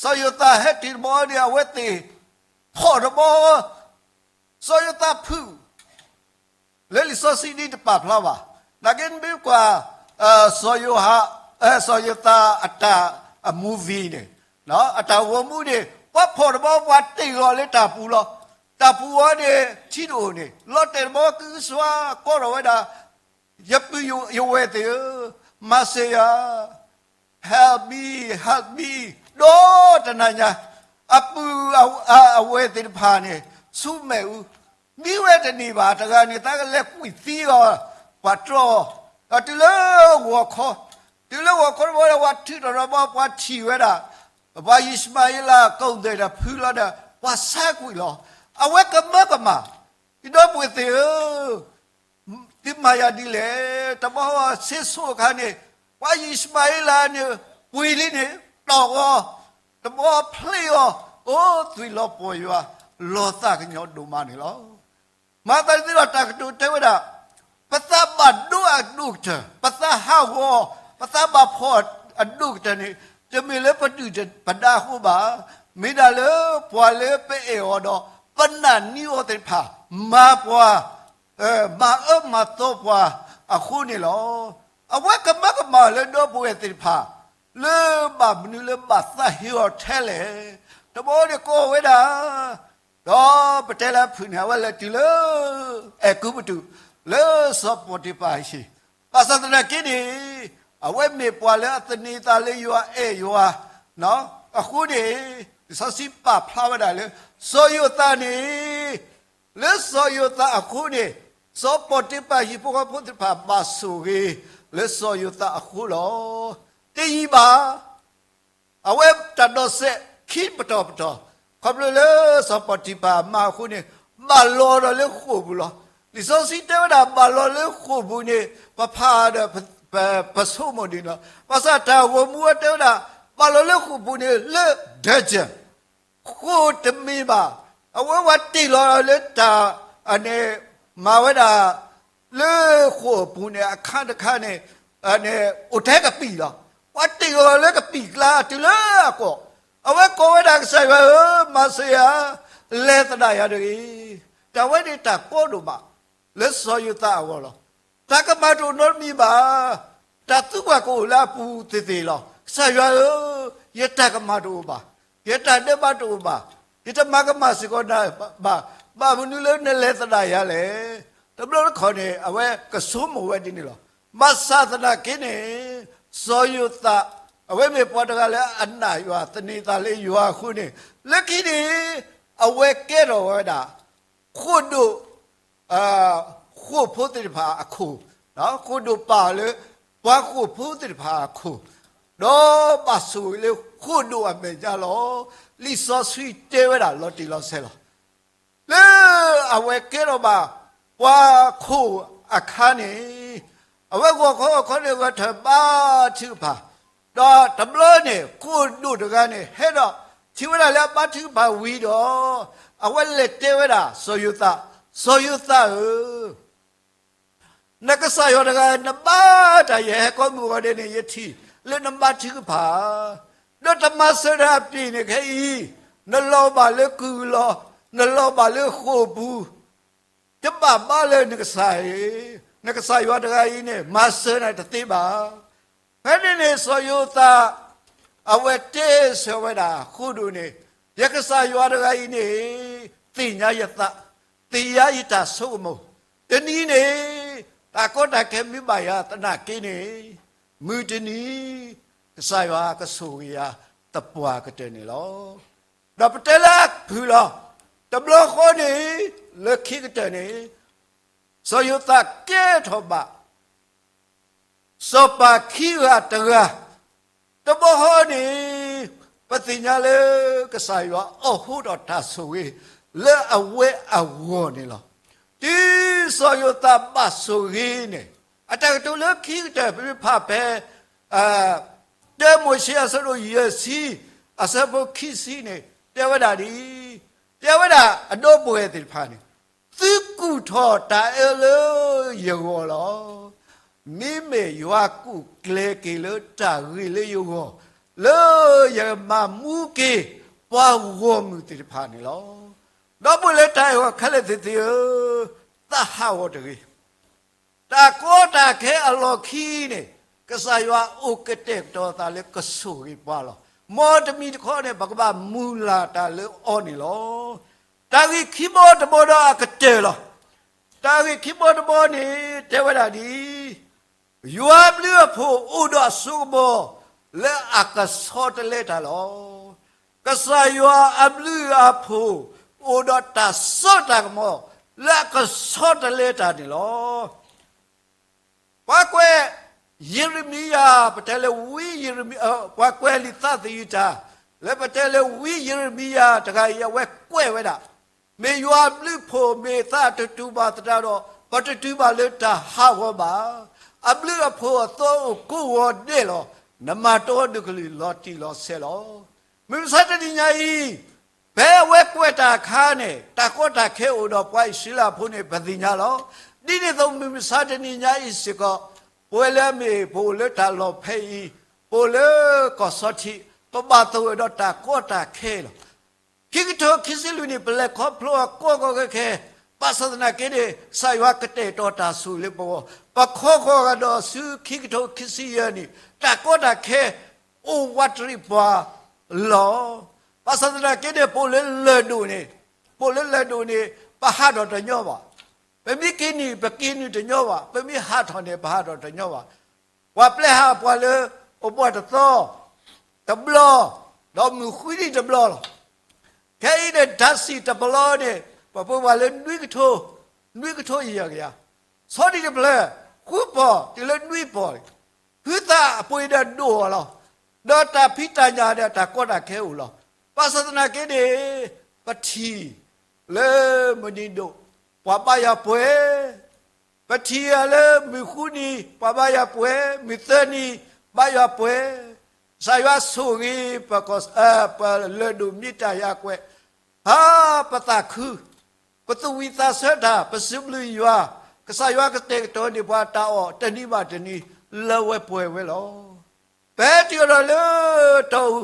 စီၤယိၤသးဟဲတုၤတဘျီန့ၣ် အဝဲသ့ၣ်ဖီၣ်တဘျီ စီၤယိၤသးဖုၣ် လၢလံာ်စီဆှံန့ၣ်တပာ်ဖျါဘၣ်. နာ်က့နမ့ၢ်ကွၢ် စီၤယိၤဟၣ်, စီၤယိၤသးအတၢ်အ movie န့ၣ်, အတၢ်ဂီၤမူန့ၣ် ပှၤဖီၣ်တဘျီ ပှၤတ့ၢ်လီၤလၢတၢ်ပူၤလီၤ. တၢ်ပူၤအံၤန့ၣ် ထံတအိၣ်န့ၣ် လီၤတဲာ်တဘျီ ကုစွါကိးထီၣ်ဝဲဒၣ် ယပုၢ်ယဝဲၢ်သ့ၣ်ဧၢ, မၤစၢၤယၤ help me, help me ဒီးတနၤညါ အပုၢ်အဝဲၢ်သ့ၣ်တဖၣ်န့ၣ် ဆူမဲာ်အူ မံဝဲတန့ၢ်ဘၣ်. တဂၤန့ၣ် သးကလဲၤကွံာ်သံအီၤ ပှၤတြီအီၤ, ဒီးတုၤလၢဂီၤခီ, တုၤလၢဂီၤခီတဘျီ ပှၤထုးထီၣ်ဒီး ပှၤထံၣ်ဝဲဒၣ် ပှၤယံၡမၤဧ့လး ကိၣ်သဲၣ်ဒီးဖုလီၤဒီး ပှၤဆါကွံာ်လီၤ. အဝဲကမၢကမၣ်, ယဒီပုၢ်ဝဲၢ်သ့ၣ်ဧၢ သုမၤယၤဒ်လဲၣ်. တဘျီဆ့ဆိအခါန့ၣ် ပှၤယံၡမၤဧ့လးန့ၣ် ပှ့ၤလံန့ၣ် တီၢ်အီၤ, တဘျီဖျ့အီၤ, အိၣ်သွံၣ်လီၤပှီၢ်ယွၤ လီၤသးကညီၤဒိၣ်မးန့ၣ်လီၤ. မၤသးဒ်သိးဒီးတၢ်ကတိၤတဲဝဲဒၣ် ပသးဘၣ်ဒိအဒိၣ်ကတၢၢ်, ပသးဟးဂီၤ, ပသးဘၣ်ဖှီၣ်အဒိၣ်ကတၢၢ်န့ၣ် တမ့ၢ်လၢပဒုၣ်ပဒါအဃိဘၣ်. မ့ၢ်ဒၣ်လၢပှၤလၢပအဲၣ်အီၤဒီး ပနာ်န့ၢ်အီၤသ့ၣ်တဖၣ် မၤပှၤ မၤအၢမၤသီပှၤအဃိန့ၣ်လီၤ. အဝဲကမၢကမၣ်လၢဒီပုၢ်ဝဲၢ်သ့ၣ်တဖၣ် လၢဘၣ်မနုၤလၢဘၣ်သးဟ့အီၤထဲလဲၣ်. တဘျီန့ၣ်ကိးဝဲဒၣ်, ဒီးပတဲလၢအဖုၣ်န့ၣ် အဝဲလဲၤတုၤလၢ အဲၤကူပတူး လၢစီၤပီၤတံၤဖၢၣ်အဟံၣ်, ဘၣ်ဆၣ်သနာ်က့န့ၣ် အဝဲမ့ၢ်ပှၤလၢအသန့ၤသးလၢယွၤအဲၣ်ယွၤ အဃိန့ၣ် လံာ်စီဆှံပာ်ဖျါဝဲဒၣ်လၢ စီၤယိၤသးန့ၣ် လၢစီၤယိၤသးအဃိန့ၣ် စီၤပီၤတံၤဖၢၣ်ဟံၣ်ဖိဃီဖိသ့ၣ်တဖၣ်ဘၣ်ဆိၣ်ဂ့ၤ လၢစီၤယိၤသးအဃိလီၤ. တယံာ်ဘၣ် အဝဲတၢ်ဒိးစဲးခံပတီၢ်ပတီၢ် ခီဖျိလၢစီၤပီၤတံၤဖၢၣ်အမါအဃိန့ၣ် ဘၣ်လီၤဒီးလၢဃိာ်ပူၤလီၤ. လံာ်စီဆှံတဲဝဲဒၣ် ဘၣ်လီၤလၢဃိာ်ပူၤန့ၣ် ပဖးဒီး ပဆိကမိၣ်ဒ်န့ၣ်လီၤ. ဘၣ်ဆၣ်တၢ်ဂီၤမူဝဲတဲဝဲဒၣ် ဘၣ်လီၤလၢဃိာ်ပူၤန့ၣ်လၢ dungeon ဃိာ်တမ့ၢ်ဘၣ်. အဝဲဝဲတ့ၢ်လီၤလၢတၢ် အန့ၣ် မၤဝဲဒၣ် လၢဃိာ်အပူၤန့ၣ် အခါတခါန့ၣ် န့ၣ် အိၣ်ထဲကပံာ်လီၤ. ပှၤတ့ၢ်လီၤလၢကပံာ်ကျါတုၤလၢအကီၢ်, အဝဲကိးဝဲဒၣ်ကစၢ်ယွၤဧၢ, မၤစၢၤယၤ, လဲၤသဒၣ်ယၤတဂ့ၤ. တၢ်ဝဲန့ၣ်တၢ်ကီဒိၣ်မး လၢစီၤယိၤသးအဂီၢ်လီၤ. တၢ်ကမၣ်တအိၣ်နီတမံၤဘၣ်. တၢ်သံကွၢ်ကအိၣ်လၢအပူၤသ့ၣ်သ့ၣ်လီၤ. ကစၢ်ယွၤဧၢ, ယတၢ်ကမၣ်တအိၣ်ဘၣ်, ယတၢ်ဒဲးဘးတအိၣ်ဘၣ်, ယတမၤကမၣ်စ့ၢ်ကီးနၤဘၣ်, ဘၣ်မနုၤလၢနလဲၤသဒၣ်ယၤလဲၣ်. တဘျီတခီၣ်န့ၣ် အဝဲကဆိကမိၣ်ဝဲဒ်န့ၣ်လီၤ. ဘၣ်ဆၣ်သနာ်က့န့ၣ် စီၤယိၤသး အဝဲမ့ၢ်ပှၤတဂၤလၢအနာ်ယွၤ သန့ၤသးလၢယွၤအဃိန့ၣ် လၢခံန့ၣ် အဝဲကဲထီၣ်ဝဲဒၣ် ဃိာ်ဒိၣ် ဃိာ်ဖိသ့ၣ်တဖၣ်အခိၣ်, ဃိာ်ဒိၣ်ပာ်လၢ ပှၤဃိာ်ဖိသ့ၣ်တဖၣ်အခိၣ်, ဒီးဘၣ်ဆိၣ်ဂ့ၤလၢဃိာ်ဒိၣ်အမဲာ်ညါလီၤ. လံာ်စီဆှံတဲဝဲဒၣ်လီၤတံၢ်လီၤဆဲးလီၤ. လၢအဝဲကဲထီၣ်ဘၣ်ပှၤခိၣ်အခါန့ၣ် အဝဲဂီၤခီဂီၤခီန့ၣ် ဂဲၤထၢၣ်ဘါထုကဖၣ်, ဒီးတဘျီန့ၣ် ဃိာ်ဒိၣ်တဂၤန့ၣ် ဟဲဒီး ထံၣ်ဝဲဒၣ်လၢအဘါထုကဖၣ်ဝံၤဒီး အဝဲလဲၤတဲဝဲဒၣ်စီၤယိၤသး, စီၤယိၤသးဧၢ, နကစၢ်ယွၤတဂၤ နဘါတၢ်ယဲဟဲကိးမုၢ်ဂီၤဒဲးန့ၣ် ယထံၣ်လၢနဘါထုကဖၣ်, ဒီးတမၤစၢၤတၢ်အပျ့ၤန့ၣ်ခဲအံၤ, နလီၤဘၣ်လၢကုၢ်လီၤ, နလီၤဘၣ်လၢဃိာ်ပူၤ, တဘၣ်ဘါလၢနကစၢ်, နကစၢ်ယွၤတဂၤအံၤန့ၣ် မၤစၢၤနၤတသ့ဘၣ်. ဖဲန့ၣ်န့ၣ် စီၤယိၤသး အဝဲတဲဆၢဝဲဒၣ်ဃိဒိၣ်န့ၣ်, ယကစၢ်ယွၤတဂၤအံၤန့ၣ် သ့ၣ်ညါယသး, သ့ၣ်ညါယတၢ်ဆိကမိၣ်, တနံၤန့ၣ် တၢ်ကီတၢ်ခဲမ့ၢ်ဘၣ်ယၤသနာ်က့န့ၣ်, မုၢ်တနံၤ ကစၢ်ယွၤကဆိၣ်ဂ့ၤယၤသပှၢ်ကတၢၢ်န့ၣ်လီၤ. ဒီးပတဲလၢအဖုၣ်လီၤ. တဘျီဃီန့ၣ် လၢခံကတၢၢ်န့ၣ် စီၤယိၤသးကဲထီၣ်ဘၣ် စီၤပၤခံဂၤတဂၤ, တဘျီဃီန့ၣ် ပသ့ၣ်ညါလၢကစၢ်ယွၤအိးထီၣ်တၢ်ဆိၣ်ဂ့ၤလၢအဝဲအဂီၢ်န့ၣ်လီၤ. တုၤစီၤယိၤသးဘၣ်ဆိၣ်ဂ့ၤန့ၣ်, အတၢ်ကတိၤလၢခံကတၢၢ် ပမ့ၢ်ဖးဖဲ တၢမိၤၡ့အဆၢဒိၣ်ယဲၢ်ဆံ အဆၢဖိခံဆံန့ၣ် တဲဝဲဒၣ်ဒ်အံၤ, တဲဝဲဒၣ်အဒီပုၢ်ဝဲၢ်သ့ၣ်တဖၣ်န့ၣ်, သုကူၣ်ထီၣ်တၢ်အၢလၢယဂီၢ်လီၤ. မ့မ့ၢ်ယွၤကူၣ်ကျဲၤက့ၤလၢတၢ်ဂ့ၤလၢယဂီၢ်, လၢယကမၤမူက့ၤပှၤဂီၢ်မုၢ်သ့ၣ်တဖၣ်န့ၣ်လီၤ. ဒီပုၢ်ဝဲၢ်လၢတၢ်အဲၣ်အီၤခဲလၢာ်သ့ၣ်ဧၢ, သးဟးဂီၤတဂ့ၤ. တၢ်ကီတၢ်ခဲအလီၢ်ခံန့ၣ် ကစၢ်ယွၤအိၣ်ကတဲာ်ကတီၤသးလၢကဆိၣ်ဂ့ၤပှၤလီၤ. မ်တမံၤတခီန့ၣ် ပကဘၣ်မုၢ်လၢ်တၢ်လၢအီၤန့ၣ်လီၤ. တၢ်ဂ့ၢ်ခံဘီတဘီဒီးအကတၢၢ်လီၤ. တၢ်ဂ့ၢ်ခံဘီတဘီန့ၣ် တဲဝဲဒၣ်ဒ်အံၤ, ယွၤအဘျုးအဖှိၣ်အိၣ်ဒီးအစိကမီၤလၢအကဆီတလဲတၢ်လီၤ. ကစၢ်ယွၤအဘျုးအဖှိၣ်အိၣ်ဒီးတၢ်စိတၢ်ကမီၤလၢအကဆီတလဲတၢ်န့ၣ်လီၤ. ပှၤကွဲး ယံးရမံယၤ ပတဲလၢဝံယံးရမံ, ပှၤကွဲးလံာ်သးသယုၢ်တၢ် လၢပတဲလၢဝံယံးရမံယၤတဂၤအံၤ အဝဲကွဲးဝဲဒၣ်, မ့ၢ်ယွၤအဘျုးအဖှိၣ် မ့ၢ်သးတတူၢ်ဘၣ်သတးဒီး ပတတုၤဘၣ်လၢတၢ်ဟးဂီၤဘၣ်. အဘျုးအဖှိၣ်အသီအိၣ်ကိးဂီၤဒဲးလီၤ. နမၤတီဒုးကလုာ်လီၤတံၢ်လီၤဆဲးလီၤ. မုၢ်မဆါတနံၤညါအံၤ ဖဲအဝဲကွဲးတၢ်အခါန့ၣ် တၢ်ကီတၢ်ခဲအိၣ်ဒီးပှၤအံၣ်စရ့လးဖိန့ၣ် ပသ့ၣ်ညါလီၤ. ဒ်န့ၣ်အသိး မုၢ်မဆါတနံၤညါအံၤစ့ၢ်ကီး ပဝဲလၢအမ့ၢ်ပအိၣ်လၢတၢ်လီၢ်ဖဲအံၤ, ပအိၣ်လၢကီၢ်စီထံး, ပဘၣ်သဂၢၢ်ဒီးတၢ်ကီတၢ်ခဲလီၤ. ခံကထိခံဆံလွံၢ်နံၣ် ပလဲၤခီဖျိအကီကီခဲခဲ, ဘၣ်ဆၣ်သနာ်က့န့ၣ် ကစၢ်ယွၤကတဲာ်ကတီၤတၢ်ဆိၣ်ဂ့ၤလၢပဂီၢ်, ပခီဃီၤကဒီးဆူခံကထိခံဆံယဲၢ်နံၣ်, တၢ်ကီတၢ်ခဲအိၣ်ဝးတရံးပှၤလီၤ. ဘၣ်ဆၣ်သနာ်က့န့ၣ် ပအိၣ်လၢလၢၢ်ဒိၣ်န့ၣ်, ပအိၣ်လၢလၢၢ်ဒိၣ်န့ၣ် ပဟးထီၣ်တညီဘၣ်. ပမ့ၢ်က့ၤနုာ် ပက့ၤနုာ်တညီဘၣ်, ပမ့ၢ်ဟးထီၣ်န့ၣ် ပဟးထီၣ်တညီဘၣ်. ပှၤပျဲဟးပှၤလၢအိၣ်ဘှီၣ်တသီတဘျီ, ဒီးမုၢ်ဃုနံၤတဘျီလီၤ. ခဲအံၤန့ၣ် ဓာတ်ဆီတဘီလီန့ၣ် ပပှ့ၤပှၤလၢနွံကထိ, နွံကထိယဲၢ်ကယၤ, ဆီဒံၣ်တဖျၢၣ် ဃုပီၢ်တုၤလၢနွံပီၢ်, ဟုသးအပှ့ၤဒီးဒိၣ်အီၤလီၤ. ဒီးတၢ်ဖံးတၢ်ညၣ်ဒီးတၢ်ကီတၢ်ခဲအိၣ်လီၤ. ဘၣ်ဆၣ်သနာ်က့န့ၣ် ပထံၣ်လၢမုၢ်နံၤဒိၣ် ပှၤဘါယွၤပှဲၤ, ပထံၣ်အီၤလၢမုၢ်ဃုနံၤ ပှၤဘါယွၤပှဲၤ, မုၢ်သၢနံၤ ဘါယွၤပှဲၤ, ကစၢ်ယွၤဆိၣ်ဂ့ၤ ပလၢၢ်ဒိၣ်မ့ၢ်တၢ်ယၤကွဲး, ဟါ ပသးခု, ပသူၣ်ဝံၣ်သးဆၢတၢ် ပစံးဘျုးယွၤ, ကစၢ်ယွၤကတဲာ်ကတီၤန့ၢ်ပှၤတၢ်အီၣ်တနံၤဘၣ်တနံၤ လၢဝဲပှဲၤဝဲလီၤ. ပဟဲတုၤအီၤဒီးလၢတီၢ်အူ,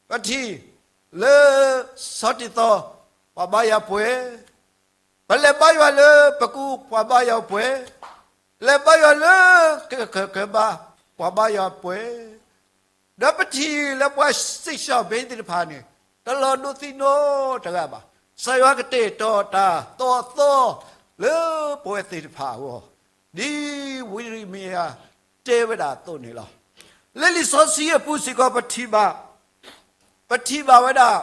ပထံၣ်လၢဆီတံၢ်သီ ပှၤဘါယွၤပှဲၤ, ပလဲၤဘါယွၤလၢပကူ ပှၤဘါယွၤပှဲၤ, လဲၤဘါယွၤလၢကကကဘါ ပှၤဘါယွၤပှဲၤ, ဒီးပထံၣ်လၢပှၤစံၣ်ရှီၣ်ဘ့သ့ၣ်တဖၣ်န့ၣ် တလီၤဒိသံနီတဂၤဘၣ်. ကစၢ်ယွၤကတဲာ်ကတီၤတၢ်သီအသီ လၢပဝဲသ့ၣ်တဖၣ်အဂီၢ်, ဒ်ဝံယံးရမံယၤတဲဝဲဒၣ်အသိးန့ၣ်လီၤ. လၢလံာ်စီဆှံအပူၤစ့ၢ်ကီး ပထံၣ်ဘၣ်, ပထံၣ်ဘၣ်ဝဲဒၣ်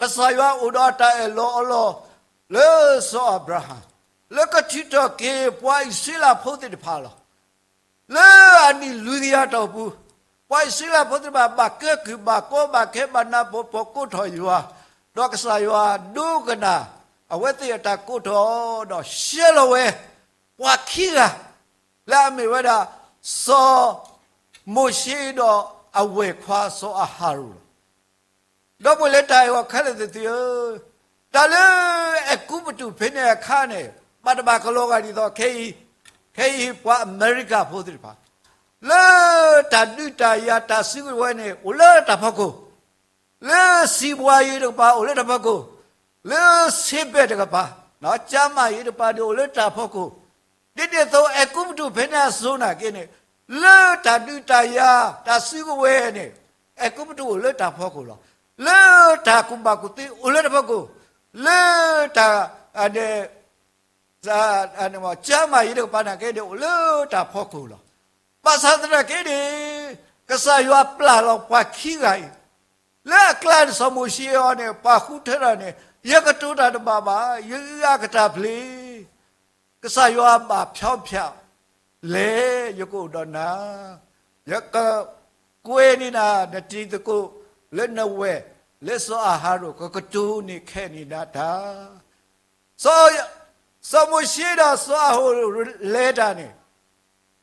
ကစၢ်ယွၤအိၣ်ဒီးအတၢ်အၢၣ်လီၤအီလီၤ လၢစီၤအၤဘြၤဟၣ် လၢကထုးထီၣ်က့ၤပှၤအံၣ်စရ့လးဖိသ့ၣ်တဖၣ်လီၤ. လၢအနံၣ်လွံၢ်ကယၤအတီၢ်ပူၤ, ပှၤအံၣ်စရ့လးဖိသ့ၣ်တဖၣ် ဘၣ်ကဲကုၢ်ဘၣ်ကီဘၣ်ခဲဘၣ်နးဘၣ်ဖှီၣ်ကိးထီၣ်ယွၤ, ဒီးကစၢ်ယွၤဒိကနၣ် အဝဲသ့ၣ်အတၢ်ကိးထီၣ် ဒီးဆှၢလီၤဝဲ ပှၤခံဂၤ လၢအမ့ၢ်ဝဲဒၣ် စီၤမိၤၡ့ဒီးအဝဲၢ်ခွါစီၤအၤဟရိၣ်လီၤ. ဒီပုၢ်ဝဲၢ်လၢတၢ်အဲၣ်အီၤခဲလၢာ်သ့ၣ်သုဧၢ, တၢ်လၢအဲၤကူပတူးဖဲန့ၣ်အခါန့ၣ် ဘၣ်တဘၣ်ကလီၤဂာ်ဒ်သိးခဲအံၤ, ခဲအံၤပှၤအမဲရကၤဖိသ့ၣ်တဖၣ် လၢတၢ်ဒုးတၢ်ယၤတၢ်စုကဝဲၤန့ၣ် အိၣ်လၢတၢ်ဖီခိၣ်, လၢစံးဘှါယံၤတကပၤအိၣ်လၢတၢ်ဖီခိၣ်, လၢစ့ဘဲၣ်တကပၤ, ကၠၤမၤယံၤတကပၤန့ၣ်အိၣ်လၢတၢ်ဖီခိၣ်, ဒ်န့ၣ်အသိး အဲၤကူပတူးဖဲန့ၣ်အစိၤနာ်က့န့ၣ် လၢတၢ်ဒုးတၢ်ယၤတၢ်စုကဝဲၤန့ၣ် အဲၤကူပတူးအိၣ်လၢတၢ်ဖီခိၣ်လီၤ. လၢတၢ်ကူၣ်ဘၣ်ကူၣ်သ့အိၣ်လၢတၢ်ဖီခိၣ်, လၢတၢ် ကၠၤမၤယံၤတကပၤနာ်က့န့ၣ် အိၣ်လၢတၢ်ဖီခိၣ်လီၤ. ဘၣ်ဆၣ်သနာ်က့န့ၣ် ကစၢ်ယွၤပျၢ်လီၤပှၤခံဂၤအံၤ, လၢအကျါန့ၣ် စီၤမိၤၡ့အီၤန့ၣ် ပာ်ဃုထၢထီၣ်န့ၣ် ယကတိၤတၢ်တဘၣ်ဘၣ်, ယအုၣ်အါကတၢၢ်ဖျ့, ကစၢ်ယွၤဘၣ်ဖျီဖၠး, လဲၤ ယကအိၣ်ဒီးနၤ, ယကကွဲးန့ၢ်နၤ နတံၤသကိး လၢနဝဲၢ် လၢစီၤအၤဟရိၣ် ကကတိၤန့ၢ်ခဲန့ၣ်ဒၣ်တၢ် စီၤမိၤၡ့ဒီးစီၤအၤဟရိၣ်လဲၤတၢ်န့ၣ်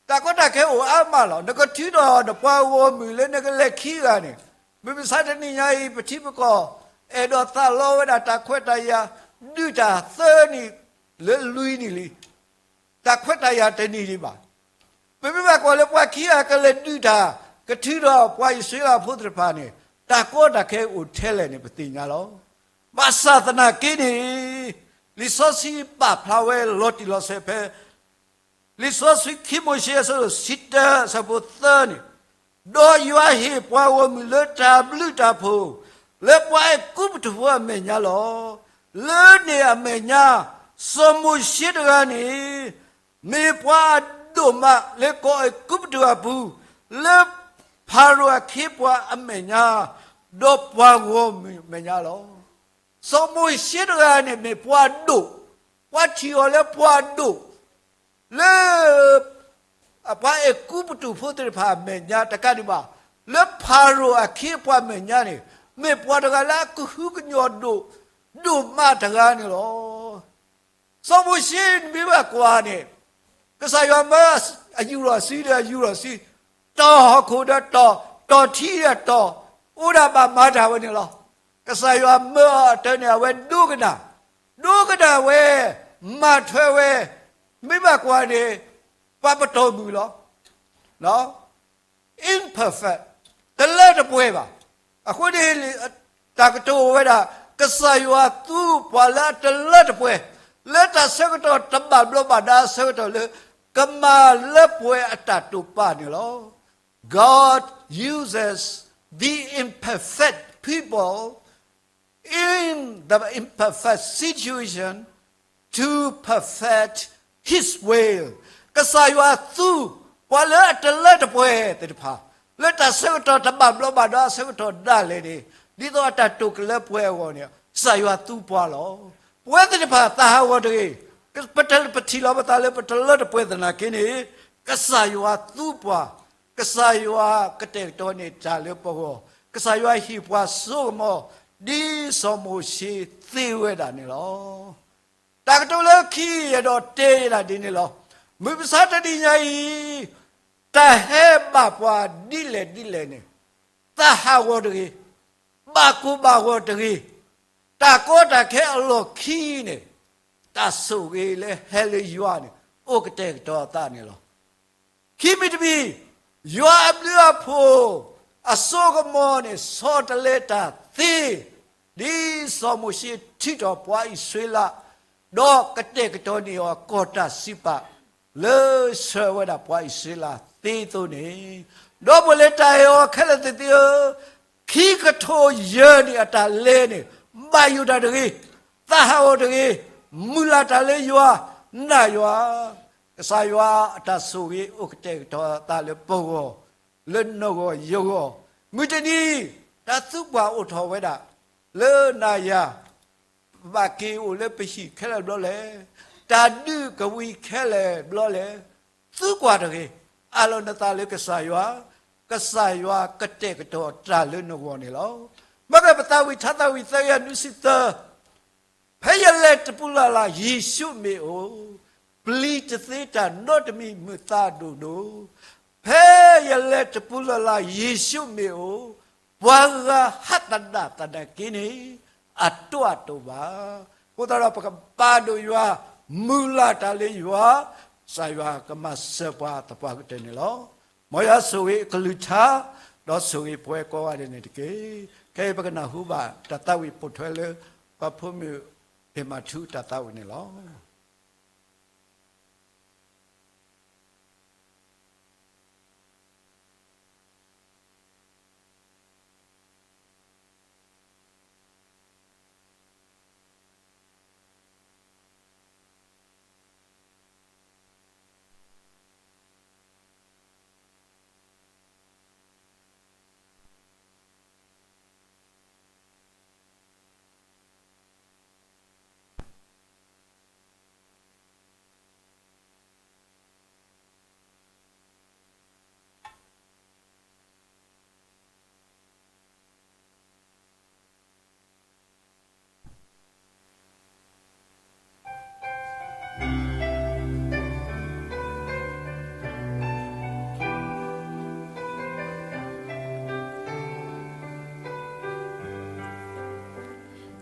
တၢ်ကီတၢ်ခဲအိၣ်အါမးလီၤ. နကထုးထီၣ်နပှၤဂီၢ်မုၢ်လၢနကလဲၤခံဂၤန့ၣ်, မုၢ်မဆါတနံၤညါအံၤ ပထံပကီၢ် အဲၣ်ဒိးသးလီဝဲဒၣ်တၢ်ခွဲးတၢ်ယာ် ဒုးတၢ်သၢနံၣ်လၢလွံၢ်နံၣ်လံ. တၢ်ခွဲးတၢ်ယာ်တနံၣ်ဒံးဘၣ်. ပမ့ၢ်ဘၣ်ကွၢ်လၢပှၤခံဂၤကလဲၤဒုးတၢ် ကထုးထီၣ်ပှၤအံၣ်စရ့လးဖိသ့ၣ်တဖၣ်န့ၣ် တၢ်ကီတၢ်ခဲအိၣ်ထဲလဲၣ်န့ၣ် ပသ့ၣ်ညါလီၤ. ဘၣ်ဆၣ်သနာ်က့န့ၣ် လံာ်စီဆှံပာ်ဖျါဝဲလီၤတံၢ်လီၤဆဲးဖဲ လံာ်စီဆှံခံမိၤၡ့အဆၢဒိၣ်ဆံတၢ အဆၢဖိသၢန့ၣ်, ဒီးယွၤဟ့ၣ်ပှၤဂီၢ်မုၢ်လၢတၢ်ဘျုးတၢ်ဖှိၣ် လၢပှၤအဲၤကူပတူးဖိအမဲာ်ညါလီၤ. လၢန့ၣ်အမဲာ်ညါ စီၤမိၤၡ့တဂၤန့ၣ် မ့ၢ်ပှၤအဒိၣ်မးလၢကီၢ်အဲၤကူပတူးအပူၤ, လၢဖၤရိၤအခ့အပှၤအမဲာ်ညါ, ဒီးပှၤဂီၢ်မုၢ်အမဲာ်ညါလီၤ. စီၤမိၤၡ့တဂၤန့ၣ်မ့ၢ်ပှၤဒိၣ်, ပှၤထံၣ်အီၤလၢပှၤဒိၣ်, လၢ အပှၤအဲၤကူပတူးဖိသ့ၣ်တဖၣ်အမဲာ်ညါတကးဒံးဘၣ်, လၢဖၤရိၤအခ့အပှၤအမဲာ်ညါန့ၣ် မ့ၢ်ပှၤတဂၤလၢအကဟုကညီၢ်ဒိၣ်, ဒိၣ်မးတဂၤန့ၣ်လီၤ. စီၤမိၤၡ့နမ့ၢ်ဘၣ်ကွၢ်န့ၣ်, ကစၢ်ယွၤမၢအယူၢ်လီၤစုဒီးယူၢ်လီၤစု, တီၢ်ဟီၣ်ခိၣ်ဒီးတီၢ်, တီၢ်ထံဒီးတီၢ်, အိၣ်ဒၣ်ဘၣ်မၤတၢ်ဝဲန့ၣ်လီၤ. ကစၢ်ယွၤမၢအီၤအတၢ်န့ၣ် အဝဲဒိကနၣ်, ဒိကနၣ်ဝဲ, မၤထွဲဝဲ, မ့ၢ်ဘၣ်ကွၢ်န့ၣ်, ပှၤပတီၢ်မုၢ်လီၤ. imperfect, တလၢတပှဲၤဘၣ်. အဃိန့ၣ် တၢ်ကတိၤဝဲဒၣ်, ကစၢ်ယွၤသူပှၤလၢအတလၢတပှဲၤ, လၢတၢ်ဆၢကတီၢ်တဘၣ်ဘျီးဘၣ်ဒါအဆၢကတီၢ်လၢ ကမၤလၢပှဲၤအတၢ်တိာ်ပာ်န့ၣ်လီၤ. God uses the imperfect people in the imperfect situation to perfect His will. ကစၢ်ယွၤသူ ပှၤလၢအတလၢတပှဲၤသ့ၣ်တဖၣ်, လၢတၢ်ဆၢကတီၢ်တဘၣ်ဘျီးဘၣ်ဒါအဆၢကတီၢ်ဒၣ်လဲာ်န့ၣ်, ဒ်သိးအတၢ်တိာ်ကလၢပှဲၤအဂီၢ်န့ၣ် ကစၢ်ယွၤသူပှၤလီၤ. ပဝဲသ့ၣ်တဖၣ်သးဟးဂီၤတဂ့ၤ, ပတပထံၣ်လီၤပသးလၢပတလၢတပှဲၤသနာ်က့န့ၣ်, ကစၢ်ယွၤသူပှၤ, ကစၢ်ယွၤကတဲာ်ကတီၤန့ၢ်တၢ်လၢပဂီၢ်, ကစၢ်ယွၤဟ့ၣ်ပှၤစိကမီၤ, ဒ်စီၤမိၤၡ့သ့ဝဲဒၣ်န့ၣ်လီၤ. တၢ်ကတိၤလၢခံ ယအဲၣ်ဒိးတဲဒၣ်ဒ်န့ၣ်လီၤ. မုၢ်မဆါတနံၤညါအံၤ, တၢ်ဟဲဘၣ်ပှၤဒ်လဲၣ်ဒ်လဲၣ်န့ၣ်, သးဟးဂီၤတဂ့ၤ, ဘၣ်ကိၢ်ဘၣ်ဂီၤတဂ့ၤ, တၢ်ကီတၢ်ခဲအလီၢ်ခံန့ၣ်, တၢ်ဆိၣ်ဂ့ၤလၢဟဲလၢယွၤန့ၣ် အိၣ်ကတဲာ်ကတီၤအသးန့ၣ်လီၤ. ခံမံၤတမံၤ, ယွၤအဘျုးအဖှိၣ် အစိကမီၤန့ၣ် ဆီတလဲတၢ်သ့, ဒ်စီၤမိၤၡ့ထုးထီၣ်ပှၤအံၣ်စရ့လး, ဒီးကတဲာ်ကတီၤန့ၢ်အီၤကီၢ်တၢ်စံးပာ်, လၢဆှၢဝဲဒၣ်ပှၤအံၣ်စရ့လးသ့အသိးန့ၣ်, ဒီပုၢ်ဝဲၢ်လၢတၢ်အဲၣ်အီၤခဲလၢာ်သ့ၣ်သုဧၢ, ခံကထိယဲၢ်နံၣ်အတၢ်လဲၤန့ၣ်, ဘၣ်ယိၣ်တၢ်တဂ့ၤ, သးဟးဂီၤတဂ့ၤ, မုၢ်လၢ်တၢ်လၢယွၤ, နာ်ယွၤ, ကစၢ်ယွၤအတၢ်ဆိၣ်ဂ့ၤအိၣ်ကတဲာ်ကတီၤအသးလၢပဂီၢ်, လၢနဂီၢ်ယဂီၢ်, မုၢ်တနံၤ, တၢ်သံကွၢ်အိၣ်ထီၣ်ဝဲဒၣ်, လၢနၤယၤ ဘၣ်က့ၤအိၣ်လၢပဟံၣ်ခဲလၢာ်ဘျီလဲၣ်, တၢ်ဒုးကဝံၤခဲလၢာ်ဘျီလဲၣ်, သံကွၢ်တဂ့ၤ, အၢၣ်လီၤနသးလၢကစၢ်ယွၤ, ကစၢ်ယွၤကတဲာ်ကတီၤတၢ်လၢနဂီၢ်န့ၣ်လီၤ. မ့ၢ်ကပသးဝံၣ်ထါသးဝံၣ်သၢကယၤနွံဆံသၢ, ဖဲယလဲၤတပူၤလၢ်လၢ် ယ့ၣ်ၡူးမ့ၢ်အိၣ်, ပျံၤတသ့တၢ်နီတမံၤမုာ်သးဒိၣ်ဒိၣ်, ဖဲယလဲၤတပူၤလၢ်လၢ် ယ့ၣ်ၡူးမ့ၢ်အိၣ်, ပှၤဂၤဟးသဒၣ်သနာ်က့န့ၣ် အတိၢ်အတိၢ်ဘၣ်. အဃိသတးဒီး ပကပာ်ဒိၣ်ယွၤ, မုၢ်လၢ်တၢ်လၢယွၤ, ကစၢ်ယွၤကမၤစၢၤပှၤသပှၢ်ကတၢၢ်န့ၣ်လီၤ. မ်ယွၤဆိၣ်ဂ့ၤအကလုၢ်ကထါ, ဒီးဆိၣ်ဂ့ၤပဝဲကိးဂၤဒဲးန့ၣ်တက့ၢ်. ခဲအံၤပကနၢ်ဟူဘၣ်တၢ်သးဝံၣ်ပိာ်ထွဲလၢ ပှၤဖိမုၣ်အ့ၣ်မၤထူတၢ်သးဝံၣ်န့ၣ်လီၤ.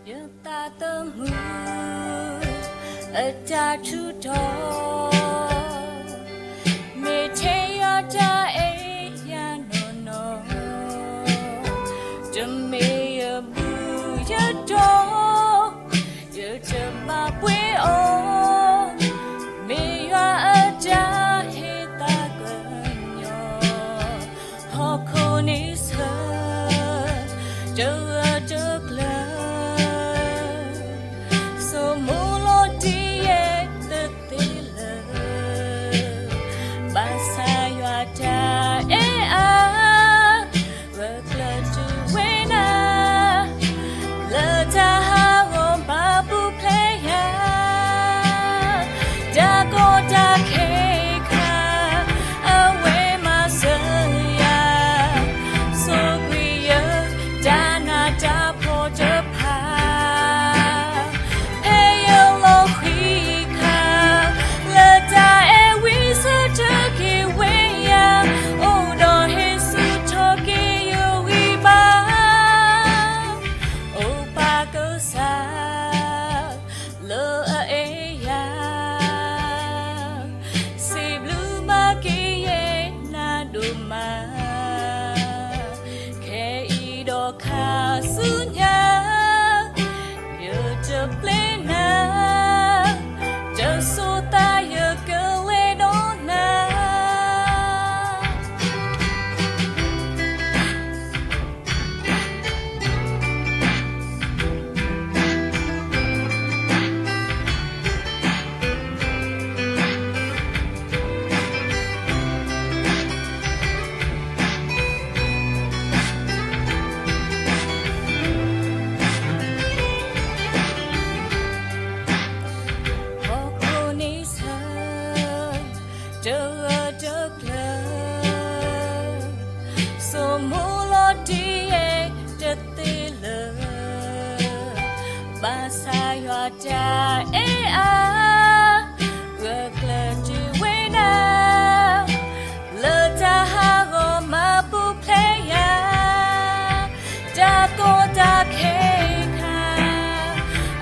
ယသးသမူအတၢ်ထူးထီၣ်, မ့ၢ်ထဲယွၤတၢ်အဲၣ်ယၤနီၢ်နီၢ်, တမ့ၢ်ယဘူၣ်ယတီၢ်, ယတဘၣ်ပှ့ၤအီၤ, မ့ၢ်ယွၤအတၢ်ဟ့ၣ်သးကညီၤ, ဟီၣ်ခိၣ်န့ဆၢၣ် တဂၢၢ်တကျၢၤ, ဆိမိၣ်လီၤတံၢ်ယဲၢ်တသ့လၢၤ, ဘၣ်ဆၣ်ယွၤတၢ်အဲၣ်အါ ဂၢၢ်ကျၢၤတုၤဝဲဒၣ် လၢတၢ်ဟးဂီၤဘၣ်ပူၤဖျဲးယၤ, တၢ်ကီတၢ်ခဲခါ အဝဲမၤစၢၤယၤ, ဆိၣ်ဂ့ၤယတၢ်နးတၢ်ဖှီၣ်တဖၣ် ဖဲယလီၤဃံၤခါ, လၢတၢ်အဲၣ်ဝံစၢၢ်တက့ၤဝဲယၤ, အိၣ်ဒီးဟ့ၣ်ဆူၣ်ထီၣ်က့ၤယဂံၢ်ဘါ, အိၣ်ပၢ်ကစၢ် လၢအအဲၣ်ယၤ, စံးဘျုးမၤက့ၤယဲနၤဒိၣ်မး, ခဲအံၤဒီးခါဆူညါ ယတပျဲနၤ, တစိၤသးယကလဲၤဒီးနၤ. ဟီၣ်ခိၣ်န့ဆၢၣ် တဂၢၢ်တကျၢၤ, ဆိမိၣ်လီၤတံၢ်ယဲၢ်တသ့လၢၤ, ဘၣ်ဆၣ်ယွၤတၢ်အဲၣ်အါ ဂၢၢ်ကျၢၤတုၤဝဲဒၣ် လၢတၢ်ဟးဂီၤမၤပူၤဖျဲးယၤ, တၢ်ကီတၢ်ခဲခါ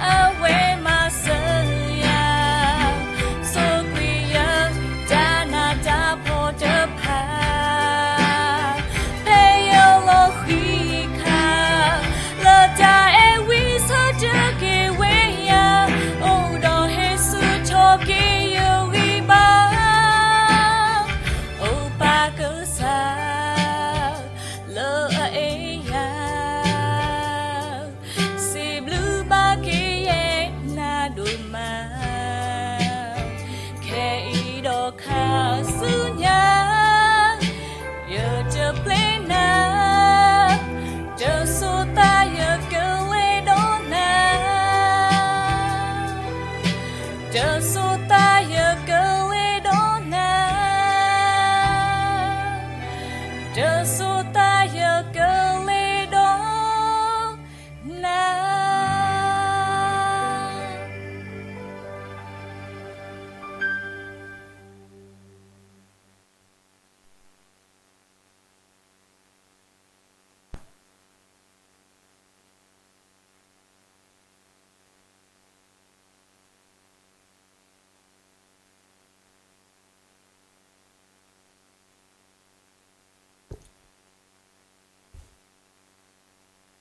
အဝဲမၤစၢၤယၤ, ဆိၣ်ဂ့ၤယတၢ်နးတၢ်ဖှီၣ်တဖၣ် ဖဲယလီၤဃံၤခါ, လၢတၢ်အဲၣ်ဝံစၢၢ်တက့ၤဝဲယၤ, အိၣ်ဒီးဟ့ၣ်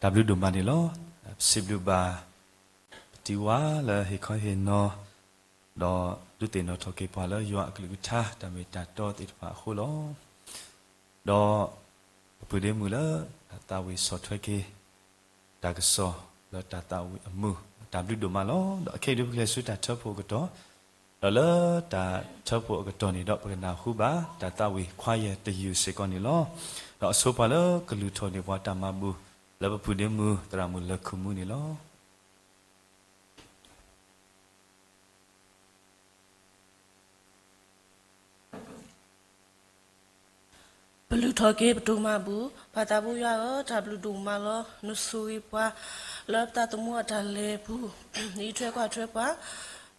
တၢ်ဘျုးဒိၣ်မးန့ၣ်လီၤ. ပစံးဘျုးဘၣ် ပတံၤဝါလၢဟ့ၣ်ခီဟ့ၣ်နီၤ ဒီးဒုးသ့ၣ်နီၣ်ထီၣ်က့ၤပှၤလၢယွၤအကလုၢ်ကထါ တၢ်မ့ၢ်တၢ်တီသ့ၣ်တဖၣ်အဃိလီၤ. ဒီးပပုၢ်ဒ့မုၣ်လၢ တၢ်သးဝံၣ်ဆီၣ်ထွဲက့ၤ တၢ်ကစီၣ်လၢတၢ်သးဝံၣ်အမုာ် တၢ်ဘျုးဒိၣ်မးလီၤ. ဒီးခဲအံၤဒုးပကလဲၤဆူတၢ်ထၢဖှိၣ်အကတီၢ်, ဒီးလၢတၢ်ထၢဖှိၣ်အကတီၢ်န့ၣ်ဒီး ပကနၢ်ဟူဘၣ်တၢ်သးဝံၣ်ခွါယဲၢ်တယုၢ်စ့ၢ်ကီးန့ၣ်လီၤ. ဒီးအဆိပှၤလၢကလုၢ်ထီၣ်န့ၢ်ပှၤတၢ်မၤဘူၣ် လၢပပုၢ်ဒ့မုၣ်သရၣ်မုၣ်လၢၢ်ခိၣ်မူန့ၣ်လီၤ. ပလုၢ်ထီၣ်က့ၤပတၢ်မၤဘူၣ်, ပၢ်သးဘိယွၤဧၢ, တၢ်ဘျုးဒိၣ်မးလီၤ. နဆိၣ်ဂ့ၤပှၤ လၢပသးသမူအတၢ်လဲၤပူၤ, နအံးထွဲကွၢ်ထွဲပှၤ,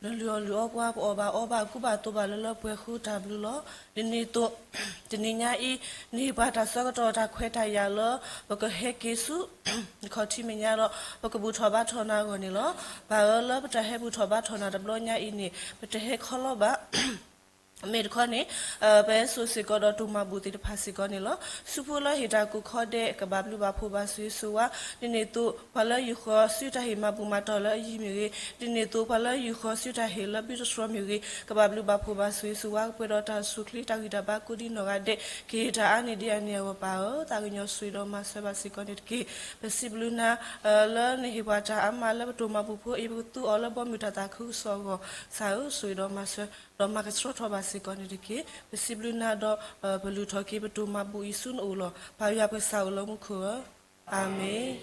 နလုၢ်အီၣ်လုၢ်အီပှၤ, ပအီၣ်ဘၣ်အီဘၣ် ကူဘၣ်သိးဘၣ်လၢလၢပှဲၤဃိ တၢ်ဘျုးလီၤ. ဒ်န့ၣ်အသိး တနံၤညါအံၤ နဟ့ၣ်ပှၤတၢ်ဆၢကတီၢ်တၢ်ခွဲးတၢ်ယာ်လၢ ပကဟဲက့ၤဆူ နခီၣ်ထံးမဲာ်ညါဒီး ပကဘူၣ်ထီၣ်ဘါထီၣ်နၤအဂီၢ်န့ၣ်လီၤ. ပၢ်ဧၢ, လၢပတၢ်ဟဲဘူၣ်ထီၣ်ဘါထီၣ်နၤတဘျီညါအံၤန့ၣ် ပတဟဲခီလီၤဘၣ် မ့ၢ်တခီန့ၣ် ပဟဲစိာ်စ့ၢ်ကီးဒီးတၢ်မၤဘူၣ်သ့ၣ်တဖၣ်စ့ၢ်ကီးန့ၣ်လီၤ. ဆူဖိလၢဟ့ၣ်တၢ်ကိးခီဒဲး ကဘၣ်ဘျုးဘၣ်ဖှိၣ်ဘၣ်ဆိၣ်ဂ့ၤဆိၣ်ဝါ, ဒ်န့ၣ်အသိး ပှၤလၢယူၢ်ဃီၤဆူတၢ်ဟ့ၣ်မၤဘူၣ်မၤတီၢ်လၢအယံၤမ့ၢ်ဂ့ၤ, ဒ်န့ၣ်အသိး ပှၤလၢယူၢ်ဃီၤဆူတၢ်ဟ့ၣ်လၢဘုတတြီမ့ၢ်ဂ့ၤ, ကဘၣ်ဘျုးဘၣ်ဖှိၣ်ဘၣ်ဆိၣ်ဂ့ၤဆိၣ်ဝါ ကပှဲၤဒီးတၢ်အိၣ်ဆူၣ်အိၣ်ချ့တၢ်ဂံၢ်တၢ်ဘါကိးဒံနီၢ်ဂၤဒဲး ကဟ့ၣ်တၢ်အါန့ၢ်ဒံးအါန့ၢ်အဂီၢ် ပၢ်ဧၢ, သးကညီၤဆိၣ်ဂ့ၤဒီးမၤစၢၤဘၣ်စ့ၢ်ကီးန့ၣ်တက့ၢ်. ပစံးဘျုးနၤ လၢနဟ့ၣ်ပှၤတၢ်အါမးလၢပတၢ်မၤဘူၣ်ဖိအံၤ ပကသူအီၤလၢဘီမုၢ်တၢ်သးခုကစီၣ်အဂီၢ်, သးဧၢ, ဆိၣ်ဂ့ၤဒီးမၤစၢၤ ဒီးမၤကဆှီထီၣ်ဘၣ်စ့ၢ်ကီးန့ၣ်တက့ၢ်. ပစံးဘျုးနၤဒီး ပလုၢ်ထီၣ်က့ၤပတၢ်မၤဘူၣ်အံၤဆူနအိၣ်လီၤ. ပၢ်ယွၤပကစၢ်အိၣ်လၢမူခိၣ်ဧၢ, အၤမ့ၣ်.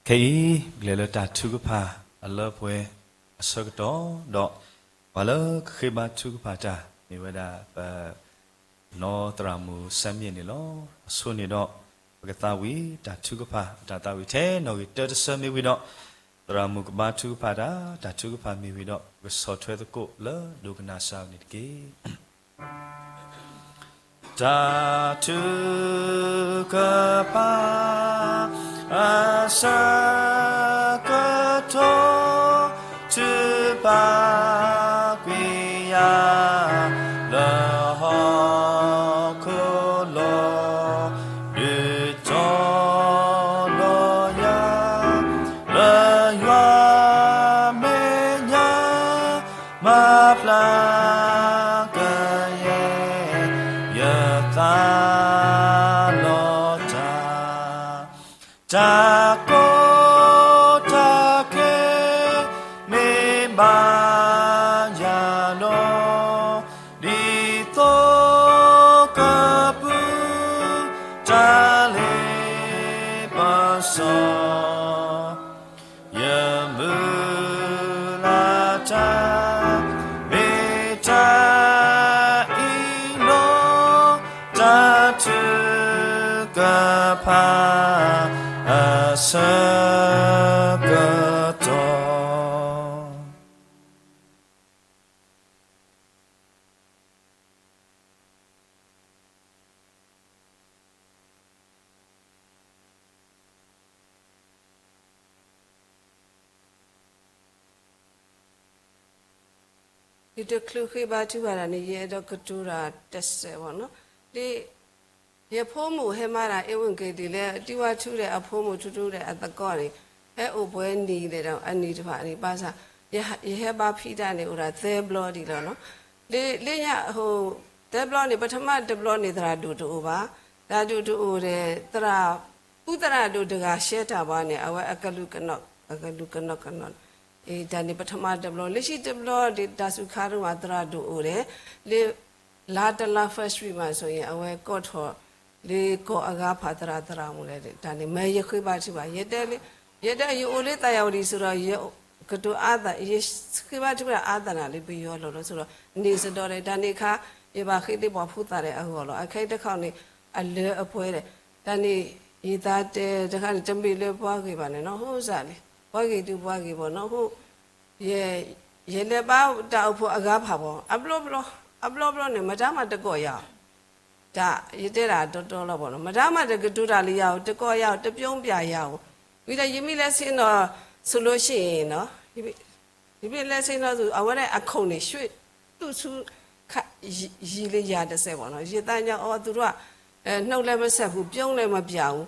ခဲအံၤ ပကလဲၤလၢတၢ်ထုကဖၣ်အလၢပှဲၤအဆၢကတီၢ်ဒီး ပှၤလၢကဃ့ဘါထုကဖၣ်တၢ် မ့ၢ်ဝဲဒၣ်ပ နီၢ်သရၣ်မုၣ်စၢမ့ၣ်န့ၣ်လီၤ. အဆိန့ၣ်ဒီး ပကသးဝံၣ်တၢ်ထုကဖၣ် အတၢ်သးဝံၣ်ထဲနီၣ်ဂံၢ်တၢတဆၢမ့ၢ်ဝံၤဒီး သရၣ်မုၣ်ကဘါထုကဖၣ်တၢ် တၢ်ထုကဖၣ်မ့ၢ်ဝံၤဒီး ပကဆီၣ်ထွဲသကိးလၢဒိကနၣ်စၢ်န့ၣ်တက့ၢ်. တၢ်ထုကဖၣ် အဆၢကတီၢ် ထုကဖၣ်ကွံာ်ယၤ လၢဟီၣ်ခိၣ်လီၤ. ဒုးတီၤလီၤယၤ လၢယွၤမဲာ်ညါ မၤဖျါကယဲၢ် ယသးလီၤတၢ် တၢ်ကီတၢ်ခဲ မ့ၢ်ဘၣ်ယၤလီၤ. ဒ်သိးကပုၢ် တၢ်လ့ပစီ ယမုၢ်လၢ်တၢ် မ့ၢ်တၢ်အံၤလီၤ. တၢ်ထုကဖၣ် အဆၢကတီၢ် ယတချုးဃ့ဘါထုကဖၣ်တၢ်န့ၣ် ယအဲၣ်ဒိးကတိၤတၢ်တစဲးဘၣ်နီၤ, ဒ် ယဖိမုၣ်ဟဲမၤတၢ် အ့ဝံၣ်က့ၤဒ်လဲၣ် တံၤဝါထုဒီးအဖိမုၣ်ထူထူဒီးအသကိးန့ၣ် ဟဲအိၣ်ပှဲၤနံၤဒီးအနံၤတဖၣ်န့ၣ် ဘၣ်ဆၣ် ယဟဲဘါဖံးတၢ်န့ၣ် အိၣ်ဒၣ်သၢဘျီဒံးလီၤနီၤ. လၢညါ သၢဘျီန့ၣ် ပထမတဘျီန့ၣ် သရၣ်ဒိၣ်တအိၣ်ဘၣ်, သရၣ်ဒိၣ်တအိၣ်ဒီး သရၣ် ပူသရၣ်ဒိၣ်တဂၤရှဲတၢ်ဘၣ်န့ၣ် အဝဲအကလုာ်ကနီၣ် အကလုာ်ကနီၣ်ကနီၣ် တၢ်န့ၣ်ပထမတဘျီ, လၢခံတဘျီဒ်တၢ်စူၤခါတမး သရၣ်ဒိၣ်အိၣ်ဒီး လၢ လါတလါ First Street မး ဆိုရင် အဝဲကိးထီၣ် လၢကီၢ်အဂၤဖးသရၣ်သရၣ်မုၣ်လဲၣ် တၢ်န့ၣ် မ့ၢ်ယဃ့ဘါထုကဖၣ် ယတဲလၢ ယတဲယအိၣ်လၢသးယၤဝတံၣ်စ့ၢ်ကီး ယကတိၤအါသး ယဃ့ဘါထုကဖၣ်အါသးနၤလၢပယီၤလီၤလီၤစ့ၢ်ကီး န့ၣ်စ့ၢ်ကီးဒီး တၢ်န့ၣ်အခါ ယဘၣ်ဃ့သ့ၣ်ပှၤဖိသၣ်ဒီးအဂီၢ်လီၤ. အခဲအံၤတခီန့ၣ် အလၢအပှဲၤဒီး တၢ်န့ၣ် ယသးတဲတခါန့ၣ် တမ့ၢ်လၢပှၤဂ့ၤဘၣ်န့ၣ်နီၤ ဟိစၢ်လံ ပှၤဂ့ၤတုၤပှၤဂ့ၤဘၣ်နီၤ အဃိ ယလဲၤဘါတၢ်အိၣ်ဖှိၣ်အဂၤဖးဘၣ် အဘျီဘျီ အဘျီဘျီန့ၣ် မတၤမးတကိးယၤဧိၤ တၢ်ယတဲဒၣ်တီတီလီၤဘၣ်နီၤ မတၤမးတကတိၤတၢ်လၢယၤဧိၤ တကိးယၤဧိၤ တပျီပျၢ်ယၤဧိၤ ဝံၤဒီးယမ့ၢ်လဲၤဆ့ၣ်နီၤ ဆိုလို့ရှိရင်နီၤ ယမ့ၢ်လဲၤဆ့ၣ်နီၤသူ အဝဲဒၣ်အခိၣ်န့ၣ် ရွှေ့ သူ့ဆူ ယံာ်လၢယၤတစဲးဘၣ်နီၤ ယသးညါအီၤသူတို့က နှုတ်လည်းမဆက်ဘူး ပြုံးလည်းမပြဘူး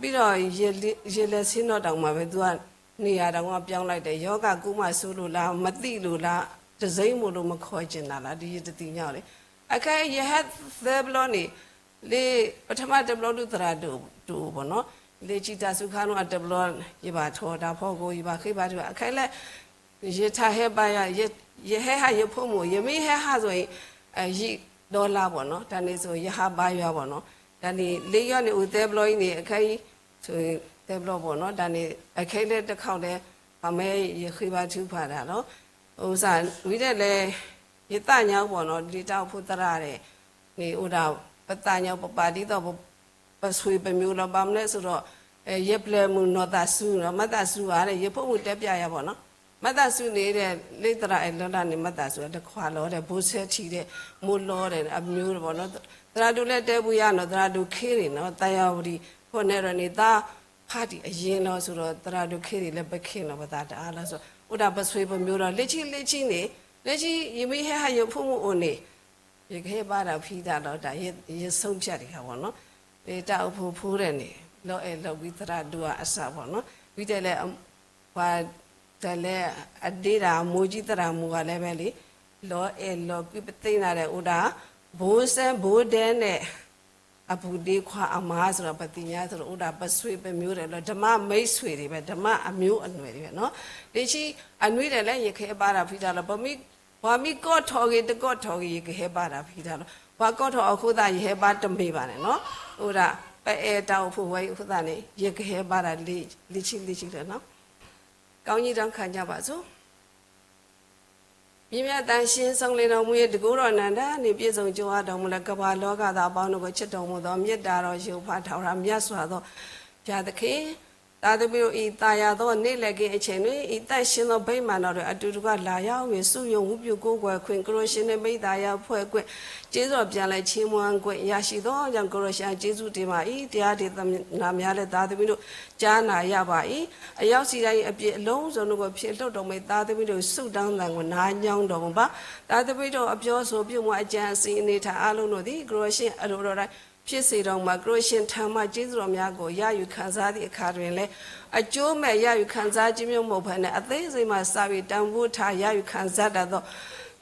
ပြီးတော့ ယလဲၤဆ့ၣ်နီၤတၢ်မးပဲ သူက နေရာတောင်မှပြောင်းလိုက်တယ် ရောဂါကူးမှစိုးလို့လား မသိလို့လား တစိမ့်မို့လို့မခေါ်ချင်တာလား ဒီယတသ့ၣ်ညါအီၤလံ အခဲအံၤယဟဲသၢဘျီန့ၣ် လၢပထမတဘျီဒုးသရၣ်ဒိၣ်တအိၣ်ဘၣ်နီၤ လၢခံတၢ်စူၤခါနီၤ အတဘျီ ယဘၣ်ထီၣ်တၢ်ဖီခိၣ် ယဘၣ်ဃ့ဘါထုကဖၣ် အခဲလၢ ယထးဟဲဘါယွၤ ယဟဲဟးယဖိမုၣ် ယမ့ၢ်ဟဲဟးဆိုရင် ယံာ်ဒီလါဘၣ်နီၤ တၢ်န့ၣ်ဆို ယဟးဘါယွၤဘၣ်နီၤ တၢ်န့ၣ် လၢယီၤန့ၣ်အိၣ်သၢဘျီအံၤန့ၣ် အခဲအံၤ သၢဘျီဘၣ်နီၤ တၢ်န့ၣ် အခဲလၢတခီၣ်လဲၣ် ပမ့ၢ်ယဃ့ဘါထုကဖၣ်တၢ်လီၤ အိၣ်စၢ်ဝံၤဒဲးလဲၣ် ယသးညါအိၣ်ဘၣ်နီၤ လၢတၢ်အိၣ်ဖှိၣ်သရၣ်န့ၣ် န့ၣ်အိၣ်ဒၣ် ပသးညါပပာ်ဒ်သိး ပဆွေပမျိုးလီၤ ဘၣ်မနုၤလဲၣ်ဆိုတော့ ယပျဲၢ်မုၣ်နီၢ်သးစူၤနီၤ မၤသးစူၤဧါဒီး ယဖိမုၣ်တဲပျဲယၤဘၣ်နီၤ မၤသးစူၤန့ၣ်ဒီး လၢသရၣ်အဲၣ်လီၤတၢ်န့ၣ် မၤသးစူၤ တခွါလီၤဒီး ဘိဆဲထံးဒီး မိၢ်လီၤဒီး အမျိုးဘၣ်နီၤ သရၣ်ဒိၣ်လဲၣ်တဲပူၤယၤနီၤ သရၣ်ဒိၣ်ခ့ရ့ၣ်နီၤ သးယၤဝတံၣ် ဖီၣ်နဲၣ်ရၢၣ်န့ၣ် သးဖးတံၢ်အယ့ၢ်လီၤဆိုတော့ သရၣ်ဒိၣ်ခ့ရ့ၣ်လၢပခ့ၣ်နီၤ ပသးတအါလီၤဆို အိၣ်ဒၣ်ပဆွေပမျိုးဒီး လၢခံလၢခံန့ၣ် လၢခံယမ့ၢ်ဟဲဟးယဖိမုၣ်အိၣ်န့ၣ် ယကဟဲဘါတၢ်ဖံးတၢ်လီၤတၢ် ယဆုံးဖြတ်တခါဘၣ်နီၤ လၢတၢ်အိၣ်ဖှိၣ်ဖိဒီးန့ၣ် လီၤအဲၣ်လီၤကွံသရၣ်ဒိၣ်အစၢ်ဘၣ်နီၤ ဝံၤတဲလဲၣ် ပှၤတဲလဲၣ် အဒ့တၢ် အမိၢ်ကံသရၣ်မုၣ်ဂၤလဲၣ်ဝဲလံ လီၤအဲၣ်လီၤကွံပသ့ၣ်နၤဒီးအိၣ်ဒၣ် ဘိစဲဘိဒဲန့ၣ် အပူၤဒ့ခွါအမါစ့ၢ်ကီး ပသ့ၣ်ညါစ့ၢ်ကီး အိၣ်ဒၣ်ပဆွေပမျိုးဒီးလီၤ ဓမ္မမိတ်ဆွေတွေပဲ ဓမ္မအမျိုးအနွယ်တွေပဲနီၤ လၢခံအနွံဒဲးလဲၣ် ယကဟဲဘါတၢ်ဖံးတၢ်လီၤ ပှၤမ့ၢ်ကိးထီၣ်ဂ့ၤ တကိးထီၣ်ဂ့ၤ ယကဟဲဘါတၢ်ဖံးတၢ်လီၤ ပှၤကိးထီၣ်အဃိသတး ယဟဲဘါတမ့ၢ်ဘၣ်န့ၣ်နီၤ အိၣ်ဒၣ် ပအဲၣ်တၢ်အိၣ်ဖှိၣ်ဝဲအံၤအဃိသတးန့ၣ် ယကဟဲဘါတၢ်လံာ်ဆံးလံာ်ဆံးလီၤ. ကောင်းကြီးတောင်းခံကြပါစို့. မြင်းများသန့်ရှင်းစုံလင်တော်မူ၍ တန်ခိုးတော်အနန္တနှင့် ပြည့်စုံကြွယ်ဝတော်မူလၢ ကမ္ဘာလောကသားအပေါင်းတို့ကို ချစ်တော်မူသော မေတ္တာတော်ရုပ်ဖတ်ထာဝရမြတ်စွာသောဘုရားသခင်၊ သားသမီးတို့၏ သာယာသောနေ့လည်ခင်းအချိန်တွင် ဤသန့်ရှင်းသောဗိမာန်တော်တွင် အတူတကွလာရောက်၍ စုရုံးဝတ်ပြုကိုးကွယ်ခွင့်၊ ကိုယ်တော်ရှင်နှင့်မိသားစုအဖွဲ့ခွင့်၊ ကျေးဇူးတော်ပြန်လည်ချီးမွမ်းခွင့်ရရှိသောကြောင့် ကိုယ်တော်ရှင်အားကျေးဇူးတင်ပါ၏။ တရားဒေသနာများလည်း သားသမီးတို့ ကြားနာရပါ၏။ အယောက်ဆံတိုင်းအပြစ်အလုံးစုံတို့ကို ဖြေလွှတ်တော်မူ၊ သားသမီးတို့ ဆုတောင်းသံကို နားညွှန်းတော်မူပါ။ သားသမီးတို့ အပြောဆိုပြုမှု အကြံအစည် အနေအထားအားလုံးတို့သည် ကိုယ်တော်ရှင်အလိုတော်တိုင်း ဖြစ်စေတော်မူပါ။ ကိုယ်တော်ရှင်ထံမှ ကျေးဇူးတော်များကို ရယူခံစားသည့်အခါတွင်လည်း အကျိုးမဲ့ရယူခံစားခြင်းမျိုးမဟုတ်ဘဲနဲ့ အသေးစိတ်မှစပြီး တန်ဖိုးထားရယူခံစားတတ်သော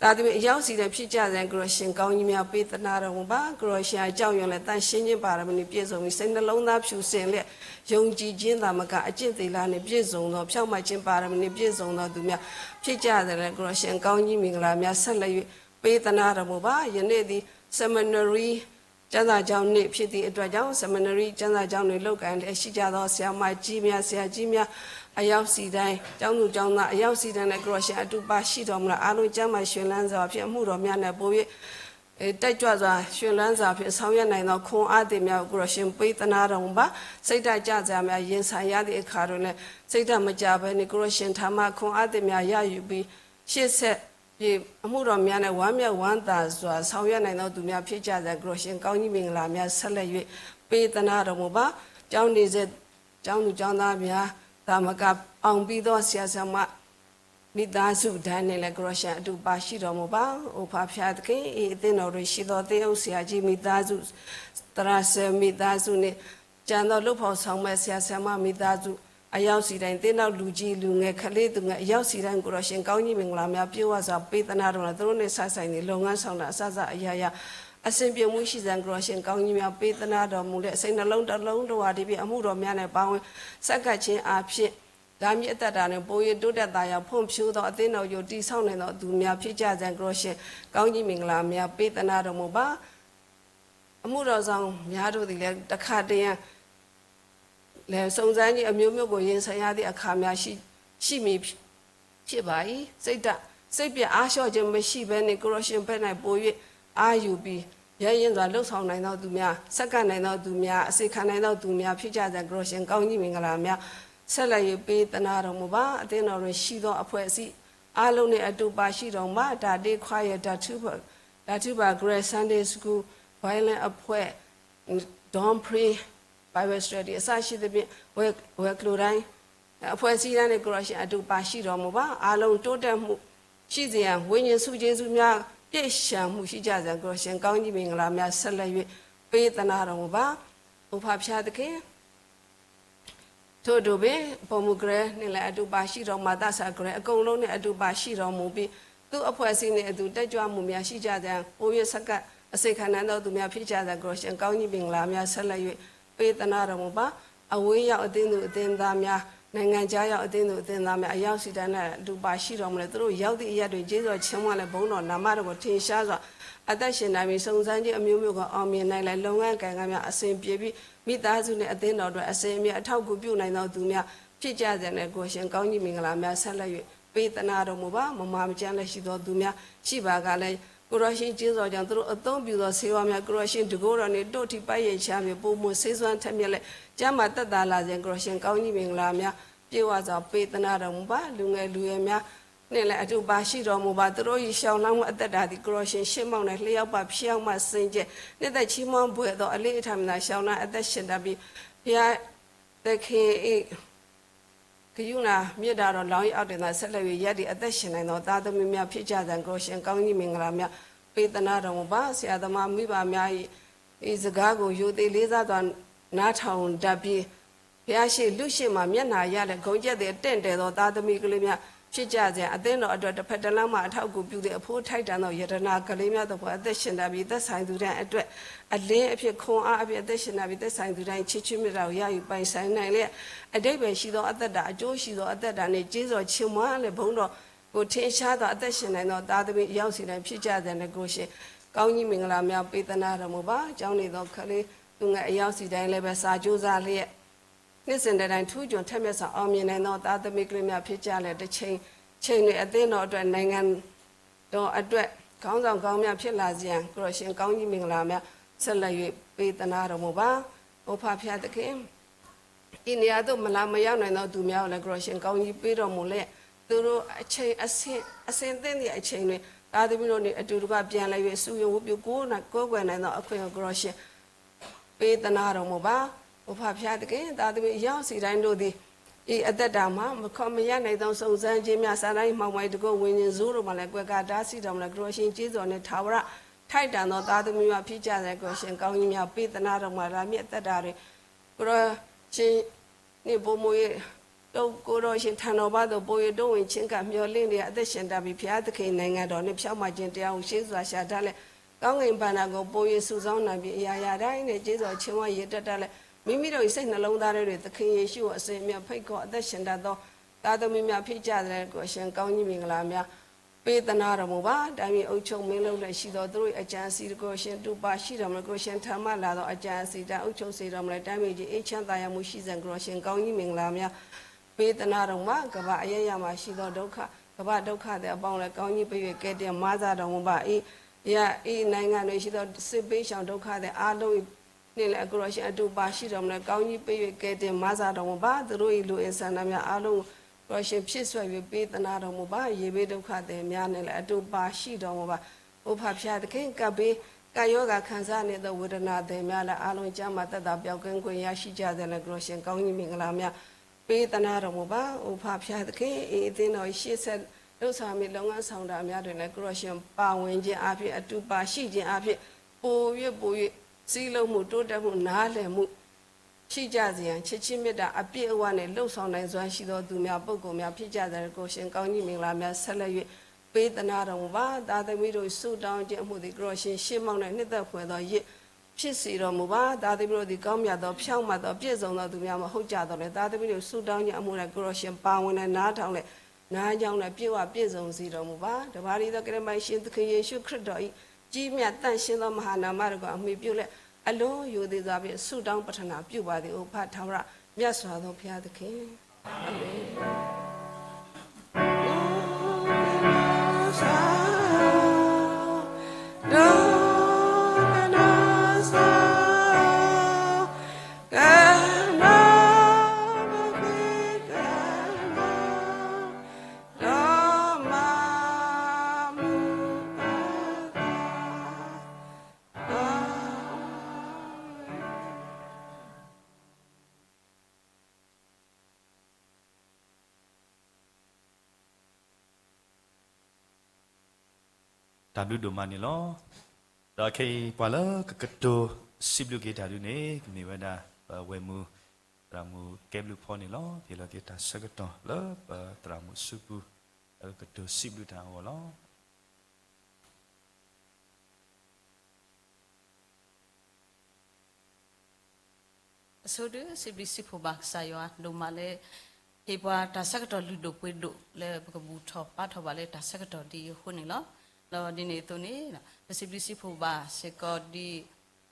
သားသမီးအယောက်ဆံတိုင်း ဖြစ်ကြစေရန် ကိုယ်တော်ရှင် ကောင်းကြီးများပေးသနားတော်မူပါ။ ကိုယ်တော်ရှင်အကြောင်းရုံလည်း သန့်ရှင်းခြင်းပါရမီနှင့် ပြည့်စုံပြီး စိတ်နှလုံးသားဖြူစင်လျက် ယုံကြည်ခြင်းသာမက အကျင့်သီလနှင့်ပြည့်စုံသော ဖြောင့်မတ်ခြင်းပါရမီနှင့် ပြည့်စုံသောသူများ ဖြစ်ကြစေရန် ကိုယ်တော်ရှင် ကောင်းကြီးမင်္ဂလာများ ဆက်လက်၍ ပေးသနားတော်မူပါ။ ယနေ့သည် seminary ကျမ်းစာကျောင်းနေ့ဖြစ်သည့်အတွက်ကြောင့် seminary ကျမ်းစာကျောင်းတွင် လုပ်ကိုင်လျက်ရှိကြသော ဆရာမကြီးများ၊ ဆရာကြီးများ၊ အယောက်ဆံတိုင်း၊ ကျောင်းသူကျောင်းသား အယောက်ဆံတိုင်းနဲ့ ကိုယ်တော်ရှင်အတူပါရှိတော်မူလၢ အားလုံးကျန်းမာရွှင်လန်းစွာဖြင့် အမှုတော်များနဲ့ ပို၍ တက်ကြွစွာ ရွှင်လန်းစွာဖြင့် ဆောင်ရွက်နိုင်သော ခွန်အားသစ်များကို ကိုယ်တော်ရှင် ပေးသနားတော်မူပါ။ စိတ်ဓာတ်ကျစရာများ ရင်ဆိုင်ရသည့်အခါတွင်လည်း စိတ်ဓာတ်မကျဘဲနှင့် ကိုယ်တော်ရှင်ထံမှ ခွန်အားသစ်များရယူပြီး ရှေ့ဆက်ပြီး အမှုတော်များနဲ့ ဝမ်းမြောက်ဝမ်းသာစွာ ဆောင်ရွက်နိုင်သောသူများ ဖြစ်ကြစရာ ကိုယ်တော်ရှင် ကောင်းကြီးမင်္ဂလာများ ဆက်လက်၍ ပေးသနားတော်မူပါ။ ကျောင်းနေဆဲ ကျောင်းသူကျောင်းသားများသာမက အောင်ပြီးသော ဆရာဆရာမ မိသားစုတိုင်းနဲ့လည်း ကိုယ်တော်ရှင် အတူပါရှိတော်မူပါ။ အို ဖာဖျားသခင်၊ အသင်းတော်တွင်ရှိသော သင်းအုပ်ဆရာကြီးမိသားစု၊ သရၣ်ဆရာမိသားစုနှင့် ကျန်သော လုပ်ဖော်ဆောင်မဲ့ ဆရာဆရာမမိသားစု အယောက်ဆံတိုင်း၊ သင်းထောက် လူကြီးလူငယ်၊ ကလေးသူငယ် အယောက်ဆံတိုင်း ကိုယ်တော်ရှင် ကောင်းကြီးမင်္ဂလာများ ပြည့်ဝစွာ ပေးသနားတော်မူပါ။ သူတို့နှင့်စပ်ဆိုင်သည့် လုပ်ငန်းဆောင်တာ အစစအရာရာ အဆင်ပြေမှုရှိစေရန် ကိုယ်တော်ရှင် ကောင်းကြီးများ ပေးသနားတော်မူလျက် စိတ်နှလုံးတစ်လုံးတဝှာတည်းဖြင့် အမှုတော်များနဲ့ ပါဝင်ဆက်ကပ်ခြင်းအားဖြင့် လာမည့်အသက်တာတွင် ပို၍တိုးတက်သာယာဖွံ့ဖြိုးသော အသင်းတော်ကို တည်ဆောက်နိုင်သောသူများ ဖြစ်ကြစေရန် ကိုယ်တော်ရှင် ကောင်းကြီးမင်္ဂလာများ ပေးသနားတော်မူပါ။ အမှုတော်ဆောင်များတို့သည်လည်း တခါတရံ လည်း စုံစမ်းခြင်းအမျိုးမျိုးကို ရင်ဆိုင်ရသည့်အခါများ ရှိရှိမည်ဖြစ်ပါ၏။ စိတ်ဓာတ်စိတ်ပျက်အားလျော့ခြင်းမရှိဘဲနှင့် ကိုယ်တော်ရှင်ဘက်၌ပို၍အားယူပြီး ရဲရင့်စွာလုပ်ဆောင်နိုင်သောသူများ၊ ဆက်ကပ်နိုင်သောသူများ၊ အစေခံနိုင်သောသူများဖြစ်ကြရန် ကိုယ်တော်ရှင်ကောင်းကြီးမင်္ဂလာများ ဆက်လက်၍ပေးသနားတော်မူပါ။ အသင်းတော်တွင်ရှိသောအဖွဲ့အစည်းအားလုံးနှင့်အတူပါရှိတော်မူပါ။ တၢ်ဒ့ခွါရယ်၊ တၢ်ထုပၢ်၊ တၢ်ထုပၢ် Grace Sunday School Violin အဖွဲ့ Dawn Prayer Bible Study အစရှိသဖြင့် ဝဲဝဲကျိုတိုင်း အဖွဲ့အစည်းတိုင်းနဲ့ ကိုယ်တော်ရှင်အတူပါရှိတော်မူပါ။ အားလုံးတိုးတက်မှုရှိစေရန် ဝိညာဉ်ဆုကျေးဇူးများ ပြည့်စုံမှုရှိကြစေရန် ကိုယ်တော်ရှင်ကောင်းကြီးမင်္ဂလာများ ဆက်လက်၍ပေးသနားတော်မူပါ။ အိုဖာဖျားသခင် ထို့အတူပင် အပိာ်မုၣ်ကရၢန့ၣ်လည်း အတူပါရှိတော်မူ၊ သးစၢ်ကရၢ အကုန်လုံးနဲ့ အတူပါရှိတော်မူပြီး သူ့အဖွဲ့အစည်းနဲ့အတူ တက်ကြွမှုများရှိကြသည့် ပို၍ဆက်ကပ်အစေခံနိုင်သောသူများဖြစ်ကြသည့် ကိုယ်တော်ရှင်ကောင်းကြီးမင်္ဂလာများ ဆက်လက်၍ပေးသနားတော်မူပါ။ အဝေးရောက်အသင်းသူအသင်းသားများ၊ နိုင်ငံခြားရောက်အသင်းသူအသင်းသားများ အယောက်ဆံတိုင်းနဲ့ အတူပါရှိတော်မူလျက် သူတို့ရောက်သည့်အရပ်တွင် ကျေးဇူးတော်ချီးမွမ်းလျက် ဘုန်းတော်နာမတော်ကို ထင်ရှားစွာ အသက်ရှင်နိုင်ပြီး စုံစမ်းခြင်းအမျိုးမျိုးကို အောင်မြင်နိုင်လျက် လုပ်ငန်းကိုင်ငန်းများ အဆင်ပြေပြီး မိသားစုနှင့်အသင်းတော်အတွက် အစဉ်အမြဲအထောက်အကူပြုနိုင်သောသူများ ဖြစ်ကြစေရန် ကိုယ်ရှင်ကောင်းကြီးမင်္ဂလာများ ဆက်လက်၍ပေးသနားတော်မူပါ။ မမာမကျန်းလျက်ရှိသောသူများ ရှိပါကလည်း ကိုယ်တော်ရှင်ကျေးဇူးတော်ကြောင့် သူတို့အသုံးပြုသောဆေးဝါးများ ကိုယ်တော်ရှင်တန်ခိုးတော်နှင့် ဒိၣ်ထီးပန်းရည်ချမ်းမြေ ပိုမိုဆေးစွမ်းထက်မြက်လျက် ကျန်းမာသက်သာလာစေရန် ကိုယ်တော်ရှင်ကောင်းကြီးမင်္ဂလာများ ပြည့်ဝစွာပေးသနားတော်မူပါ။ လူငယ်လူရွယ်များ နှင့်လည်းအတူပါရှိတော်မူပါ။ သူတို့၏လျှောက်လှမ်းမှုအသက်တာသည် ကိုယ်တော်ရှင်ရှေ့မှောက်၌ လျှောက်ပါဖြစ်အောင်မှစင်ကြယ် နှစ်သက်ချီးမွမ်းဘွယ်သောအလေးအထံမသာလျှောက်လှမ်းအသက်ရှင်တတ်ပြီး ဘုရားသခင်၏ကရုဏာမေတ္တာတော်လောင်း၏အောက်တွင်သာဆက်လက်၍ရပ်တည်အသက်ရှင်နိုင်သောသားသမီးများဖြစ်ကြသည့် ကိုယ်တော်ရှင်ကောင်းကြီးမင်္ဂလာများပေးသနားတော်မူပါ။ ဆရာသမားမိဘများ၏၊ ၏စကားကိုယိုသေလေးစားစွာနားထောင်တတ်ပြီး ဘုရားရှေ့လူရှေ့မှာမျက်နှာရလျက် ဂုဏ်ကျက်သည့်တင့်တယ်သောသားသမီးကလေးများဖြစ်ကြစေရန်၊ အသင်းတော်အတွက်တစ်ဖက်တစ်လမ်းမှအထောက်အကူပြုသည့်အဖို့ထိုက်တန်သောယတနာကလေးများသဖွယ်အသက်ရှင်တတ်ပြီး သက်ဆိုင်သူတိုင်းအတွက်အလင်းအဖြစ်ခွန်အားအဖြစ်အသက်ရှင်တတ်ပြီး သက်ဆိုင်သူတိုင်းချစ်ခြင်းမေတ္တာကိုရယူပိုင်ဆိုင်နိုင်လျက် အဓိပ္ပာယ်ရှိသောအသက်တာ၊ အကျိုးရှိသောအသက်တာနှင့်ကျေးဇူးတော်ချီးမွမ်းလျက်ဘုန်းတော်ကိုထင်ရှားသောအသက်ရှင်နိုင်သောသားသမီးအယောက်စီတိုင်းဖြစ်ကြစေရန်ကိုရှင်ကောင်းကြီးမင်္ဂလာများပေးသနားတော်မူပါ။ ကျောင်းနေသောကလေး သူငယ်အယောက်စီတိုင်းလည်းပဲ စာကြိုးစားလျက် နှစ်စဉ်တတိုင်း ထူးချွန်ထက်မြက်စွာ အောင်မြင်နိုင်သော သားသမီးကလေးများ ဖြစ်ကြလျက် တစ်ချိန်ချိန်တွင် အသင်းတော်အတွက် နိုင်ငံတော်အတွက် ခေါင်းဆောင်ကောင်းများ ဖြစ်လာစေရန် ကိုယ်တော်ရှင် ကောင်းကြီးမင်္ဂလာများ ဆက်လက်၍ ပေးသနားတော်မူပါ။ အို ဖဖျားသခင် ဒီနေရာသို့ မလာမရောက်နိုင်သော သူများကိုလည်း ကိုယ်တော်ရှင် ကောင်းကြီးပေးတော်မူလျက် သူတို့အချိန်အဆင် အဆင်သင့်သည့်အချိန်တွင် သားသမီးတို့နှင့် အတူတကွ ပြန်လည်၍ စုရုံးဝတ်ပြုကိုးကွယ်နိုင်သော အခွင့်ကို ကိုယ်တော်ရှင် ပေးသနားတော်မူပါ။ အို ဖဖျားသခင် သားသမီး အယောက်စီတိုင်းတို့သည် ၏အသက်တာမှာ မခွင့်မရနိုင်သော စုံစမ်းခြင်းများ စာတမ်းမှောင်မိုက်တကုတ် ဝိညာဉ်ဆိုးတို့မှလည်း ကွယ်ကာတားဆီးတော်မူလျက် ကိုယ်တော်ရှင် ကျေးဇူးတော်နှင့် ထာဝရထိုက်တန်သော သားသမီးများ ဖြစ်ကြတဲ့ ကိုယ်တော်ရှင် ကောင်းကြီးများ ပေးသနားတော်မူပါ။ လာမည့်အသက်တာတွင် ကိုယ်တော်ရှင် နှင့် ပိုမို၍ တို့ကိုယ်တော်ရှင်ထံတော်ဘက်သို့ ပို၍တိုးဝင်ခြင်းကမျှော်လင့်လျက် အသက်ရှင်တတ်ပြီး ဘုရားသခင်နိုင်ငံတော်နှင့် ဖြောင့်မတ်ခြင်းတရားကို ရှေ့စွာရှာထားလျက် ကောင်းကင်ဘဏ္ဍာကို ပို၍စုဆောင်းနိုင်ပြီး အရာရာတိုင်းနှင့် ကျေးဇူးတော်ချီးမွမ်းရေတွက်တတ်လျက် မိမိတို့၏စိတ်နှလုံးသားထဲတွင် သခင်ယေရှုကို အစဉ်အမြဲဖိတ်ခေါ် အသက်ရှင်တတ်သော သားသမီးများ ဖြစ်ကြတဲ့ ကိုယ်ရှင်ကောင်းကြီးမင်္ဂလာများ ပေးသနားတော်မူပါ။ တိုင်းပြည်အုပ်ချုပ်မင်းလုပ်လျက်ရှိသော သူတို့၏အကြံအစည်တကုတ် ရှင်တူပါရှိတော်မူလျက် ကိုယ်ရှင်ထံမှလာသောအကြံအစည်တိုင်း အုပ်ချုပ်စေတော်မူလျက် တိုင်းပြည်ကြီး အေးချမ်းသာယာမှုရှိစေ ကိုယ်တော်ရှင်ကောင်းကြီးမင်္ဂလာများ ပေးသနားတော်မူပါ။ ကမ္ဘာအရပ်ရပ်မှာရှိသောဒုက္ခ ကမ္ဘာဒုက္ခသည်အပေါင်းလည်း ကောင်းကြီးပေး၍ ကယ်တင်မွဲမစတော်မူပါ။ အီရတ်နိုင်ငံတွင်ရှိသော စစ်ပေးရှောင်ဒုက္ခသည်အားလုံး နှင့်လည်း ကိုယ်တော်ရှင်အတူပါရှိတော်မူလျက် ကောင်းကြီးပေး၍ ကယ်တင်မွဲမစတော်မူပါ။ သူတို့၏လိုအပ်ဆန္ဒများအားလုံးကို ကိုယ်တော်ရှင်ဖြည့်စွက်၍ ပေးသနားတော်မူပါ။ ရေဘေးဒုက္ခသည်များနှင့်လည်း အတူပါရှိတော်မူပါ။ အို ဖဖျားသခင် ကပ်ဘေး ကပ်ရောဂါခံစားနေသော ဝေဒနာသည်များလည်း အားလုံးကျန်းမာသက်သာပျောက်ကင်းခွင့်ရရှိကြသည်လည်း ကိုယ်တော်ရှင်ကောင်းကြီးမင်္ဂလာများ ပေးသနားတော်မူပါ။ အို ဖဖျားသခင် ၏အသင်းတော်ရှေ့ဆက်လုပ်ဆောင်မည့် လုပ်ငန်းဆောင်တာများတွင်လည်း ကိုယ်တော်ရှင်ပါဝင်ခြင်းအားဖြင့် အတူပါရှိခြင်းအားဖြင့် ပို၍ပို၍စည်းလုံးမှု တိုးတက်မှု နားလည်မှု ရှိကြစေရန် ချစ်ခြင်းမေတ္တာအပြည့်အဝနှင့် လုပ်ဆောင်နိုင်စွမ်းရှိသောသူများ ပုဂ္ဂိုလ်များ ဖြစ်ကြစေရန် ကိုယ်ရှင်ကောင်းကြီးမင်္ဂလာများ ဆက်လက်၍ ပေးသနားတော်မူပါ။ သားသမီးတို့ ဆုတောင်းခြင်းအမှုသည် ကိုယ်တော်ရှင် ရှေးမှောက်၌နှစ်သက်ဖွယ်သောယဇ် ဖြစ်စေတော်မူပါ။ သားသမီးတို့သည် ကောင်းမြတ်သော ဖြောင့်မတ်သော ပြည့်စုံသောသူများ မဟုတ်ကြသော်လည်း သားသမီးတို့ ဆုတောင်းခြင်းအမှု၌ ကိုယ်တော်ရှင် ပါဝင်လျက် နားထောင်လျက် နားကြောင်းလျက် ပြည့်ဝပြည့်စုံစေတော်မူပါ။ တပါးတည်းသော ကယ်တင်ပါရှင် သခင်ယေရှုခရစ်တော်၏ ကြီးမြတ်သန့်ရှင်းသော မဟာနာမတော်ကို အမှီပြုလျက် အလွန်ရိုသေစွာဖြင့် ဆုတောင်းပတ္ထနာပြုပါသည် အိ ဖဖ ထာဝရ မြတ်စွာသောဘုရားသခင်။ အာမင်။ တၢ်ဘျုးဒိၣ်မးန့ၣ်လီၤ. ဒီးခဲအံၤ ပှၤလၢကကတိၤစံးဘျုးက့ၤတၢ်ဒုးန့ၣ် ကမ့ၢ်ဝဲဒၣ် ပဝဲၢ်မုၢ် သရၣ်မုၣ်ကဲဘျုးဖီန့ၣ်လီၤ. ဟ့ၣ်လီၤက့ၤတၢ်ဆၢကတီၢ်လၢပသရၣ်မုၣ်စုပူၤ လၢကကတိၤစံးဘျုးတၢ်အဂီၢ်လီၤ. အဆိဒုး စံးဘျုးစံးဖှိၣ်ဘၣ်ကစၢ်ယွၤဒိၣ်မးလၢ ဟ့ၣ်ပှၤတၢ်ဆၢကတီၢ်လုၢ်ဒိၣ်ပှ့ၤဒိၣ်လၢပကဘူၣ်ထီၣ်ဘါထီၣ်ဘၣ်လၢတၢ်ဆၢကတီၢ်ဒ်အံၤအဃိန့ၣ်လီၤ. ဒီးဒ်န့ၣ်အသိးန့ၣ် ပစံးဘျုးစံးဖှိၣ်ဘၣ်စ့ၢ်ကီးဒ်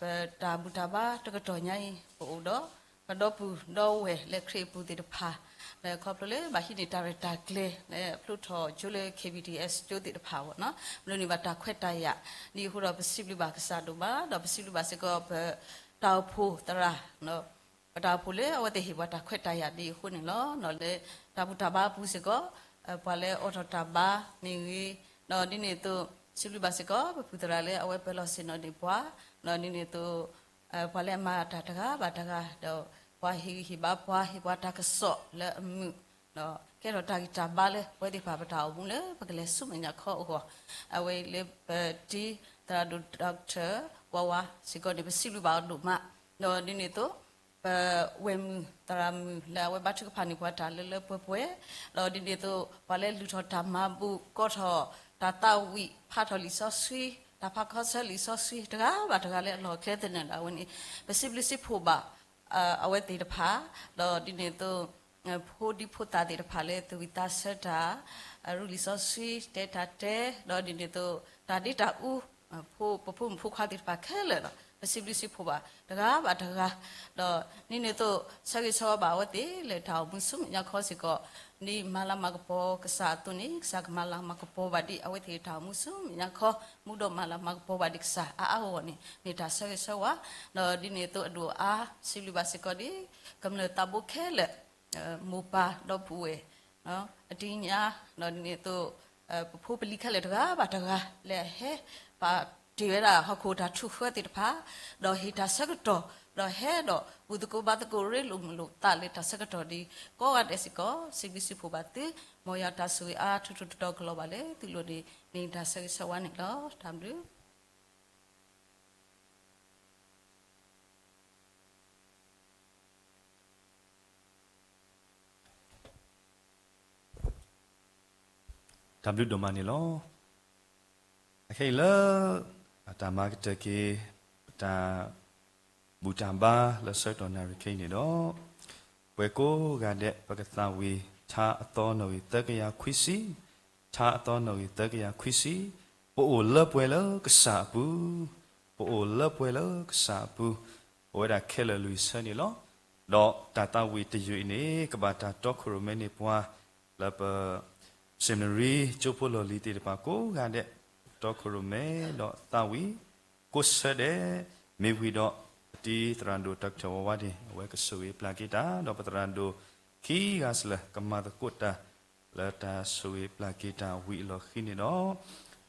ပတၢ်ဘူၣ်တၢ်ဘါတကတီၢ်ညါအံၤ ပအိၣ်ဒီး ပဒီပုၢ်ဒီဝဲၢ်လၢခရံာ်အပူၤသ့ၣ်တဖၣ် လၢခီဖျိလၢဘၣ်ဟံးန့ၢ်တၢ်ရဲၣ်တၢ်ကျဲၤ လၢအဖျိထီၣ်ကၠိလၢ ခ့ၣ်ဘံၣ်ထံၣ်အဲၣ်ကၠိသ့ၣ်တဖၣ်အဂီၢ် မ့ၢ်န့ၢ်ဘၣ်တၢ်ခွဲးတၢ်ယာ် ဒ်အဃိဒီးပစံးဘျုးဘၣ်ကစၢ်ဒိၣ်မး ဒီးပစံးဘျုးဘၣ်စ့ၢ်ကီးပ တၢ်အိၣ်ဖှိၣ်သရၣ် ပတၢ်အိၣ်ဖှိၣ်လၢအဝဲသ့ၣ်ဟ့ၣ်ပှၤတၢ်ခွဲးတၢ်ယာ်ဒ်အဃိန့ၣ်လီၤ. ဒီးလၢတၢ်ဘူၣ်တၢ်ဘါအပူၤစ့ၢ်ကီး ပှၤလၢအိးထီၣ်တၢ်ဘါမ့ၢ်ဂ့ၤ, ဒီးဒ်န့ၣ်အသိး စံးဘျုးဘၣ်စ့ၢ်ကီး ပဖုသရၣ်လၢအဝဲပၢၤလီၢ်ဆ့ၣ်နီၤန့ၢ်ပှၤ, ဒီးဒ်န့ၣ်အသိး ပှၤလၢအမၤတၢ်တဂၤဘၣ်တဂၤ ဒီးပှၤဟ့ၣ်ဂံၢ်ဟ့ၣ်ဘါပှၤ ဟ့ၣ်ပှၤတၢ်ကစီၣ်လၢအမုာ်, ဒီးကဲထီၣ်တၢ်ဂံၢ်တၢ်ဘါလၢပဝဲသ့ၣ်တဖၣ်ပတၢ်အိၣ်မူလၢပကလဲၤဆူမဲာ်ညါခီအဂီၢ်, အဝဲအံၤလၢပတံၤသရၣ်ဒိၣ် Doctor ဝါဝါစ့ၢ်ကီးန့ၣ် ပစံးဘျုးဘၣ်အီၤဒိၣ်မး, ဒီးဒ်န့ၣ်အသိး ပဝဲၢ်မုၢ်သရၣ်မုၣ်လၢအဝဲဘါထုကဖၣ်န့ၢ်ပှၤတၢ်လၢလၢပှဲၤပှဲၤ, ဒီးဒ်န့ၣ်အသိး ပှၤလၢလုၢ်ထီၣ်တၢ်မၤဘူၣ် ကိးထီၣ်တၢ်သးဝံၣ် ဖးထီၣ်လံာ်စီဆှံ တၢ်ဖးခီဆၢလံာ်စီဆှံ တဂၤဘၣ်တဂၤလၢအလီၢ်အကျဲသနၢၣ်ဒီးအဝဲန့ၣ် ပစံးဘျုးစံးဖှိၣ်ဘၣ် အဝဲသ့ၣ်တဖၣ်, ဒီးဒ်န့ၣ်အသိး ဖိဒံဖိသၣ်သ့ၣ်တဖၣ်လၢသူၣ်ဝံၣ်သးဆၢတၢ် ရူလံာ်စီဆှံ တဲတၢ်တဲ ဒီးဒ်န့ၣ်အသိး တၢ်ဒ့တၢ်အူ ပဖိမုၣ်ဖိခွါသ့ၣ်တဖၣ်ခဲလၢာ်ဒီး ပစံးဘျုးစံးဖှိၣ်ဘၣ်တဂၤဘၣ်တဂၤ, ဒီးဒ်န့ၣ်အသိး ဆၢဂ့ၤဆၢဝါဘၣ်အဝဲသ့ၣ်လၢတၢ်အိၣ်မူဆူမဲာ်ညါခီစ့ၢ်ကီး, ဒ်မၤလၤမၤကပီၤကစၢ်အသိးန့ၣ် ကစၢ်ကမၤလၤမၤကပီၤဘၣ်ဒံးအဝဲသ့ၣ်တၢ်အိၣ်မူဆူမဲာ်ညါခီ, မူဒီးမၤလၤမၤကပီၤဘၣ်ဒံးကစၢ်အါအါဂီၢ်ဂီၢ်န့ၣ် မ့ၢ်တၢ်ဆၢဂ့ၤဆၢဝါ, ဒီးဒ်န့ၣ်အသိးအဒိၣ်အါ စံးဘျုးဘၣ်စ့ၢ်ကီးဒ် ကမျၢၢ်သးဘိခဲလၢာ် မိၢ်ပၢ်ဒီပုၢ်ဝဲၢ် အတံၤညါ, ဒီးဒ်န့ၣ်အသိး ပဖိပလံၤခဲလၢာ်တဂၤဘၣ်တဂၤ လၢအဟဲပာ်တ့ၢ်ဝဲဒၣ်ဟီၣ်ခိၣ်တၢ်ထူၣ်ဃၢသ့ၣ်တဖၣ်, ဒီးဟ့ၣ်တၢ်ဆၢကတီၢ်, ဒီးဟဲဒီးဘူၣ်သကိးဘါသကိးရ့လိာ်မုာ်လိာ်သးလၢတၢ်ဆၢကတီၢ်ဒ်ကိးဂၤဒဲးစ့ၢ်ကီး စံးဘျုးစံးဖှိၣ်ဘၣ်သု, မ်ယွၤတၢ်ဆိၣ်ဂ့ၤအါထီၣ်ထီၣ်တတီၤကလီၤဘၣ်လၢသုလိၤန့ၣ် မ့ၢ်တၢ်ဆၢဂ့ၤဆၢဝါန့ၣ်လီၤ. တၢ်ဘျုး တၢ်ဘျုးဒိၣ်မးန့ၣ်လီၤ. အခဲအံၤလၢ အတၢ်မၤကတၢၢ်က့ၤ ပတၢ်ဘူၣ်တၢ်ဘါလၢဆၢကတီၢ်နၣ်ရံၣ်ခဲအံၤန့ၣ်ဒီး, ပှၤကိးဂၤဒဲး ပကသးဝံၣ် ထါအသီနီၣ်ဂံၢ်သၢကယၤခွံဆံ, ထါအသီနီၣ်ဂံၢ်သၢကယၤခွံဆံ, ပအိၣ်လၢပှဲၤလၢကစၢ်အပူၤ, ပအိၣ်လၢပှဲၤလၢကစၢ်အပူၤ, ပဝဲဒၣ်ခဲလၢာ်လွံၢ်ဆၢန့ၣ်လီၤ. ဒီးတၢ်သးဝံၣ်တယုၢ်အံၤန့ၣ် ကဘၣ်တၢ်တီခိၣ်ရိၣ်မဲန့ၢ်ပှၤ လၢပ seminary ကၠိဖိလီၢ်လံၤသ့ၣ်တဖၣ်ကိးဂၤဒဲး, တီခိၣ်ရိၣ်မဲဒီးသးဝံၣ်ကိးဆၢဒဲး, မ့ၢ်ဝံၤဒီး ပတံၤသရၣ်ဒိၣ် Doctor ဝါဝါဒ့ၣ် အဝဲကဆိၣ်ဂ့ၤပျၢ်က့ၤတၢ်, ဒီးပသရၣ်ဒိၣ်ခံဂၤစၢၤ ကမၤသကိးတၢ် လၢတၢ်ဆိၣ်ဂ့ၤပျၢ်က့ၤတၢ်ဝံၤအလီၢ်ခံန့ၣ်ဒီး,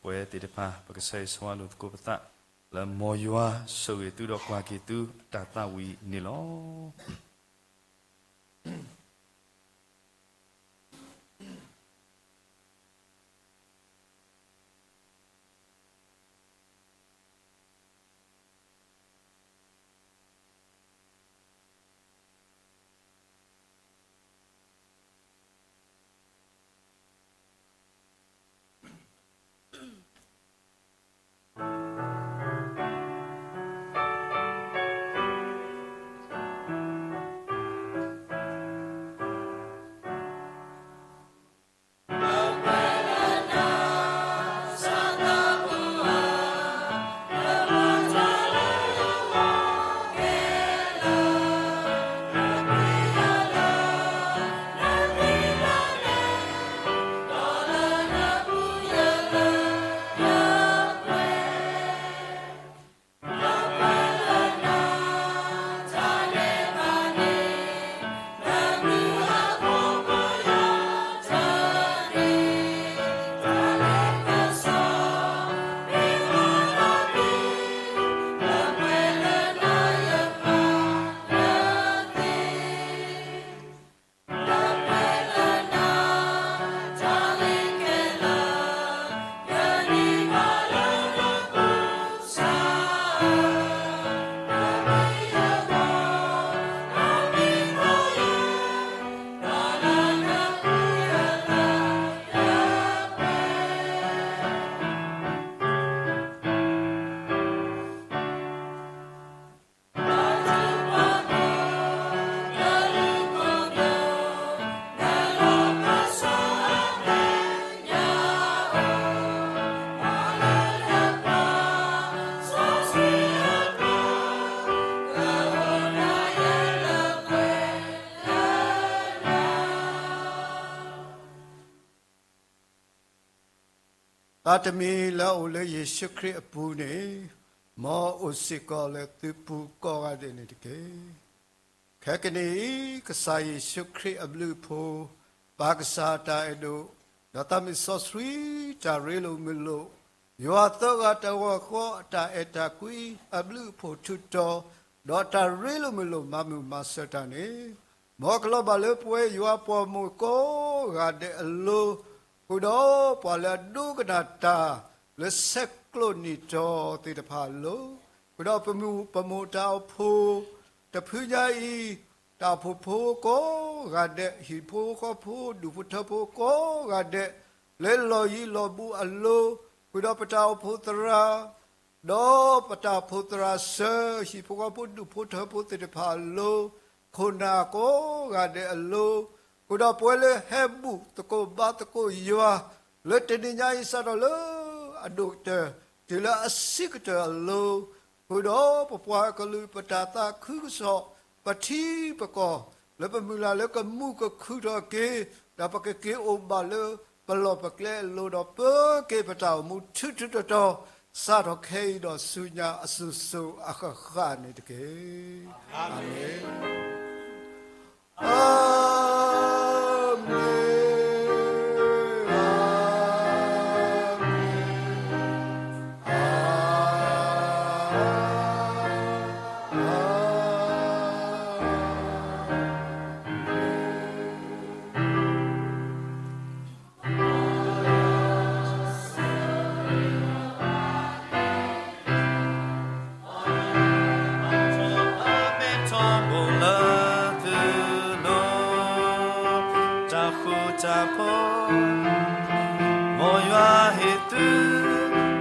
ပဝဲသ့ၣ်တဖၣ် ပကဆၢဂ့ၤဆၢဝါလိာ်သကိးပသး လၢမ်ယွၤဆိၣ်ဂ့ၤသုဒီးကွၢ်က့ၤသုအတၢ်သးဝံၣ်န့ၣ်လီၤ. သးတမံၤလၢအအိၣ်လၢယ့ၣ်ၡူးခရံာ်အပူၤန့ၣ်, မ်အအိၣ်စ့ၢ်ကီးလၢသုပူၤကိးဂၤဒဲးန့ၣ်တက့ၢ်. ခဲကနံၣ်အံၤ ကစၢ်ယ့ၣ်ၡူးခရံာ်အဘျုးအဖှိၣ်, ပၢ်ကစၢ်အတၢ်အဲၣ်ဒိၣ်, ဒီးသးမံၣ်စီဆှံတၢ်ရ့လိာ်မုာ်လိာ်, ယွၤသၢဂၤတဂီၤဃီအတၢ်အဲၣ်တၢ်ကွံ, အဘျုးအဖှိၣ်ထူးတီၤ, ဒီးတၢ်ရ့လိာ်မုာ်လိာ်မၤမုာ်မၤစၢၤတၢ်န့ၣ်, မ်အကလီၤဘၣ်လၢပဝဲယွၤပှၤမိၢ်ကိးဂၤဒဲးအလိၤ, ဃုာ်ဒီးပှၤလၢအဒိကနၣ်တၢ်လၢဆဲးကျိးနံၣ်တီၤသ့ၣ်တဖၣ်အလိၤ, ဃုာ်ဒီးပမိၢ်ပမိၢ်တၢ်အိၣ်ဖှိၣ်တဖုညါအံၤ, တၢ်အိၣ်ဖှိၣ်ဖိကိးဂၤဒဲး, ဟံၣ်ဖိဃီဖိဒူၣ်ဖိထၢဖိကိးဂၤဒဲး, လၢလီၢ်ယံၤလီၢ်ဘူးအလိၤ, ဃုာ်ဒီးပတၢ်အိၣ်ဖှိၣ်သရၣ် ဒီးပတၢ်အိၣ်ဖှိၣ်သရၣ်စၢၤ, ဟံၣ်ဖိဃီဖိဒူၣ်ဖိထၢဖိသ့ၣ်တဖၣ်အလိၤ, ခိၣ်နၢ်ကိးဂၤဒဲးအလိၤ, ဃုာ်ဒီးပဝဲလၢဟဲဘူၣ်သကိးဘါသကိးယွၤ, လၢတနံၤညါအံၤစးထီၣ်လၢအဒိၣ်ကတၢၢ် တုၤလၢအဆံးကတၢၢ်အလိၤ, ဃုာ်ဒီးပပှၤကလုာ် ပတၢ်သးခုကစီၣ်, ပထံပကီၢ်, လၢပမုၢ်လၢ်လၢကမူၣ်ကခုၣ်ထီၣ်က့ၤ, ဒီးပကက့ၤအိၣ်ဘၣ်လၢပလီၢ်ပကျဲအလိၤဒီး ပၢက့ၤပတၢ်အိၣ်မူထူထူတီတီ, စးထီၣ်ခဲအံၤဒီးဆူညါအစိၤစိၤအဃၣ်ဃၣ်န့ၣ်တက့ၢ်. အၤမ့ၣ်. အၤမ့ၣ်, အၤမ့ၣ်, အၤမ့ၣ်. တၢ်ဃူတၢ်ဖိး, မ်ယွၤဟ့ၣ်သု,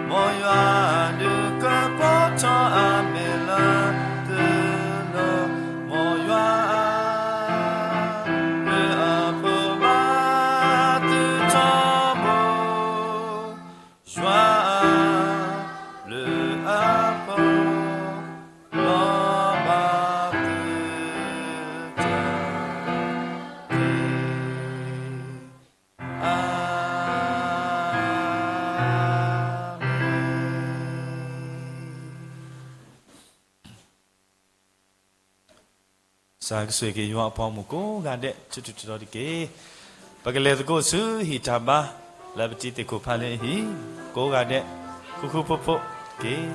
မ်ယွၤဒုးကပီၤထီၣ်အမဲာ်လၢသုလီၤ, မ်ယွၤ လၢအဖိဘၣ်သုထီဘိ, ယွၤ လၢအဖိ လီၤဘၣ်သုတၢ်, အၤမ့ၣ်. စးကဆိၣ်ဂ့ၤက့ၤယွၤအပှၤဂီၢ်မုၢ်ကိးဂၤဒဲး ထူထူတီတီတက့ၢ်. ပကလဲၤသကိးဆူဟံၣ်တၢ်ဘါ လၢပတံၤသကိးဖးလၢအဟံၣ် ကိးဂၤဒဲး ဃူဃူဖိးဖိးတက့ၢ်.